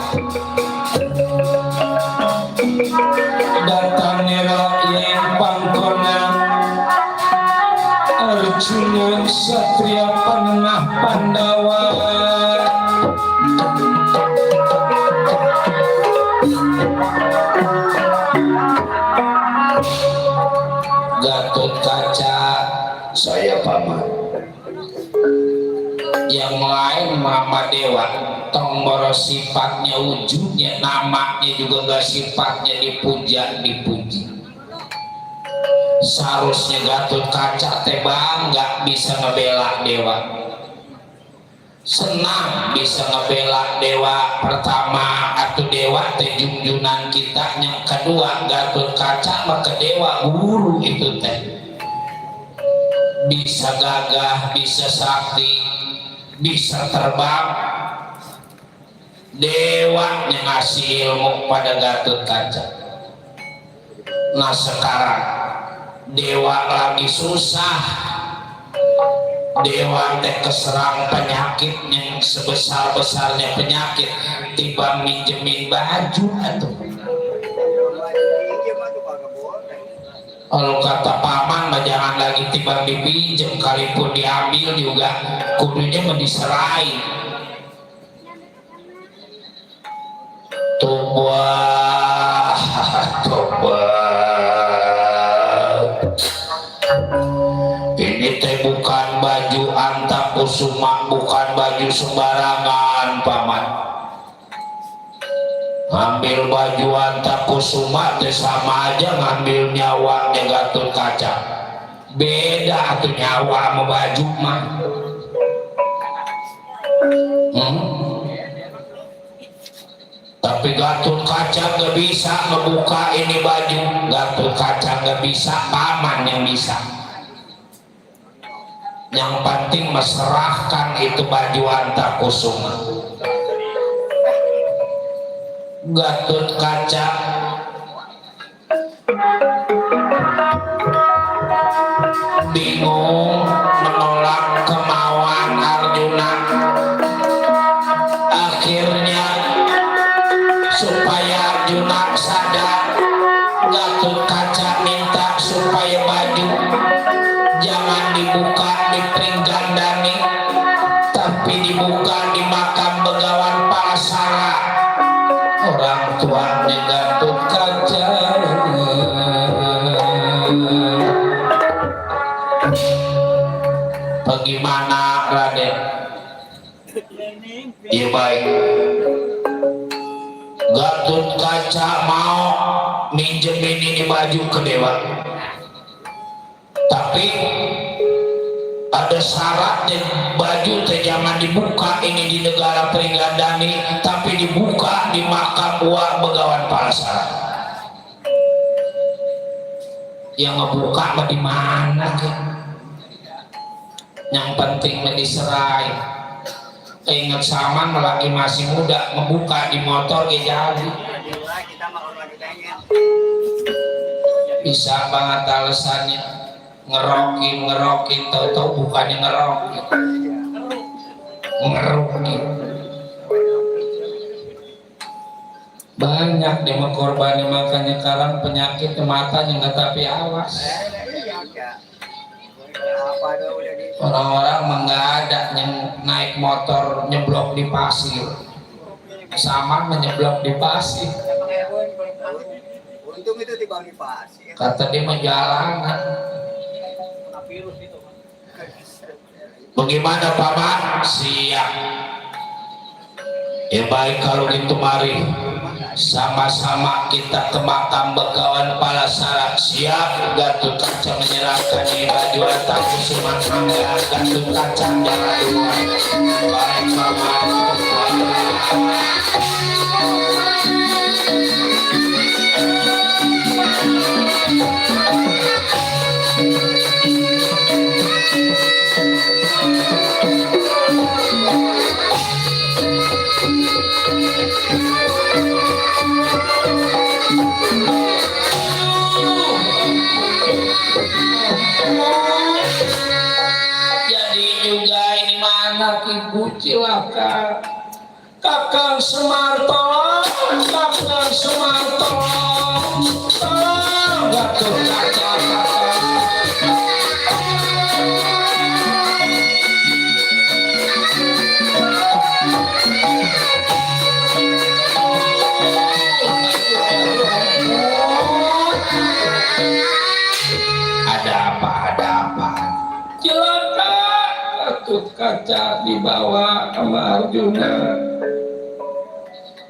datang niraing pangkonan, Arjuna Satria Panengah Pandawa. Gatot Kaca, saya paman. Yang lain Mama Dewa, tombor sifatnya wujudnya, namanya juga gak sifatnya dipuji. Seharusnya Gatot Kaca teh bangga bisa ngebela dewa, senang bisa ngebela dewa. Pertama atau dewa teh junjunan kita, yang kedua Gatot Kaca maka dewa guru itu teh bisa gagah, bisa sakti, bisa terbang. Dewa yang ngasih ilmu pada Gatot Kaca. Nah sekarang dewa lagi susah, dewa teh keserang penyakit yang sebesar-besarnya penyakit, tiba minjemin baju atau Kalau kata paman mah jangan lagi timbang dipinjem, kalipun diambil juga kudunya mendiserai. Tobat, tobat. Ini teh bukan baju Antakusuma, bukan baju sembarangan paman. Ngambil baju Antakusuma teh sama aja ngambil nyawa di Gatot Kaca. Beda tuh nyawa sama baju mah. Tapi Gatot Kaca gak bisa ngebuka ini baju. Gatot Kaca gak bisa, paman yang bisa. Yang penting meserahkan itu baju Antakusuma. Gatot Kaca bingung menolak kemauan Arjuna. Akhirnya supaya Arjuna sadar, Gatot Kaca minta supaya baju jangan dibuka di Pringgandani, tapi dibuka di makam Begawan Palasara, orang tuanya Gatot Kaca. Bagaimana Raden? Iya baik. Gatot Kaca mau minjemin ini baju ke dewa, tapi ada syaratnya, baju teh jangan dibuka ini di negara Pringgandani, tapi dibuka di makam Wak Begawan Palasara. Yang ngebuka mah di mana kan? Yang penting diserai. Ingat Saman lagi masih muda, ngebuka di motor ke jadi. Bisa banget alasannya. Ngerokin tahu-tahu bukannya ngerokin, ngerokin. Banyak deh korbannya, makanya sekarang penyakit matanya nggak tapi awas. Orang-orang mah nggak ada yang naik motor nyeblok di pasir, sama menyeblok di pasir. Untung itu tiba di pasir. Kata dia mah jalanan. Bagaimana paman? Siap. Ya baik kalau gitu mari sama-sama kita ke makam Begawan Palasara. Siap. Gatot Kaca menyerahkan ini baju Antakusuma. Gatot Kaca jangan lupa. Baik paman. Jadi juga ini mana ibu cilaka. Kakang Semar tolong, Kakang Semar tolong, tolong Gatot Kaca. Ada apa? Cilaka, Gatot Kaca dibawa sama Arjuna.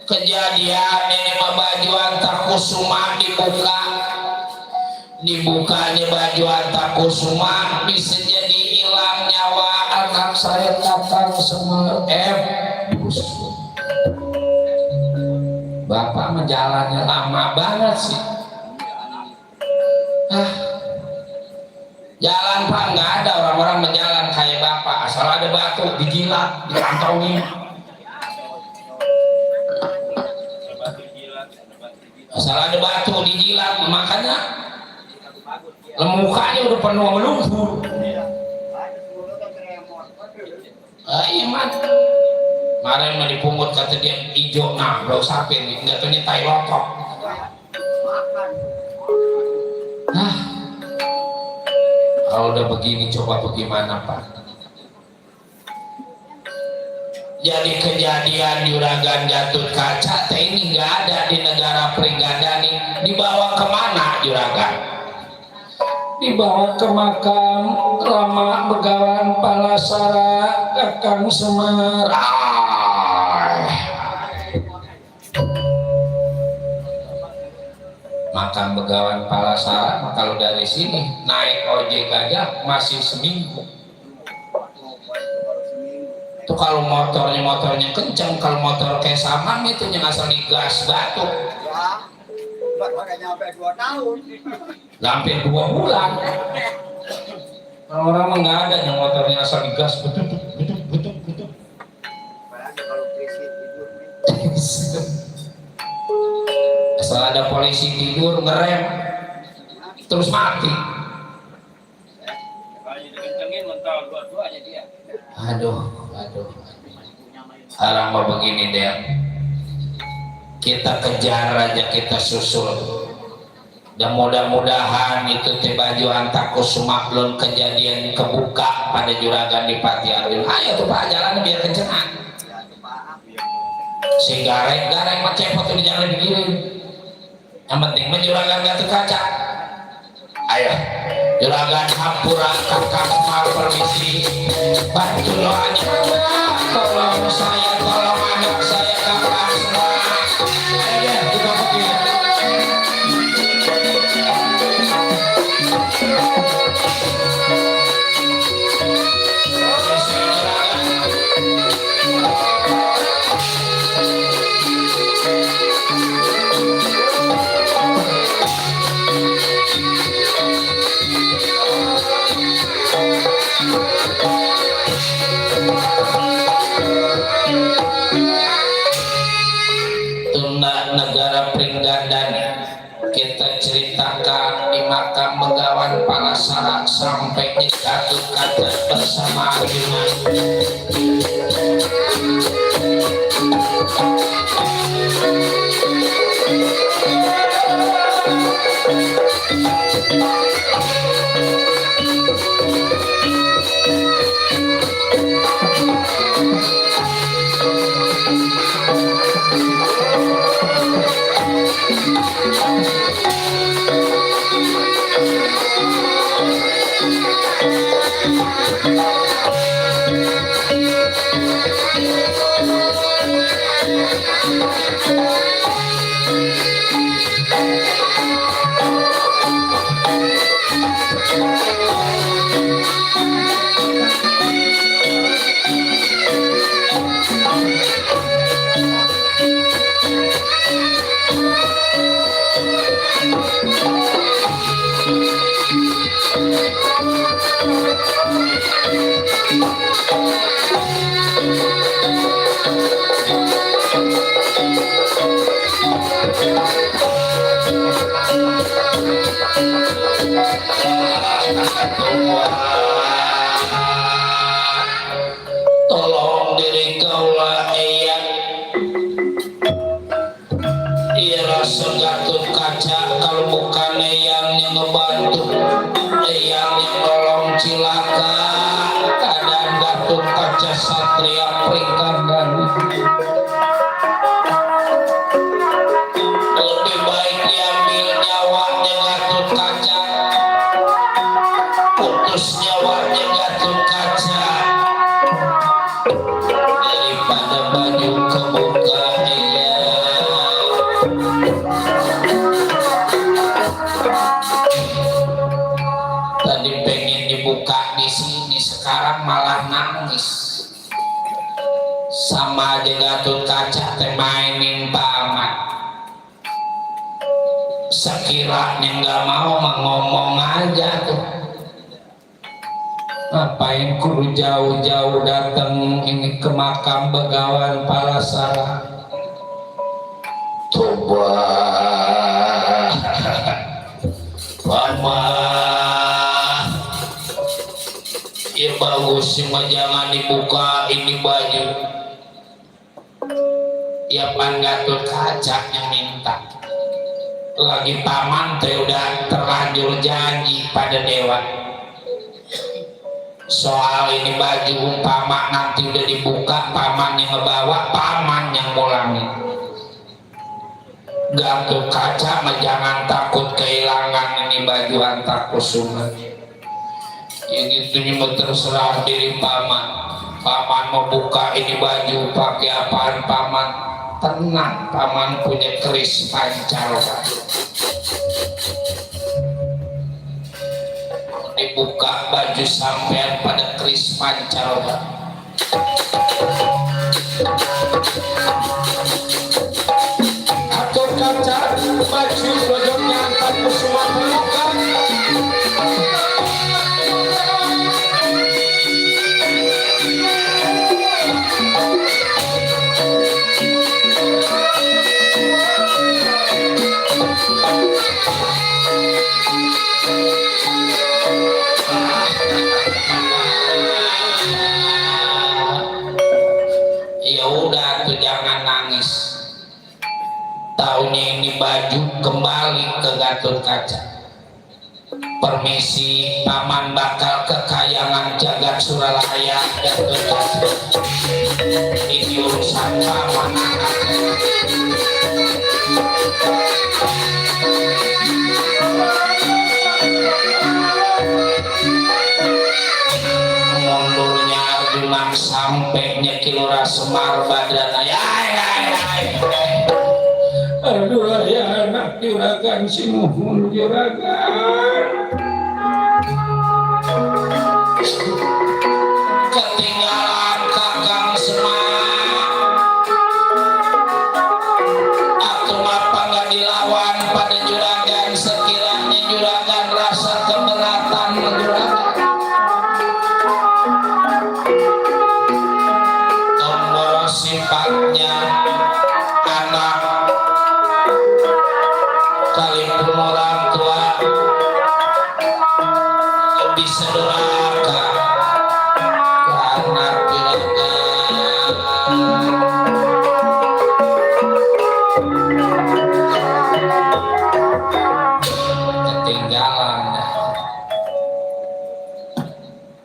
Kejadian ini mah baju Antakusuma dibukanya baju Antakusuma bisa jadi hilang nyawa anak saya Kakang Semar. Bapak menjalannya lama banget sih. Jalan Pak nggak ada orang-orang menjalan kayak Bapak, asal ada batu dijilat, dikantongin. Asal ada batu dijilat, makanya mukanya udah penuh melumpur. Iya man, kemarin mah dipungut kata dia hijau, nah bau sapi nih, nggak tahu ini tai lotok. Kalau udah begini coba bagaimana Pak? Jadi kejadian juragan Gatot Kaca ini nggak ada di negara Pringgadani. Dibawa kemana juragan? Dibawa ke makam Rama Begawan Palasara Kakang Semar. Makam Begawan Palasara, kalau dari sini naik ojek aja masih seminggu. Tuh kalau motornya kenceng, kalau motor kayak Samang itu yang asal digas batu. Ya, nggak nyampe 2 tahun. Sampai 2 bulan. Orang-orang mah nggak ada yang motornya asal digas betul. Apalagi kalau polisi tidur. Asal ada polisi tidur ngerem terus mati. Kalau dikencengin mental dua-duanya dia. Aduh. Alam begini deh. Kita kejar aja, kita susul. Dan mudah-mudahan itu teh baju antaku sumaklun kejadian kebuka pada juragan di Pati Arjun. Ayo tuh Pak, jalan biar kencengan. Si gareng mah cepot tuh di jalan begini. Yang penting menjuragan Gatot Kaca. Ayo, juragan Hampura Kakang Semar permisi. Bantu doanya, tolong saya, tolong anak saya Kakang Semar. Ayo deh, kita pergi. Negara Pringgadani kita ceritakan di makam Begawan Palasara sampai di Gatot Kaca bersama Arjuna. Tolong diri kaulah eyang rasa Gatot Kaca, kalau bukan eyang yang ngebantu, eyang yang nolong cilaka keadaan Gatot Kaca Satria Pringgadani. Lebih baik diambil nyawanya Gatot Kaca, putus nyawanya Gatot Kaca, daripada baju kebuka ya. Tadi pengen dibuka di sini, sekarang malah nangis. Sama aja Gatot Kaca teh mainin paman. Sekiranya nggak mau ngomong aja tuh. Ngapain kudu jauh-jauh datang ini ke makam Begawan Palasara? Coba Mama ya bagus, cuma jangan dibuka ini baju. Ya Pan Gatot Kaca yang minta. Lagi paman teh udah terlanjur janji pada dewa. soal ini baju umpama nanti udah dibuka, paman yang ngebawa, paman yang ngulangin. Gatot Kaca mah jangan takut kehilangan ini baju Antakusuma. Yang itu cuma terserah diri paman. Paman mau buka ini baju pakai apaan paman? Tenang, paman punya keris pancaroba. Dibuka baju sampean pada keris pancaroba. Gatot Kaca baju bojongnya Antakusuma terbuka. Ya udah tuh jangan nangis. Tahunnya ini baju kembali ke Gatot Kaca. Permisi, paman bakal kekayangan jagat Suralaya Gatot Kaca. Ini urusan paman anak. Mundurnya Arjuna sampainya Kilora Semar Badana. Aduh ya anak juragan si Muhun juragan. Ketinggalan Kakang Semar. Aku apa nggak dilawan pada juragan, sekiranya juragan rasa keberatan juragan. Tombol sifatnya anak sekalipun orang tua bisa durhaka ke anak ketinggalan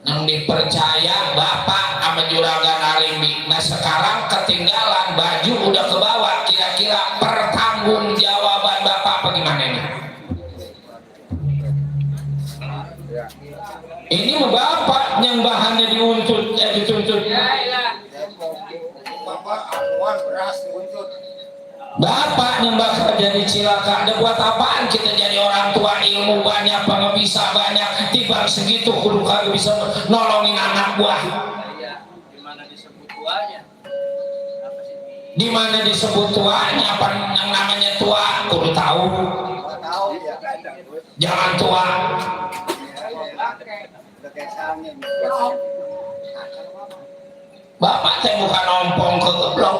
yang dipercaya bapak sama juragan Arimbi. Nah sekarang ketinggalan, baju udah kebawa, kira-kira pertanggungjawaban bapak apa gimana ini? Ini mah bapak yang bahannya dituntut. Bapak yang bakal jadi cilaka. Ada buat apaan kita jadi orang tua, ilmu banyak, pengabisa banyak, tiba segitu kudu kagak bisa nolongin anak buah. Dimana disebut tuanya? Apa sih? Di mana disebut tuanya? Apa yang namanya tua? Kudu tahu. Jangan tua. Bapak teh bukan ompong ke geblok.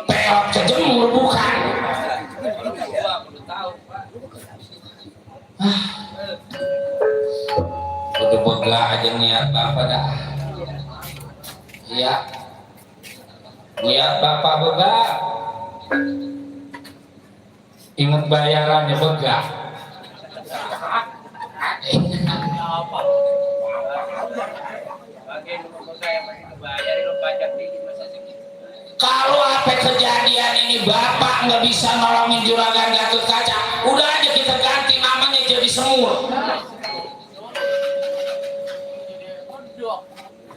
Peot kejemur bukan. Kudu tahu, Pak. Udah bega aja niat bapak dah. Iya. Niat bapak bega. Ingat bayarannya bega. Bagian saya bayar lo pajak dikit masa segitu. Kalau apa kejadian ini bapak nggak bisa nolongin juragan Gatot Kaca, udah aja kita ganti namanya jadi Semur.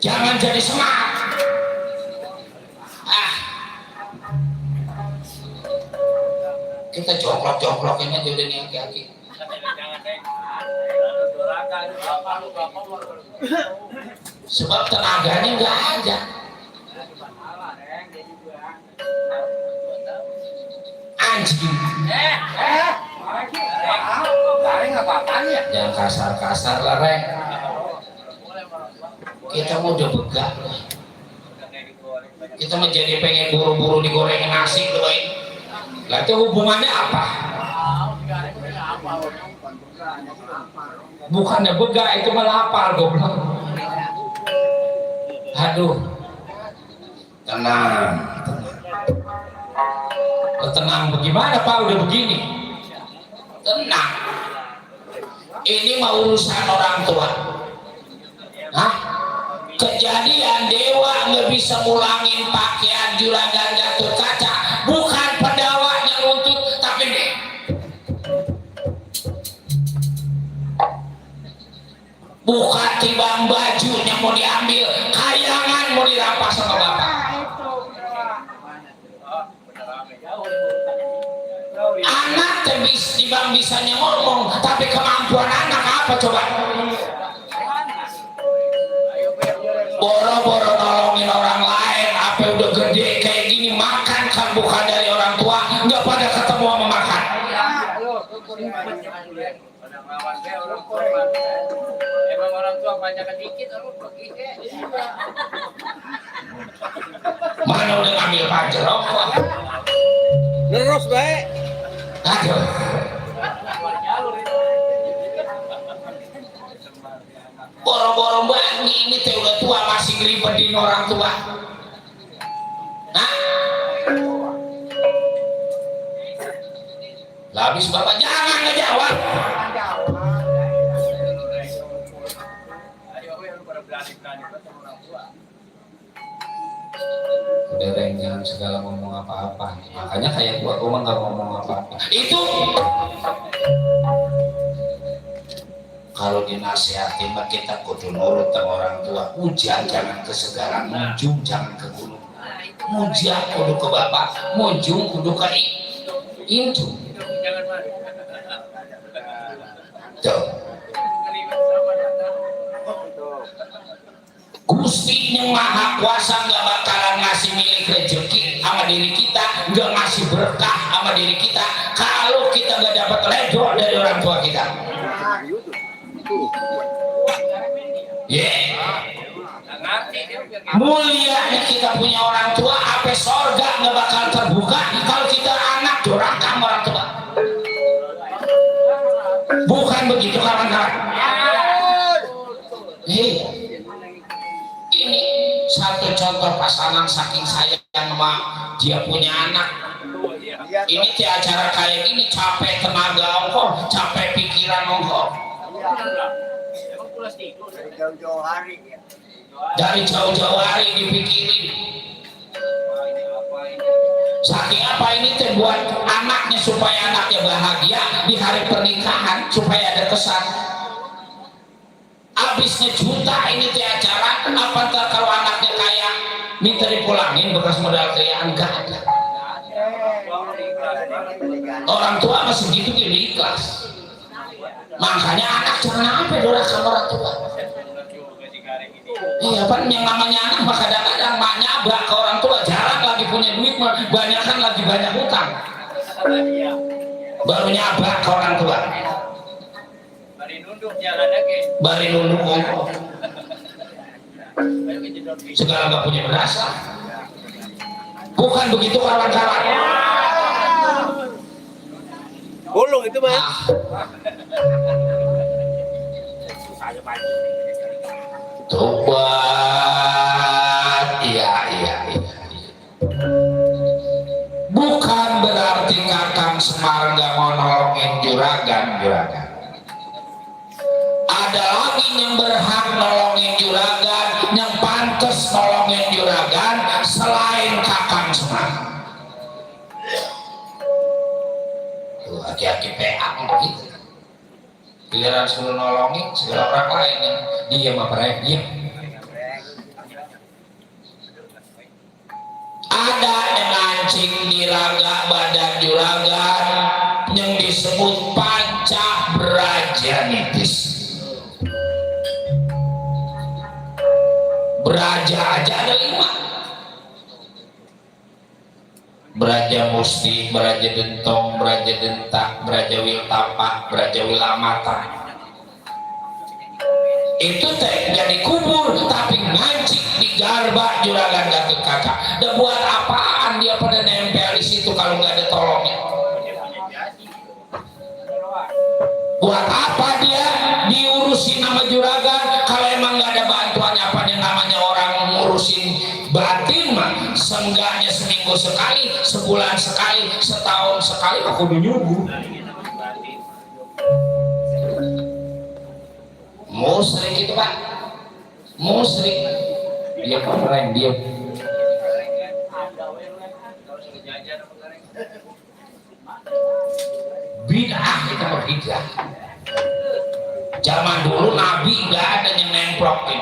Jangan jadi Semar. Kita joklok-joklok ini jadi nih aki-aki. Sebab tenaganya nggak ada. Anjing. Jangan kasar-kasar lah, Reng. Kita mau udah begak. Kita menjadi pengen buru-buru digoreng nasi doi. Lah itu hubungannya apa? Bukannya begak, itu melapar goblok. Aduh. Tenang. Tenang bagaimana Pak, udah begini. Tenang. Ini mau urusan orang tua. Hah? Kejadian dewa nggak bisa ngulangin pakaian juragan Gatot Kaca, bukan pendawa yang nuntut, tapi nih bukan tibang bajunya mau diambil, kayangan mau dirampas sama bapak. Anak tebis tibang bisanya ngomong, tapi kemampuan anak apa coba? Boro-boro nolongin orang lain, apa udah gede kayak gini, makan kan bukan dari orang tua, nggak pada ketemu sama makan. Emang orang tua banyak dikit, orang pergi. Mana udah ngambil pacar rokok? Terus baik. Aduh. Boro-boro banget ini teh udah tua masih ngeribetin orang tua. Hah? Lah habis bapak jangan ngejawab. Udah Reng, jangan segala ngomong apa-apa. Makanya kayak gua mah nggak ngomong apa-apa. Itu kalau dinasehatin mah kita kudu nurut sama orang tua. Ujian jangan ke segala, munjung jangan ke gunung. Mujian kudu ke bapak, munjung kudu ke itu. Tuh. Gusti yang maha kuasa nggak bakalan ngasih milik rezeki sama diri kita, nggak ngasih berkah sama diri kita kalau kita nggak dapat ledro dari orang tua kita. Mulianya kita punya orang tua, apa sorga nggak bakal terbuka kalau kita anak durhaka sama orang tua. Bukan begitu kawan-kawan. Ini satu contoh pasangan saking sayang sama dia punya anak. Ini di acara kayak gini capek tenaga ongkong, capek pikiran ongkong. Jauh-jauh hari ya. Dari jauh-jauh hari dipikirin. Saking apa ini teh buat anaknya supaya anaknya bahagia di hari pernikahan supaya ada kesan. Habisnya juta ini teh acara, apa ntar kalau anaknya kaya minta dipulangin bekas modal kayaan enggak ada. Orang tua masih gitu gini ikhlas. Makanya anak jangan sampai durhaka sama orang tua. Iya kan yang namanya anak mah kadang-kadang mak nyabak ke orang tua, jarang lagi punya duit, banyakan lagi banyak utang. Baru nyabak ke orang tua. Bari nunduk ongkong. Segala nggak punya berasa. Bukan begitu kawan-kawan. Bolong itu mah. Tobat, iya. Bukan berarti Kakang Semar nggak mau nolongin juragan. Ada lagi yang berhak nolongin juragan, yang pantas nolongin juragan selain Kakang Semar. Tuh, aki-aki PA begitu. Giliran suruh nolongin segala orang lain yang dia mah diam. Ada yang mancing di raga badan juragan yang disebut panca brajanitis. Braja aja ada 5. Braja Musti, Braja Dentong, Braja Dentak, Braja Wiltapa, Braja Wilamata. Itu teh jadi kubur tapi ngancik di garba juragan Gatot Kaca. Dan buat apaan dia pada nempel di situ kalau nggak ada tolongnya? Buat apa dia diurusin nama juragan kalau emang nggak ada bantuannya? Apa yang namanya orang ngurusin batin mah seenggaknya seminggu sekali, sebulan sekali, setahun sekali aku nyuguh. Mau sering gitu Pak. Musrik. Dia keren dia. Bid'ah kita mah bid'ah. Zaman dulu Nabi nggak ada yang nemplokin.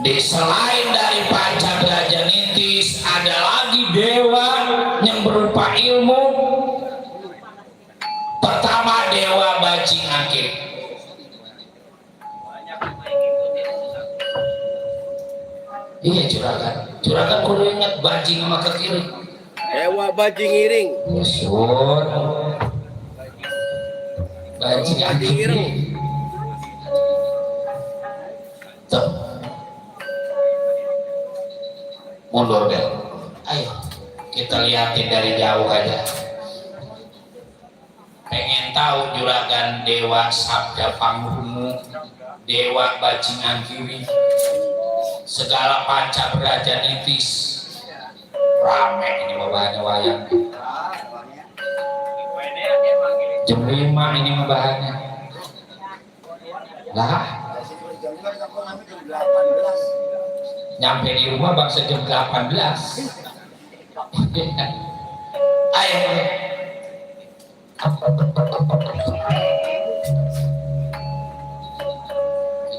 Di selain dari Pancabraja Nitis ada lagi dewa yang berupa ilmu. Pertama dewa bajing akik. Iya juragan kudu ingat bajing sama ke kiri. Dewa bajing iring. Musuh. Bajing akik. Tuh. Mundur Bel. Ayo kita lihatin dari jauh aja. Pengen tahu juragan dewa sabda panggung, dewa bajingan kiri, segala Pancabraja Nitis rame ini bahannya wayang. Jam 5 ini bahannya lah. Nyampe di rumah bangsa jam 18. Ayo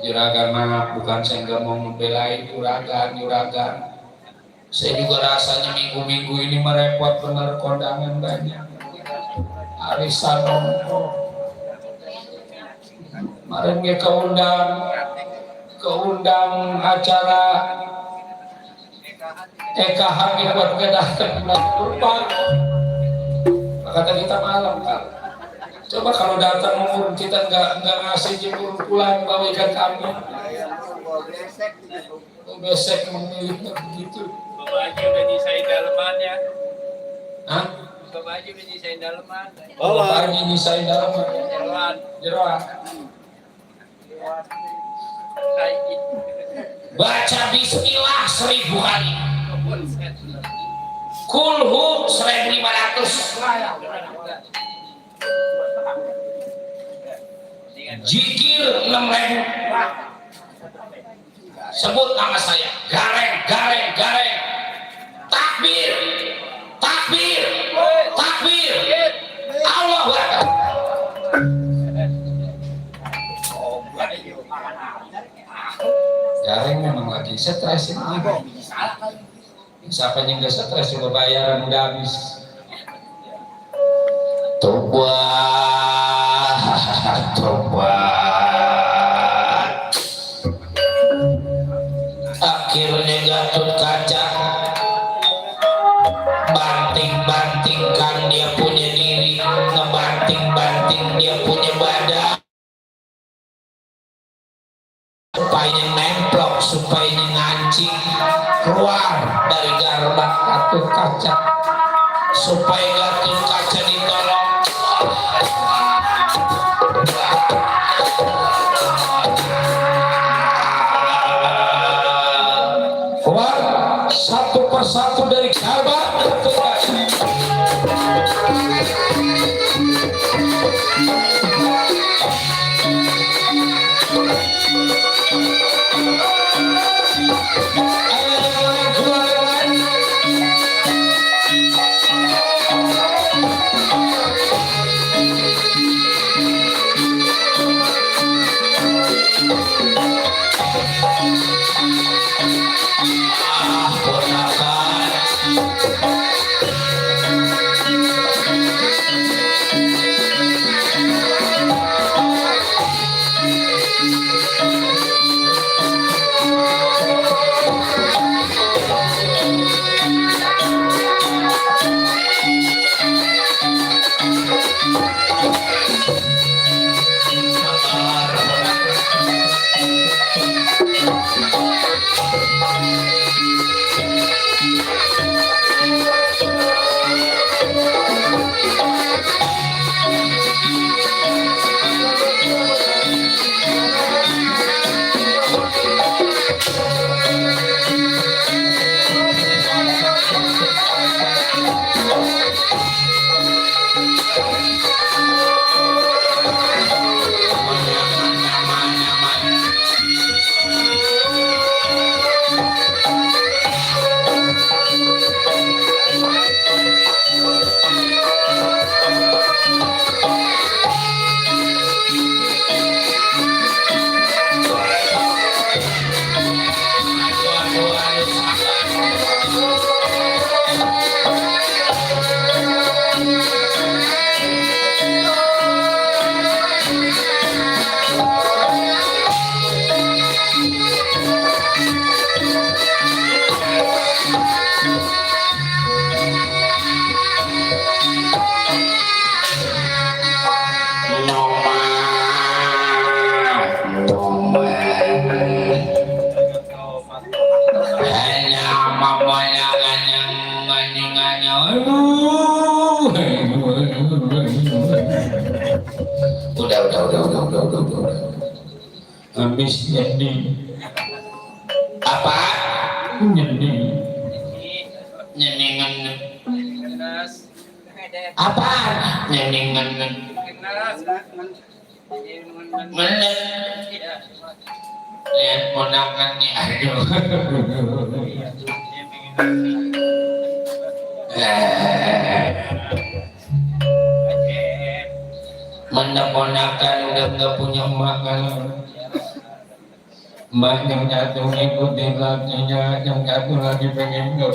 juragan mah bukan saya nggak mau membelain juragan. Saya juga rasanya minggu-minggu ini merepot bener, kondangan banyak, arisan nongkrong. Kemarin dia keundang acara EKH buat kedatang kurban. Kata kita malam kan. Coba kalau datang umur kita nggak ngasih jemput pulang bawa ikan kambing. Besek memilihnya begitu. Baju udah nyisain dalemannya. Hah? Baju udah nyisain daleman. Oh, baju nyisain daleman. Jeroan. Baca bismillah 1000 kali. Kulhu 1500. Zikir 6000. Sebut nama saya. Gareng. Takbir. Allahu Akbar. Gareng memang lagi stres ini. Siapa yang gak stres juga bayaran udah habis. Tobat. Akhirnya Gatot Kaca banting-bantingkan dia punya diri, ngebanting-banting dia punya badan supaya nemplok, supaya ngancing keluar dari gerbang Gatot Kaca, supaya Gatot Kaca ditolong. Keluar satu persatu dari gerbang Gatot Kaca. momongan yang udah. Habis jadi Apa? jadi Nyeningan Kenas. apa? Nyeningan Kenas. menet. Iya. Lihat ponakannya, aduh. Mana ponakan udah nggak punya makan. Mak yang satu ngikutin lakinya, yang satu lagi pengen ngikut.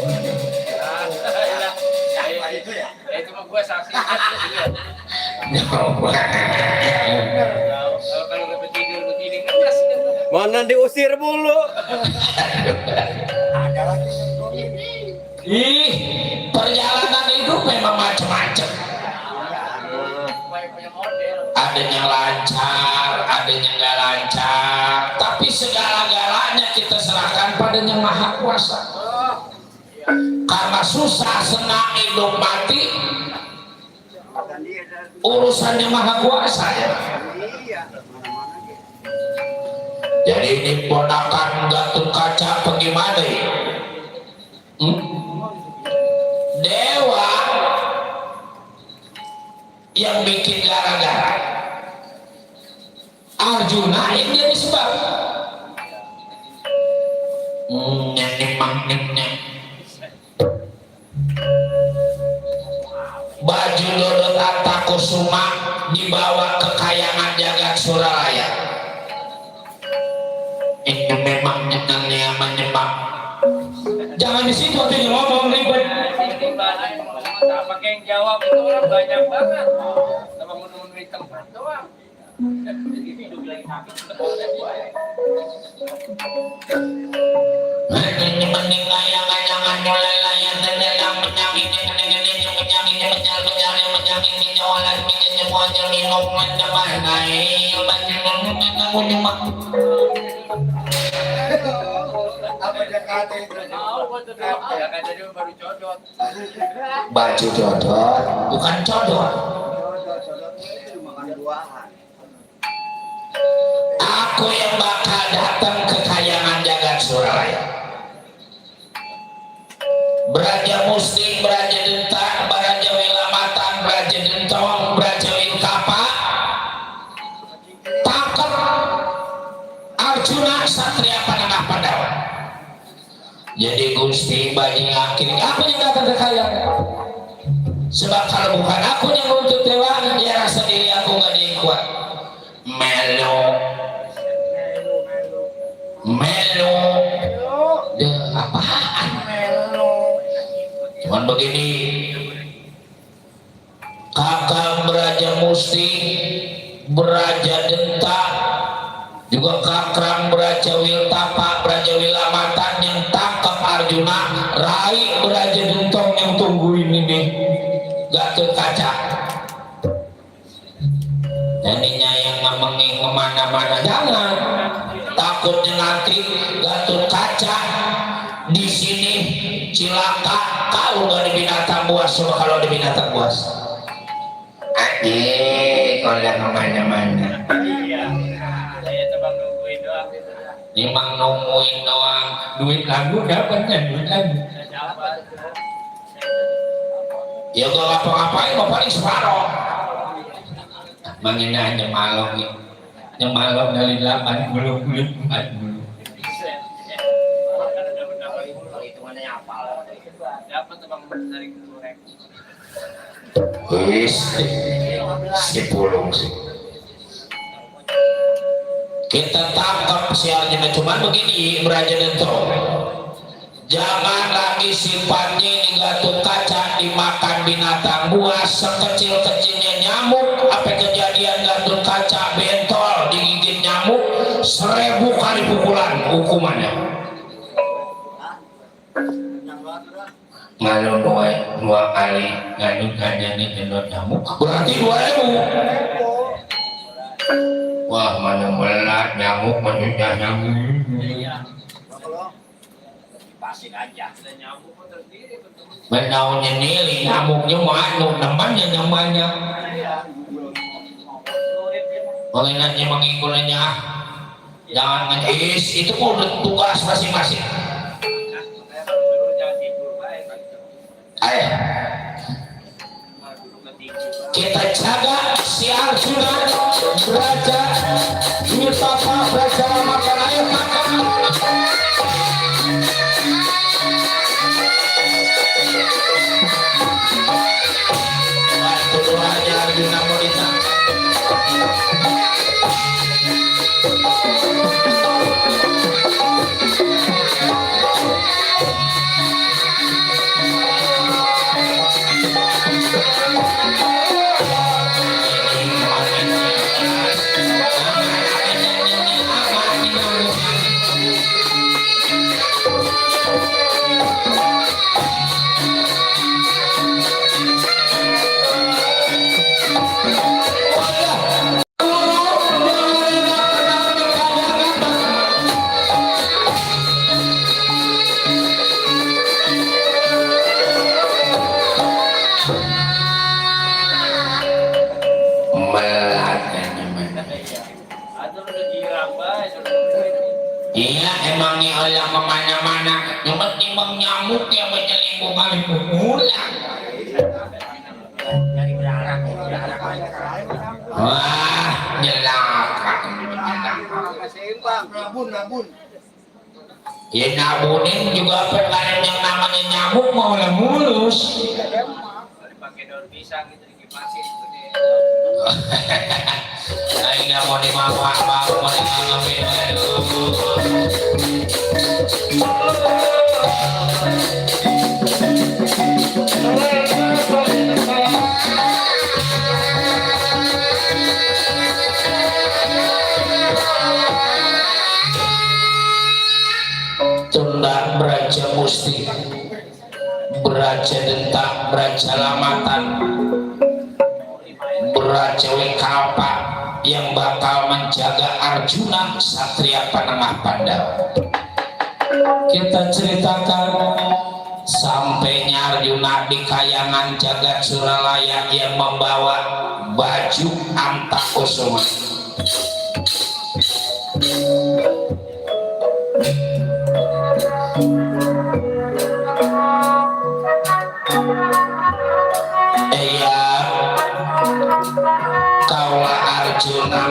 Itu ya. Itu mah gua saksi. Kalau nggak tidur begini kenas. Mana diusir mulu? Ada lagi. Ih, perjalanan hidup memang macam-macam. Punya model. Ada yang lancar, ada yang nggak lancar, tapi segala-galanya kita serahkan pada Yang Maha Kuasa. Karena susah senang hidup mati Dan dia ada. urusan Yang Maha Kuasa ya. Iya. Mana-mana gitu. Jadi ini ponakan Gatot Kaca bagaimana ya? Dewa yang bikin gara-gara, Arjuna yang jadi sebab. Baju Dodot Artakusuma dibawa ke kayangan jagat Suralaya. Ini memang nyenangnya menyembah. Jangan di situ tuh yang ngomong ribet. Tak pakai yang jawab itu orang banyak banget. Sama menurun di tempat doang. Jadi hidup lagi sakit. Ini mending layang-layangan mulai layang dan dalam menyakiti menyakiti nyawalan minyak wajah minum mendapat naik aku nyemak. Apa dia kata itu? Ya kan jadi baru codot. Baju codot bukan codot. Codot itu makan buahan. Aku yang bakal datang ke kayangan jagat Suralaya. Braja Musti, Braja Dentang, Braja Wilamatan, Braja Dentong, Braja Winkapa, tangkap Arjuna Satria Panengah Pandawa. Jadi Gusti bajing akhirnya aku yang datang ke kayangan. Sebab kalau bukan aku yang menuntut dewa, ya rasa diri aku gak diikuat. Melo apaan cuman begini, kakak Braja Musti, Braja Denta, juga kakrang Braja Wiltapa, Braja Wilamatan yang tangkap Arjuna, Rai Braja Dentong yang tungguin ini Gatot Kaca. Jadinya yang ngomongin kemana-mana jangan, takutnya nanti Gatot Kaca di sini cilaka kalau nggak di binatang buas. Coba kalau di binatang buas, adik kalau kemana-mana. Iya. Saya tebang nungguin doang. Memang nungguin doang. Duit lagu dapat kan duit lagu. Ya gak ngapa-ngapain, mau paling separoh. Mengenai nyemalok nih, Nyemalok dari 80 kulit 40. Dapat tebang dari goreng. wis si pulung sih. Kita tangkap si Arjuna, cuman begini Braja Dento, jangan lagi sifatnya ini Gatot Kaca dimakan binatang buas sekecil-kecilnya nyamuk. Apa kejadian Gatot Kaca bentol digigit nyamuk 1000 kali pukulan hukumannya. Ngalu dua kali ngalu hanya nih endot nyamuk berarti 2000. Wah mana melat nyamuk manusia nyamuk. Iya. Kalau Pasir gajah dan nyamuk pun terdiri betul. Benaunya nili nyamuknya manu namanya namanya mengingatnya mengikulannya jangan ngejis itu udah tugas masing-masing. Ayo kita jaga si Arjuna beraja Wirtapa beraja makan air makan. Waktu doanya Arjuna mau ditangkap. Iya emangnya Allah kemana-mana yang penting bang nyamuk yang menyelimbung kali pengulang. Wah jelaka Seimbang, nabun. ya nabunin juga perkara yang namanya nyamuk mau lah mulus. Pakai daun pisang gitu dikipasin Aina mau dimapak mau dianggapin. Tunda beraja musti beraja dentak beraja lamatan beraja Wekapa yang bakal menjaga Arjuna Satria Panengah Pandawa. Kita ceritakan sampainya Arjuna di kayangan jagat Suralaya yang membawa baju Antakusuma. Iya kaula Arjuna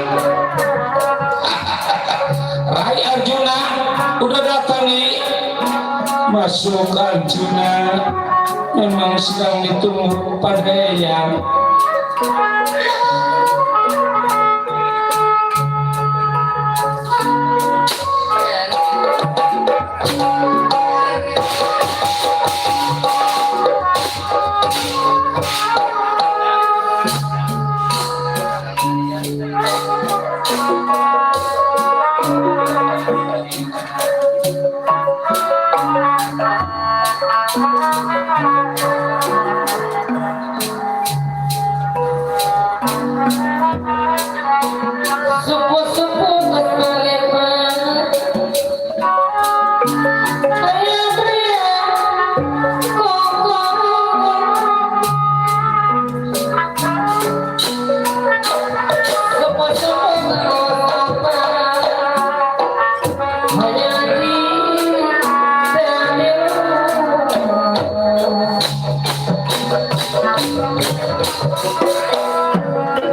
Rai Arjuna udah datang nih. Masuk Arjuna memang sedang ditunggu pada yang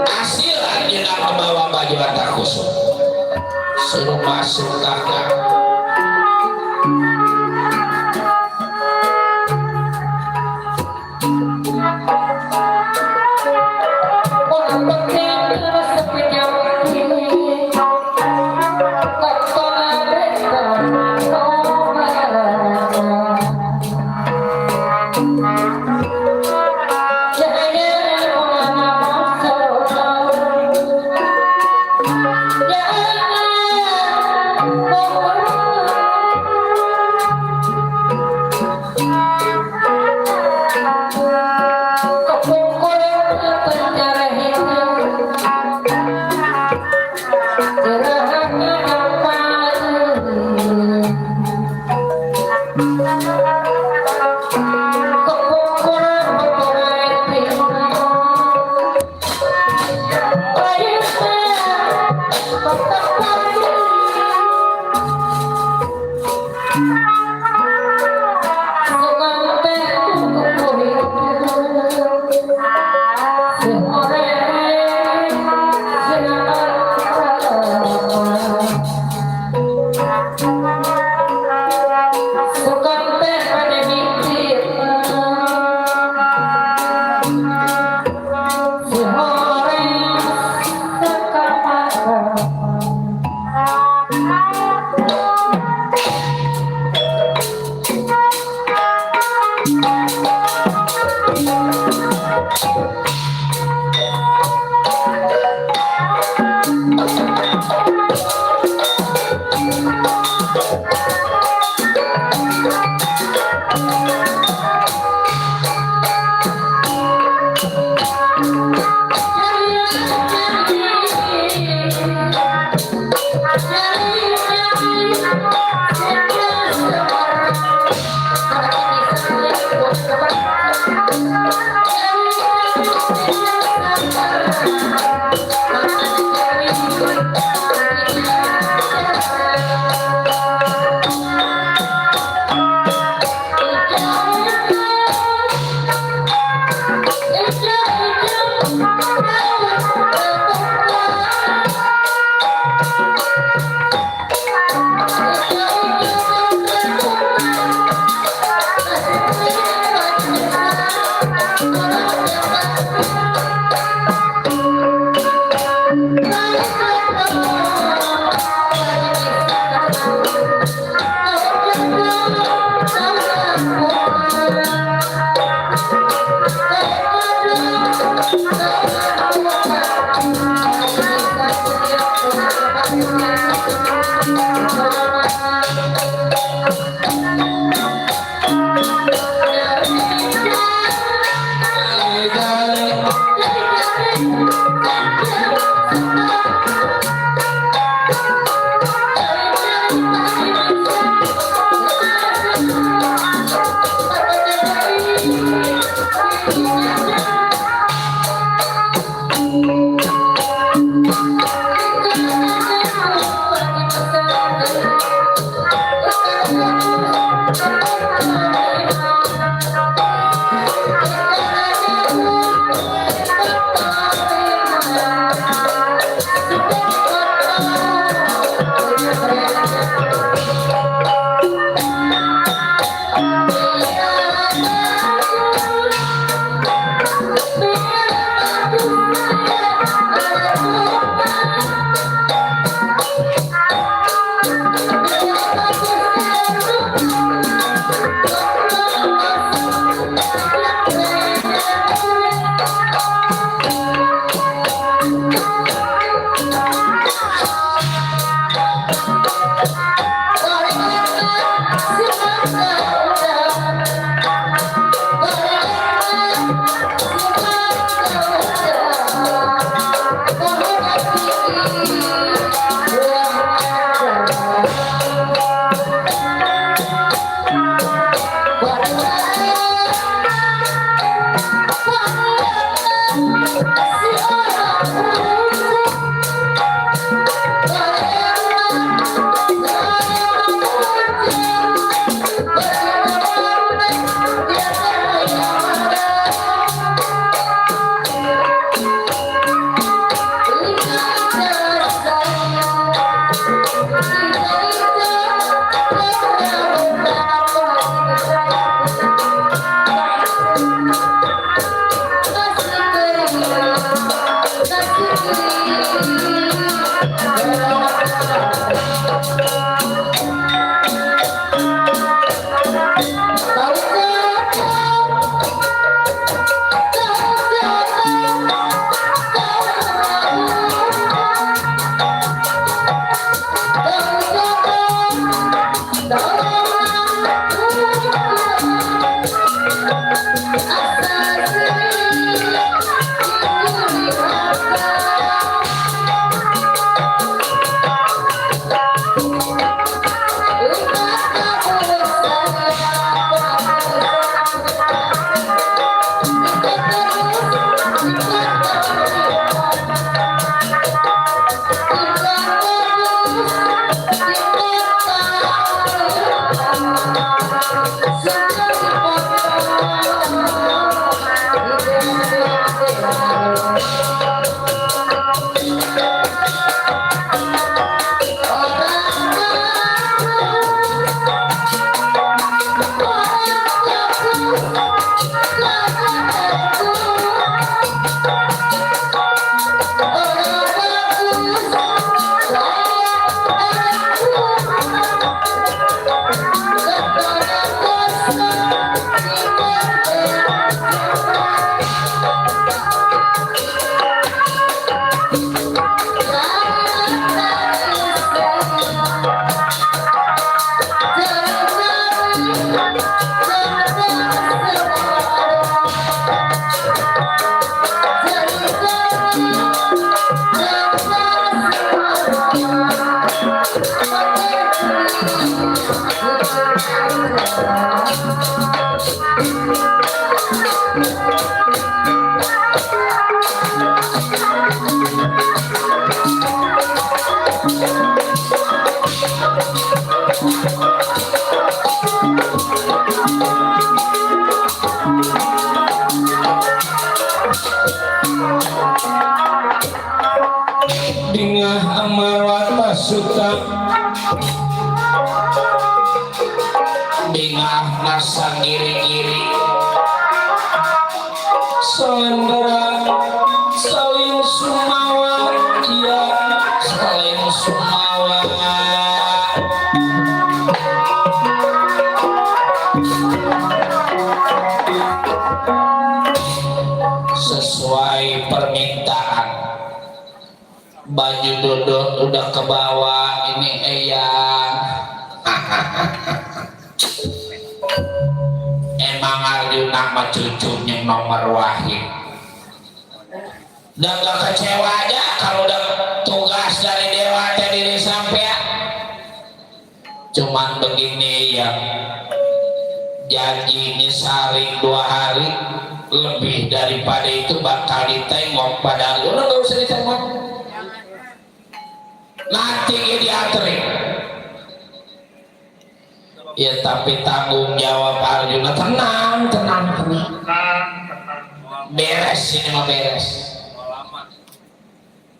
hasil Arjuna membawa baju Antakusuma suruh masuk kakak. Oh Asal Dingah amarwata suta Dingah nasa giri-giri Selendera saling sumawa ya saling sumawa sesuai permintaan. Baju dodot udah ke bawah, ini eyang. Emang Arjuna mah cucunya nomor wahid. Udah gak kecewa aja kalau udah tugas dari dewa diri sampean. Cuman begini ya, janji ini sehari 2 hari, lebih daripada itu bakal ditengok. Padahal udah gak usah ditengok, nanti dianterin. Ya tapi tanggung jawab Arjuna. Tenang, beres ini mah beres.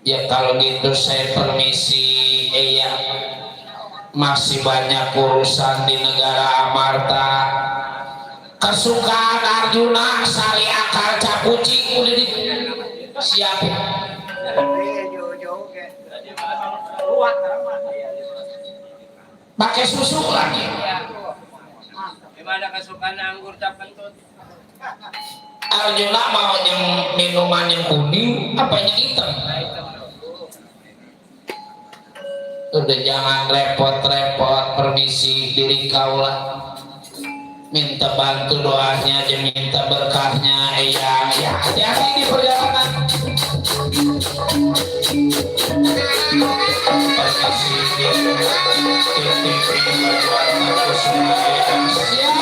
Ya kalau gitu saya permisi, iya. Masih banyak urusan di negara Amarta. Kesukaan Arjuna sari akar capucing udah disiapin. Pakai susu lagi. Gimana kesukaan anggur tak kentut? Arjuna mau yang minuman yang kuning apa yang hitam? Udah jangan repot-repot, permisi diri kaulah. Minta bantu doanya aja, minta berkahnya. Ya hati-hati di perjalanan. Permisi diri baju warna kusuma siap.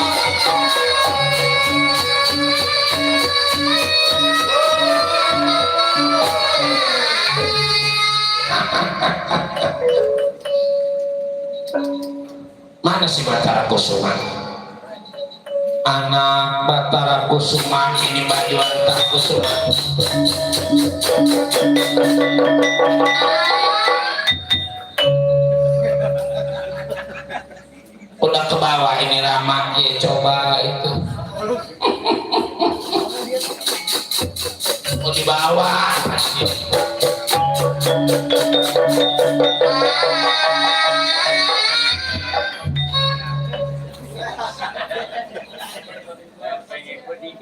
Mana si Batara Kusuma? Anak Batara Kusuma ini baju antar Kusuma. Udah ke bawah ini Rama, ya coba itu. Mau di bawah.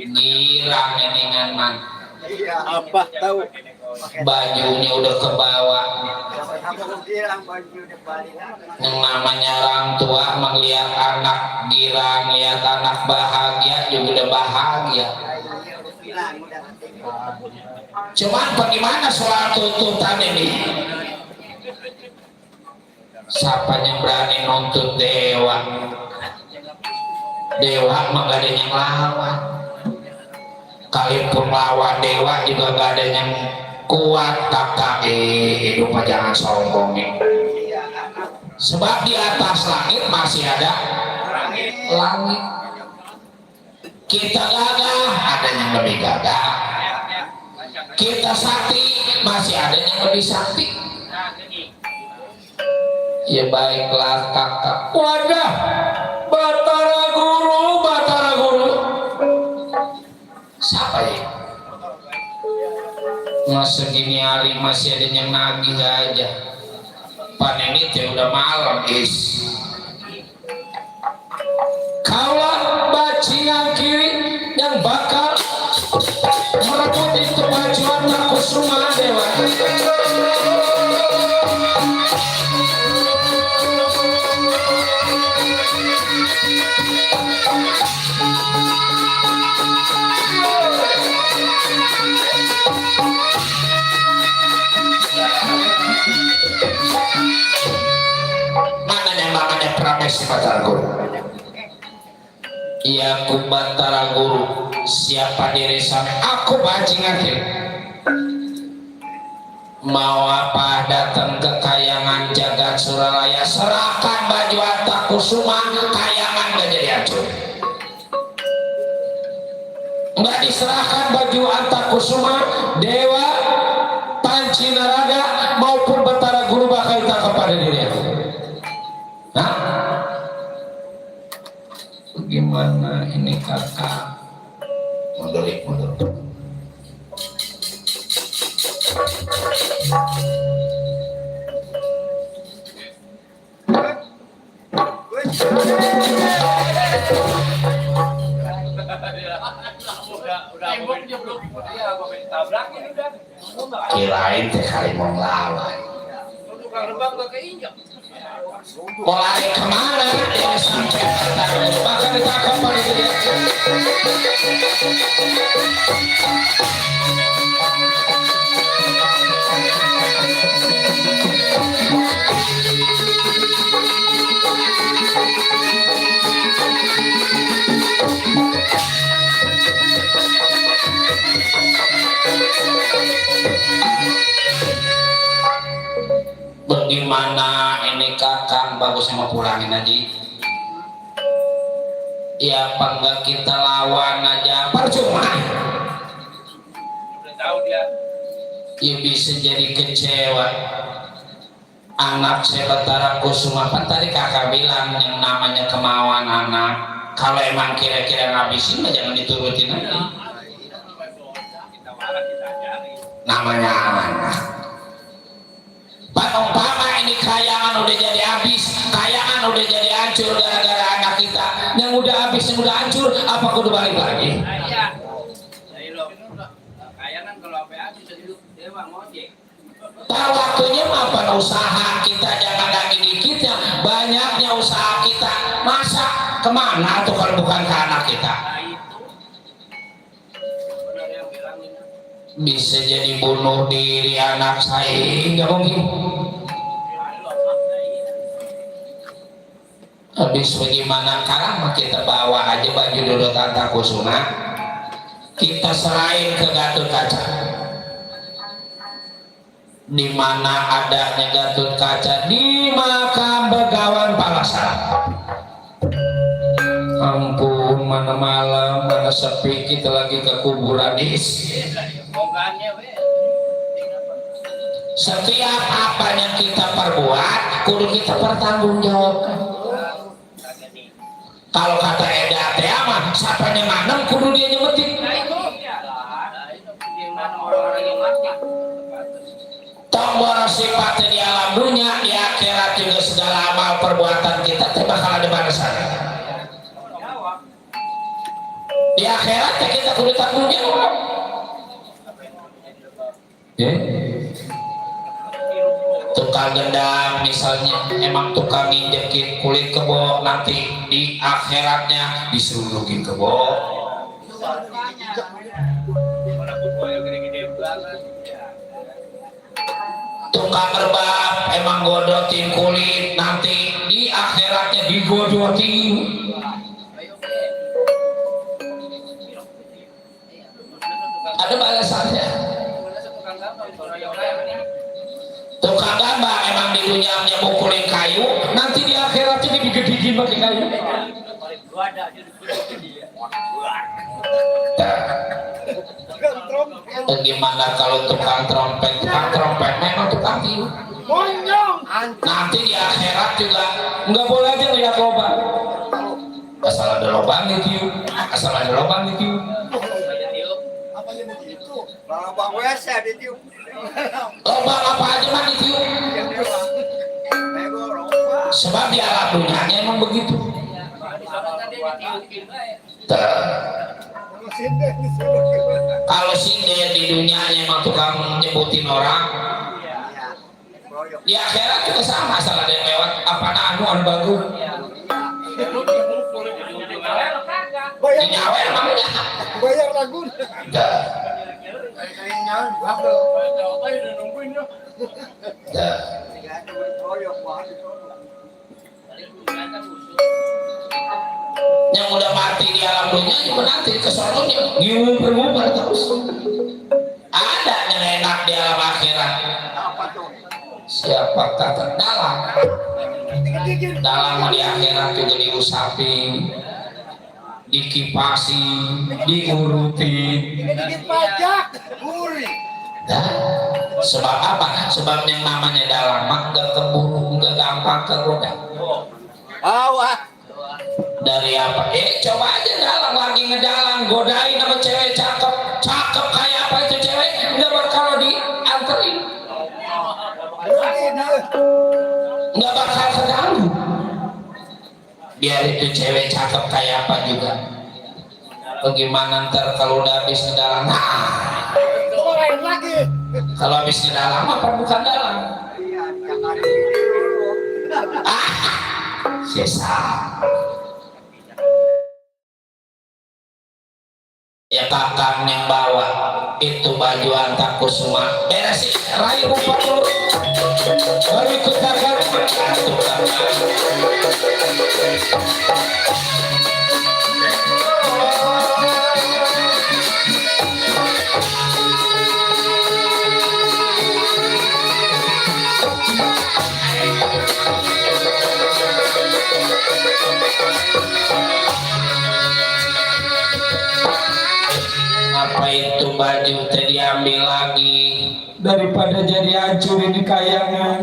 Girang ini man. Apa tahu? Bajunya udah ke bawah. Yang namanya orang tua melihat anak girang, lihat anak bahagia juga udah bahagia. Cuman bagaimana soal tuntutan ini? Siapa yang berani nuntut dewa? Dewa mah gak ada yang lawan. Kalaupun lawan dewa juga gak ada yang kuat. Kakak hidup jangan sombong. Sebab di atas langit masih ada langit. Kita gagah, ada yang lebih gagah. Kita sakti, masih ada yang lebih sakti. Ya baiklah kakak. Wadah, Batara Guru. Siapa ya? Masa gini hari masih ada yang nagih aja. Panen itu udah malam is. Kaulah bajingan kiri yang bakal merebut itu baju warna kusuma dewa. Mana yang namanya Pramesti Batara Guru? Ia ku Batara Guru siapa diri sampai aku bajingan mau apa datang ke kayangan jagat Suralaya serahkan baju Antakusuma kayangan gak jadi hancur nggak diserahkan baju Antakusuma Dewa Pancinaraga maupun Batara Guru bakal ditangkap pada dirinya. Hah? Bagaimana ini kakak? Mundur. Kirain teh kali mau ngelawan. Mau lari kemana? Ya sampai bahkan ditangkap pada dia. Bagaimana ini kakang bagusnya mau pulangin aja ya apa enggak kita lawan aja percuma Udah tahu dia. ya bisa jadi kecewa anak saya Batara Kusuma kan tadi kakak bilang yang namanya kemauan anak kalau emang kira-kira ngabisin mah jangan diturutin aja Kita marah kita ajari. namanya anak. Umpama ini kayangan udah jadi habis, kayangan udah jadi hancur gara-gara anak kita. Yang udah habis, yang udah hancur, apa kudu balik lagi? Iya. Jadi lo kayangan kalau apa habis hidup dewa ngojek. Tahu waktunya apa usaha kita jangan lagi dikitnya, banyaknya usaha kita. Masa kemana tuh kalau bukan ke anak kita? Nah itu benar yang bilangin. Bisa jadi bunuh diri anak saya, nggak mungkin. Habis bagaimana kalau kita bawa aja baju dulu Antakusuma kita serahin ke Gatot Kaca di mana adanya Gatot Kaca di makam Begawan Palasara. Ampun mana malam mana sepi kita lagi ke kuburan setiap apa yang kita perbuat kudu kita pertanggungjawabkan. Kalau kata Eda teh mah siapa yang manem kudu dia nyemetik. Tombol sifatnya di alam dunia di akhirat juga segala amal perbuatan kita teh bakal ada balasan. Di akhirat teh kita kudu tanggung jawab. Tukang gendang misalnya emang tukang nginjekin kulit kebo nanti di akhiratnya diserulukin kebo. Tukang rebab emang godotin kulit nanti di akhiratnya digodotin. Ada balasannya. Tukang gambar emang di dunia mukulin kayu, nanti di akhiratnya digede-gedein pakai kayu. Bagaimana kalau tukang trompet memang tukang tiup. Nanti di akhirat juga nggak boleh aja lihat lubang. Asal ada lubang ditiup, asal ada lubang ditiup. Bang WC ditiup. Lubang apa aja mah ditiup. Sebab di alam dunianya emang begitu. Kalau sinden di dunianya emang tukang nyebutin orang, di akhirat juga sama, asal ada yang lewat apa anu bagus. Di nyawa emangnya Bayar lagu. yang udah mati di alam dunia juga nanti ke surganya ngubur-ngubur terus. Ada yang enak di alam akhirat. Apa tuh? Siapa kata dalam di akhirat juga diusapi, dikipasi, diuruti. Pajak, gurih. Nah, sebab apa? Sebab yang namanya dalam nggak keburu, nggak gampang kegoda. Dari apa? Coba aja dalam lagi ngedalang, godain sama cewek cakep, cakep kayak apa itu cewek, nggak bakal dianterin, nggak bakal keganggu. Biar itu cewek cakep kayak apa juga. Bagaimana ntar kalau udah habis ngedalang? Kalau habis ngedalang apa bukan dalang? Iya, yang ada di dulu. Sisa. Ya kakang yang bawa itu baju antaku semua beresin rayu rupa dulu baru ikut kakang itu kakang. Apa itu baju teh diambil lagi daripada jadi hancur ini kayangan.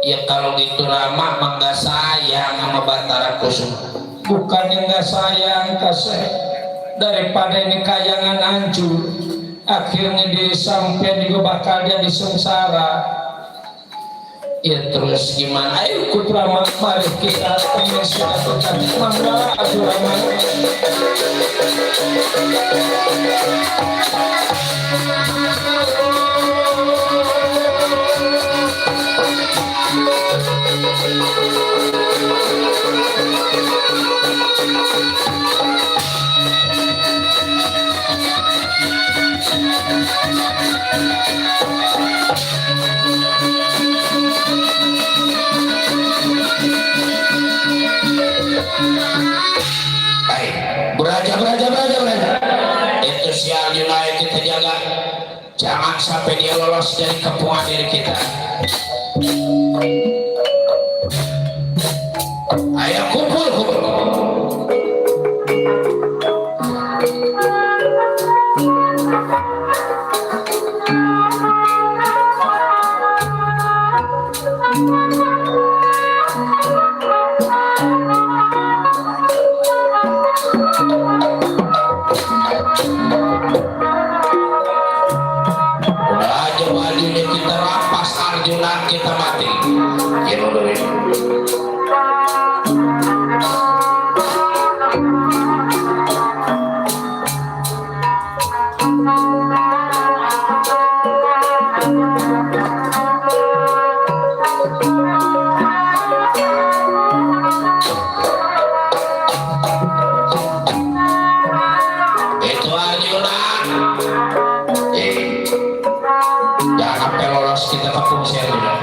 Ya kalau gitu lama mah nggak sayang sama Batara Kusuma. Bukannya nggak sayang kasih, daripada ini kayangan hancur akhirnya dia sampai juga bakal jadi sengsara. Ya terus gimana? Ayo ikut Rama, mari kita temen silaturahmi. Mangga atuh Rama. Baik, beraja. Itu si Arjuna yang kita jaga, jangan sampai dia lolos dari kepungan diri kita. Ayo kumpul. Bajunya kita rampas, Arjuna kita mati. Itu Arjuna. Jangan sampai lolos kita ke fungsi Arjuna.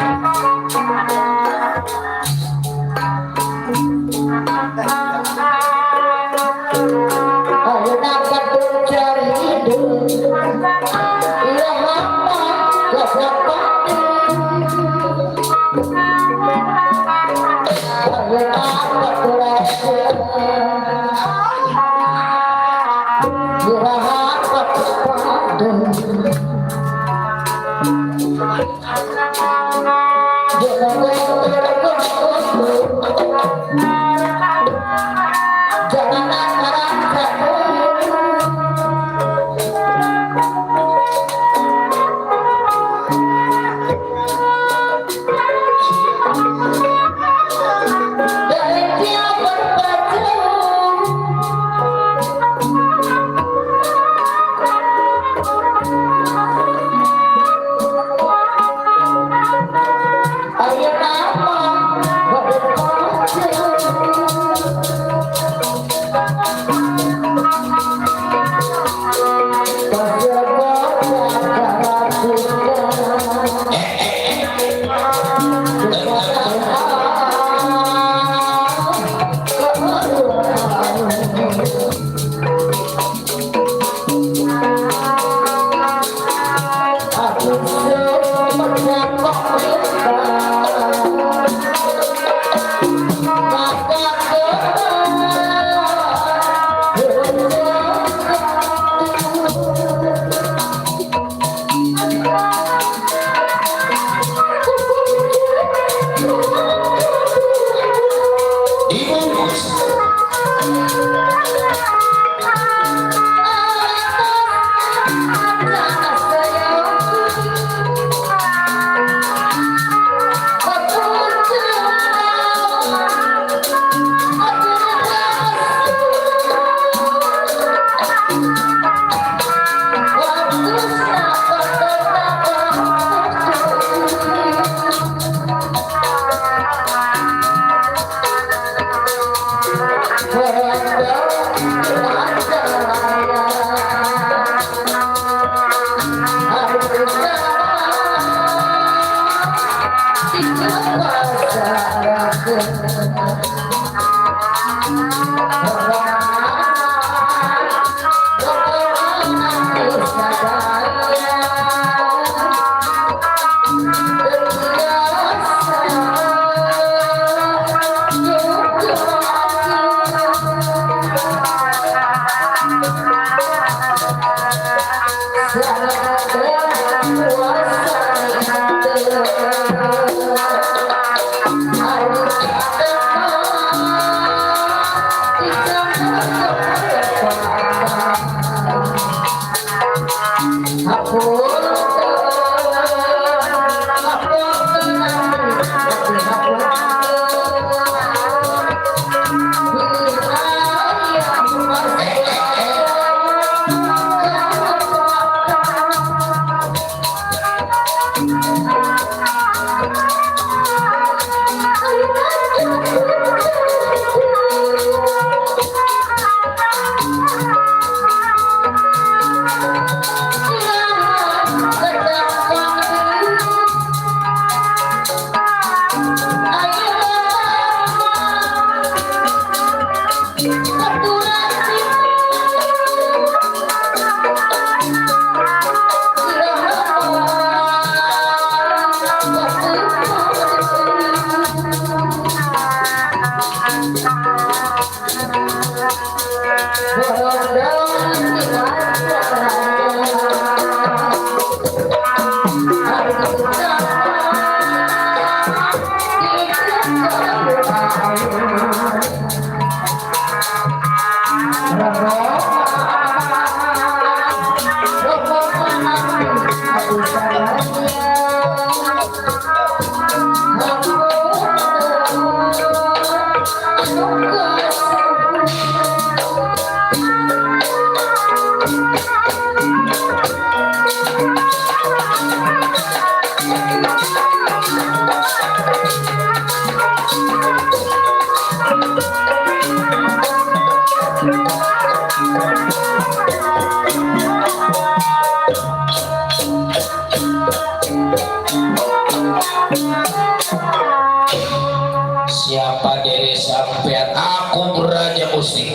Siapa diri sampean? Aku beraja musik,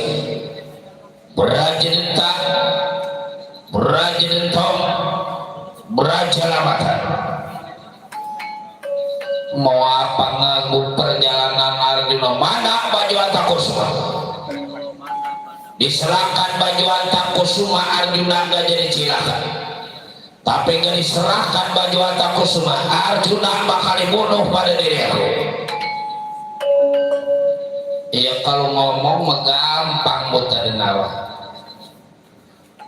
beraja dentang, beraja dentong, beraja lamatan. Mau apa nganggu perjalanan Arjuna? Mana baju Antakusuma? Diserahkan baju Antakusuma, Arjuna gak jadi cilaka. Tapi gak diserahkan baju Antakusuma, Arjuna bakal dibunuh pada diri aku. Iya, kalau ngomong mah gampang buta denawa.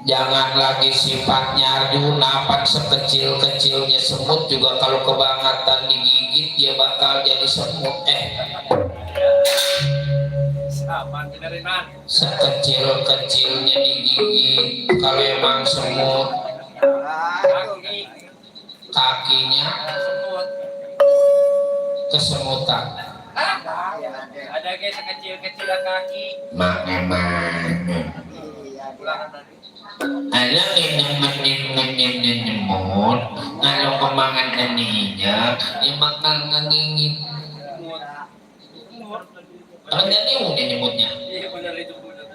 Jangan lagi sifatnya Arjuna pan sekecil-kecilnya semut juga kalau kebangetan digigit dia bakal jadi semut. Sekecil-kecilnya digigit kalau emang semut, kakinya kesemutan. Ada kayak sekecil-kecil kaki. Mana anak ini nyemut kalau kemangan daninya dia makan ngingit. Kalau jadi udah nyemutnya. Iya benar itu benar.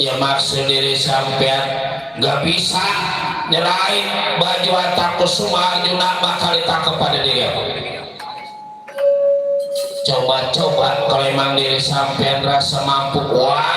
Ya maksud diri sampean nggak bisa nyerahin baju Antakusuma, Arjuna bakal ditangkap pada diri aku. Coba-coba kalau emang diri sampean rasa mampu, wah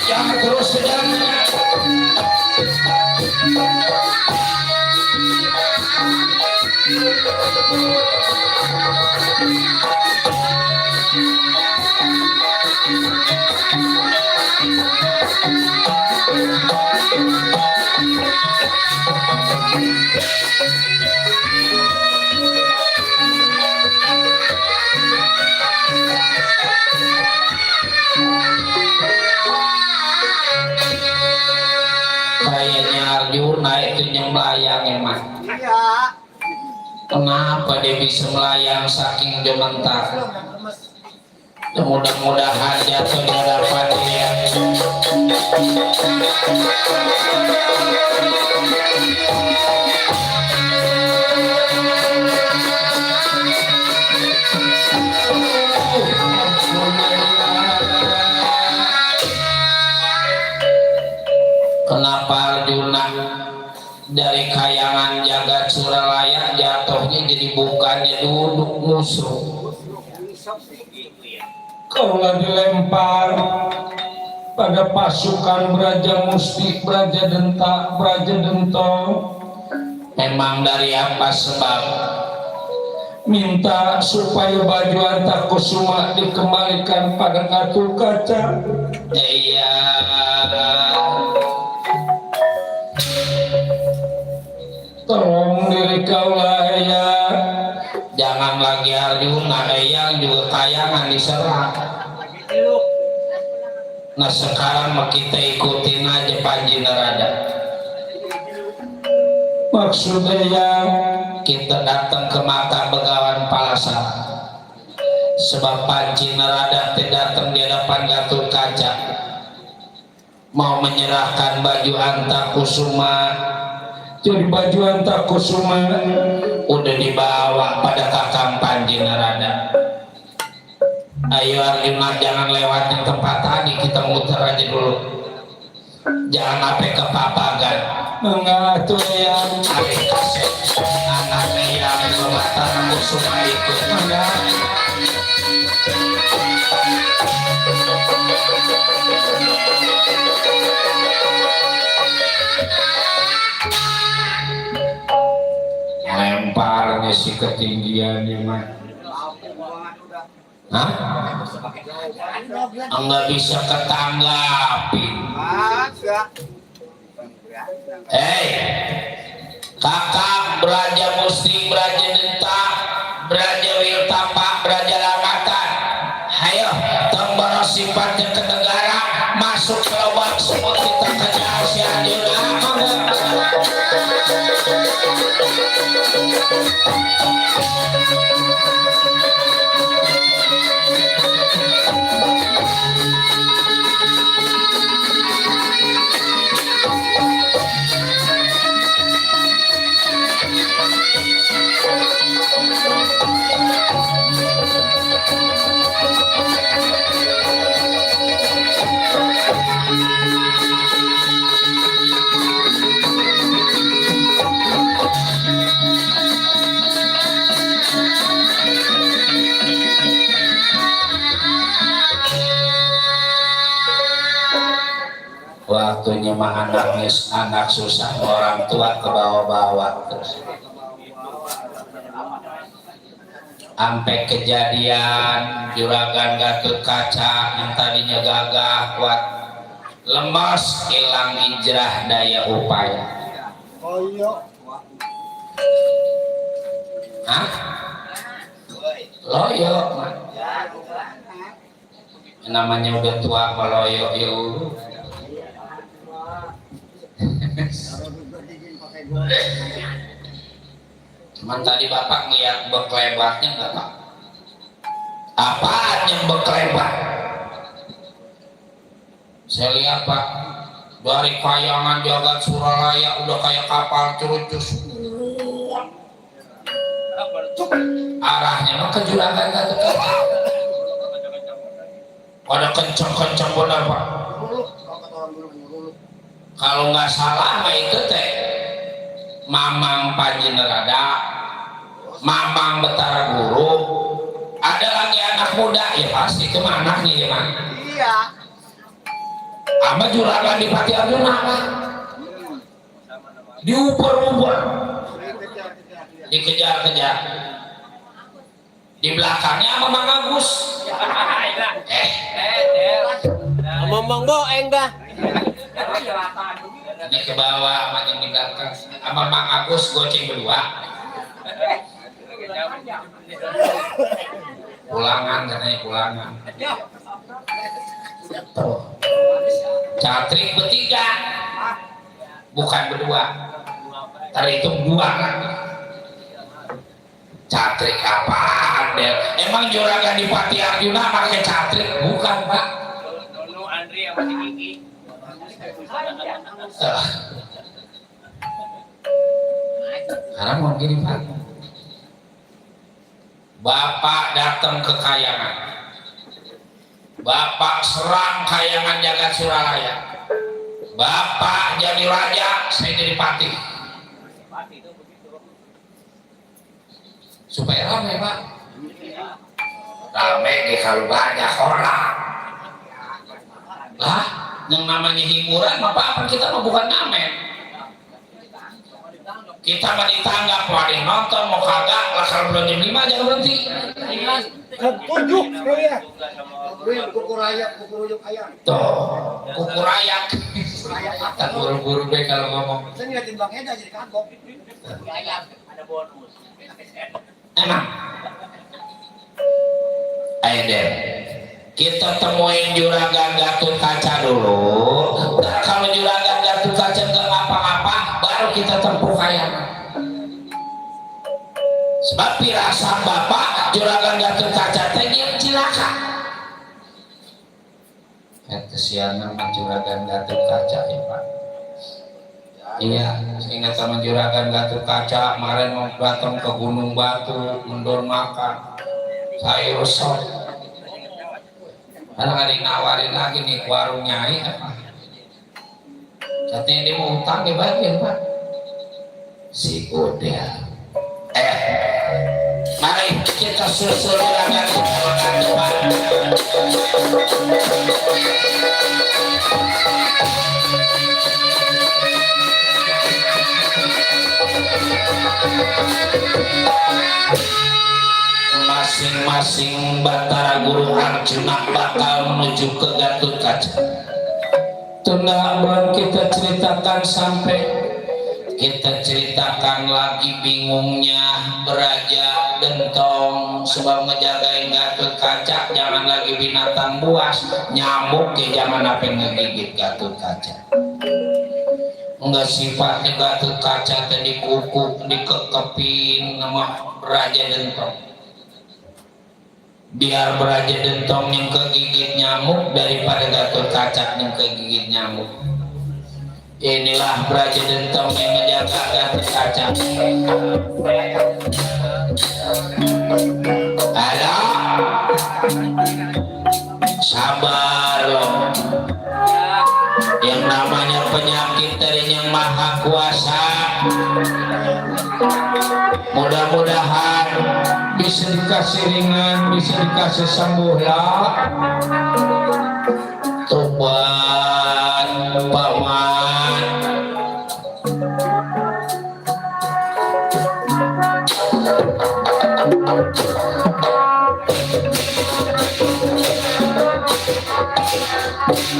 jangan terus sejarah. melayang emang. Iya. Kenapa dia bisa melayang saking gementar? Mudah-mudahan jatuh di hadapan dia. Kenapa Arjuna dari kayangan jagat Suralaya jatuhnya jadi bukannya duduk musuh? Kaulah dilempar pada pasukan Braja Musti, Braja Denta, Braja Dento. Memang dari apa sebab? Minta supaya baju Antakusuma dikembalikan pada Gatotkaca. Iya. Tolong diri kaulah ya. Jangan lagi Arjuna, yang juga kayangan diserang. Nah sekarang mah kita ikutin aja Panji Narada. Maksudnya yang Kita datang ke mata Begawan Palasa. Sebab Panji Narada datang di hadapan Gatotkaca, mau menyerahkan baju Antakusuma. jadi baju Antakusuma Udah dibawa pada Kakang Panji Narada. Ayo Arjuna, jangan lewatin tempat tadi, kita muter aja dulu. Jangan sampai ke papagan. mengatur yang Anaknya yang mematakan Kusuma ikut. Lemparnya si ketinggian ini mah. Hah? Enggak bisa ketanggapi. Hei, Kakang Braja Musti, Braja Denta, Braja Wiltapa, Braja Lamatan. Ayo, tembara sifatnya ke negara, masuk ke lubang semua kita kejar si Arjuna. Waktunya mah nangis, anak susah, orang tua ke bawah-bawah terus. Sampai kejadian Juragan Gatotkaca yang tadinya gagah kuat, lemas, hilang hijrah daya upaya. Hah? Loyo, namanya udah tua meloyo yuk. Cuman tadi Bapak ngeliat beklebatnya nggak Pak? Apaan yang beklebat? Saya lihat Pak, dari kayangan jagat Suralaya udah kayak kapal curucus. Arahnya mah ke Juragan Gatotkaca. Pada kenceng-kenceng benar Pak. Kalau nggak salah mah itu teh Mamang Panji Narada, Mamang Betara Guru, ada lagi anak muda ya pasti itu anaknya ya man. Iya. Sama Juragan Dipati Arjuna diuper-uper, dikejar-kejar. Di belakangnya sama Mang Agus. Ngomong boeng dah. Ini ke bawah sama yang di belakang sama Mang Agus goceng berdua. Pulangan katanya pulangan. Tuh. Catrik bertiga, bukan berdua. terhitung 2 kan. Catrik apaan deh? Emang juragan di Pati Arjuna pakai catrik? Bukan Pak. Nono Andri yang masih gigi. Karena mau gini Pak, Bapak datang ke Kayangan, Bapak serang Kayangan jagat Suralaya, Bapak jadi raja, saya jadi patih. Supaya ramai Pak, ramai di kalau banyak orang lah, yang namanya hiburan apa kita mah bukan ngamen. Kita mah ditanggap, mau ada yang nonton, mau kagak, lah kalau belum jam 5 jangan berhenti. Tunjuk ya. Kuku rayak, kuku rujak ayam. Tuh, kuku rayak. Tak buru-buru be kalau ngomong. Saya ngeliatin Bang Eda jadi kagok. Ayam ada bonus. Emang? Ayo deh, kita temuin juragan Gatot Kaca dulu. Nah, kalau juragan Gatot Kaca nggak ngapa-ngapa, baru kita tempuh Kayangan. Sebab pirasat Bapak juragan Gatot Kaca teh yang cilaka. Kesianan juragan Gatot Kaca ya Pak. Iya, ingat sama juragan Gatot Kaca kemarin mau datang ke Gunung Batu mundur makan. Saya resort. Karena ada yang nawarin lagi nih warung Nyai apa? Katanya dia mau utang dia bayar Pak. Si Godel. Mari kita susul juragan Pak. Masing-masing Batara Guru Arjuna bakal menuju ke Gatot Kaca. Tunda kita ceritakan sampai kita ceritakan lagi bingungnya Beraja Gentong sebab ngejagain Gatot Kaca, jangan lagi binatang buas, nyamuk ya jangan apa ngegigit Gatot Kaca. Enggak sifatnya Gatot Kaca tadi kuku dikekepin sama Beraja Gentong. Biar Beraja Gentong yang kegigit nyamuk daripada Gatot Kaca yang kegigit nyamuk. Inilah Beraja Gentong yang menjaga Gatot Kaca. Ada sabar loh. Yang namanya penyakit dari Yang Maha Kuasa. Mudah-mudahan bisa dikasih ringan, bisa dikasih sembuh lah. Tobat paman.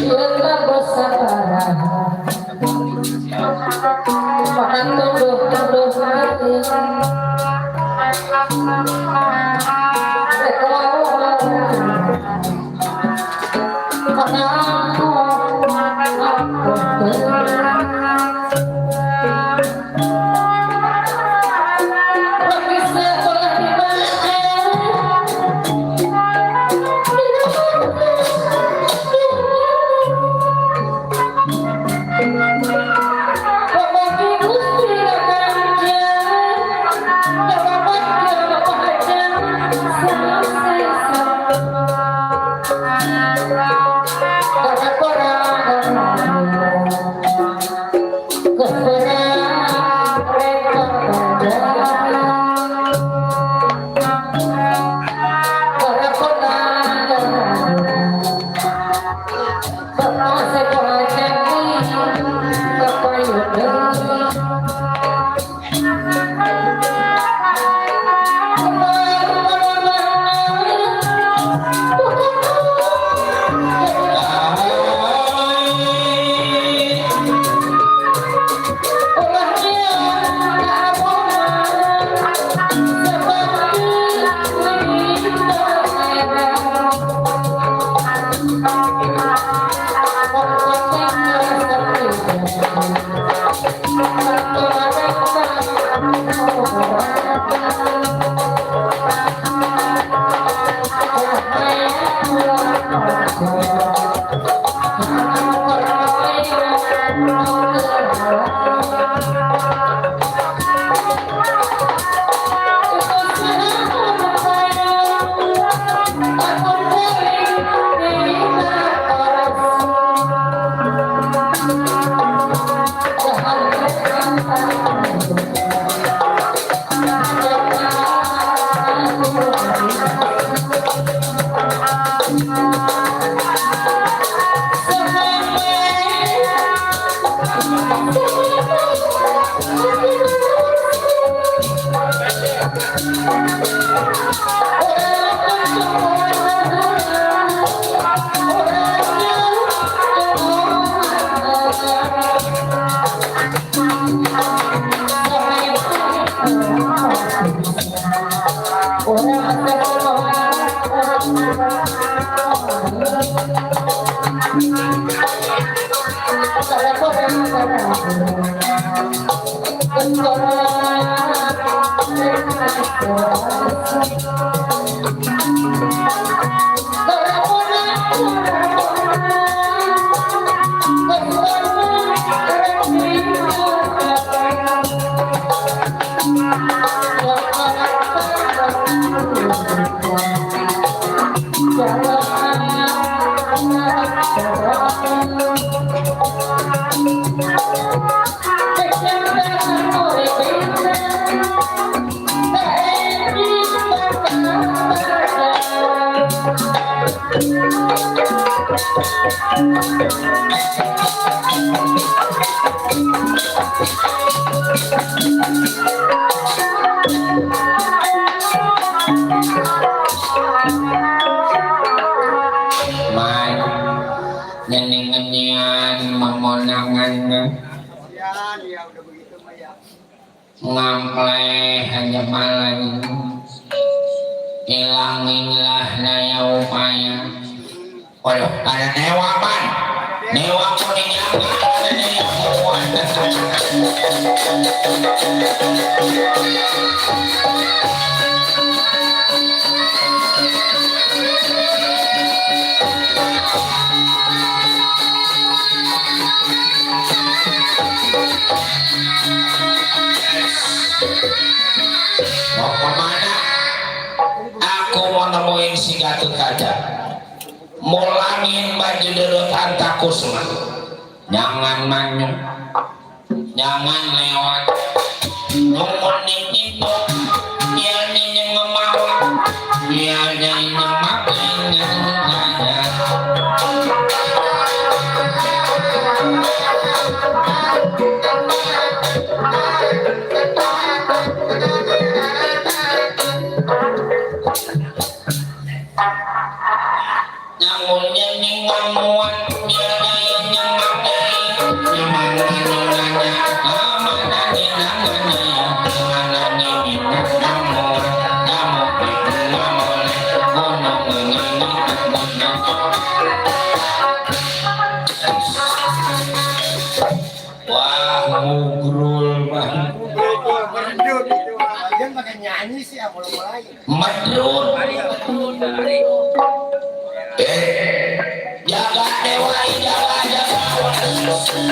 Kita bersabar, orang tuduh hati. Mai nyanyi-nyanyian memonangan Ya, dia udah begitu mah ya. ngampleh hanya malam hilanginlah daya upaya. Waduh, ada dewa man, dewa kuning yang ada yang kuat. Mau kemana? Aku mau nemuin si Gatot Kaca. Mulangin baju derutan takusma. Jangan manyung, jangan lewat. Ngomongin itu, dia nih ngemawa, dia nih ngemakin aja. Namunnya nih ngamuan, dia nih ngemakin, gimana nanya, mana nih namanya, mana nih namun, namun itu namun, gunung ini. Wah, mugrul banget. Berdut itu. Dia pakai nyanyi sih ya kalau mulai. Medrut. Jaga dewa, jaga jaga.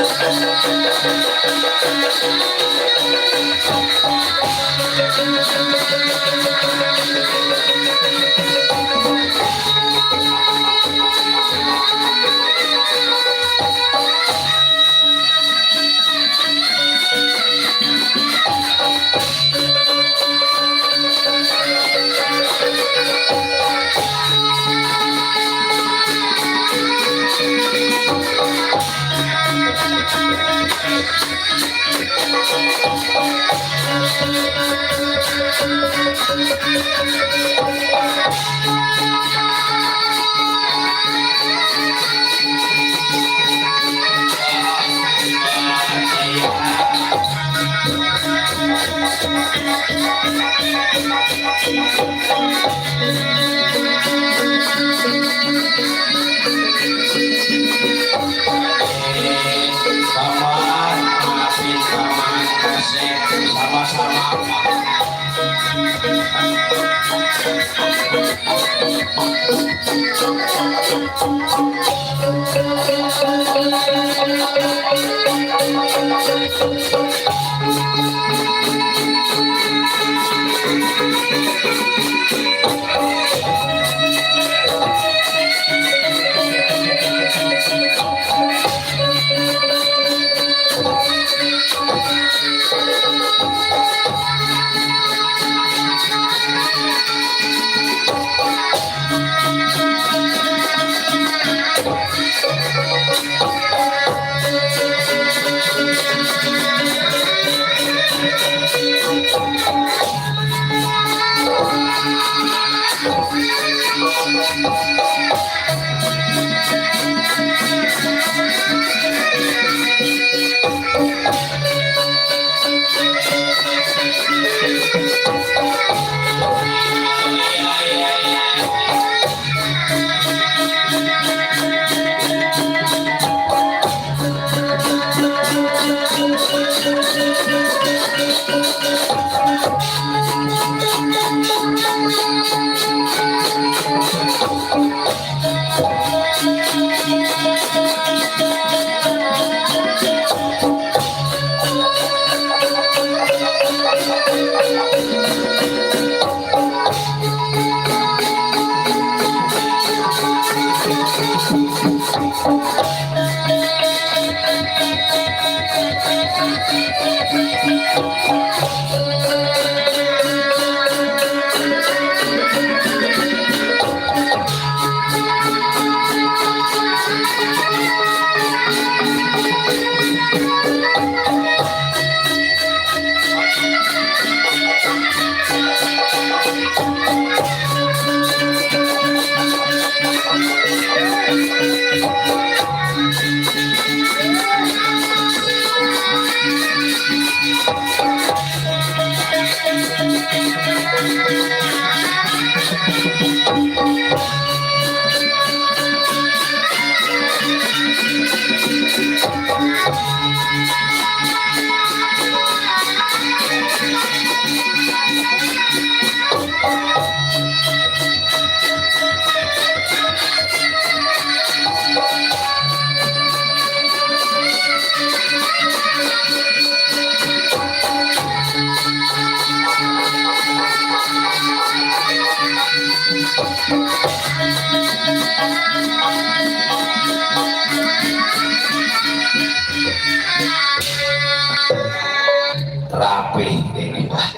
Rapi ini Pak.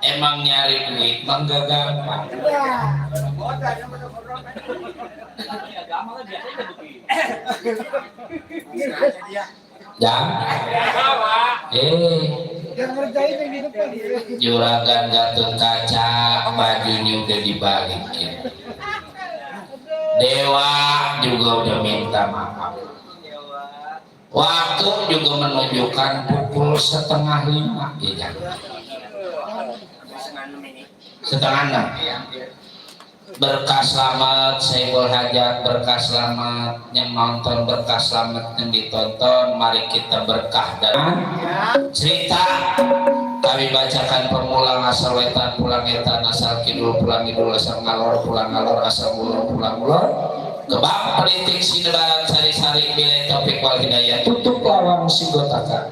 Emang nyari duit mangga gampang. Ya. Juragan Gatot Kaca bajunya udah dibalikin. Dewa juga udah minta maaf. Waktu juga menunjukkan pukul 4:30 ya. 5:30. Berkah selamat Saiful Hajat, berkah selamat yang nonton, berkah selamat yang ditonton. Mari kita berkah dan cerita kami bacakan permulaan asal wetan pulang etan asal kidul pulang kidul asal ngalor pulang ngalor asal mulur pulang mulur kebab politik sinebaran sari-sari bilai topik wal hidayah tutup lawang sigotaka.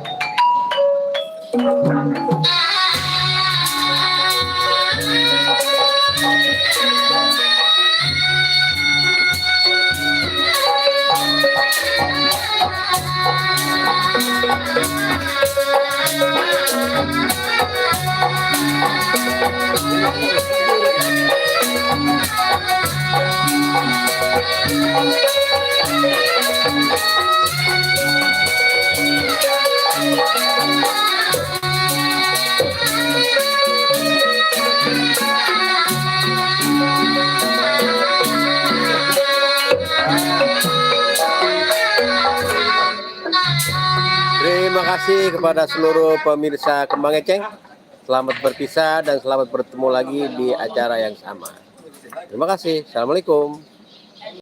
Terima kasih kepada seluruh pemirsa Kembang Eceng. Selamat berpisah dan selamat bertemu lagi di acara yang sama. Terima kasih. Assalamualaikum.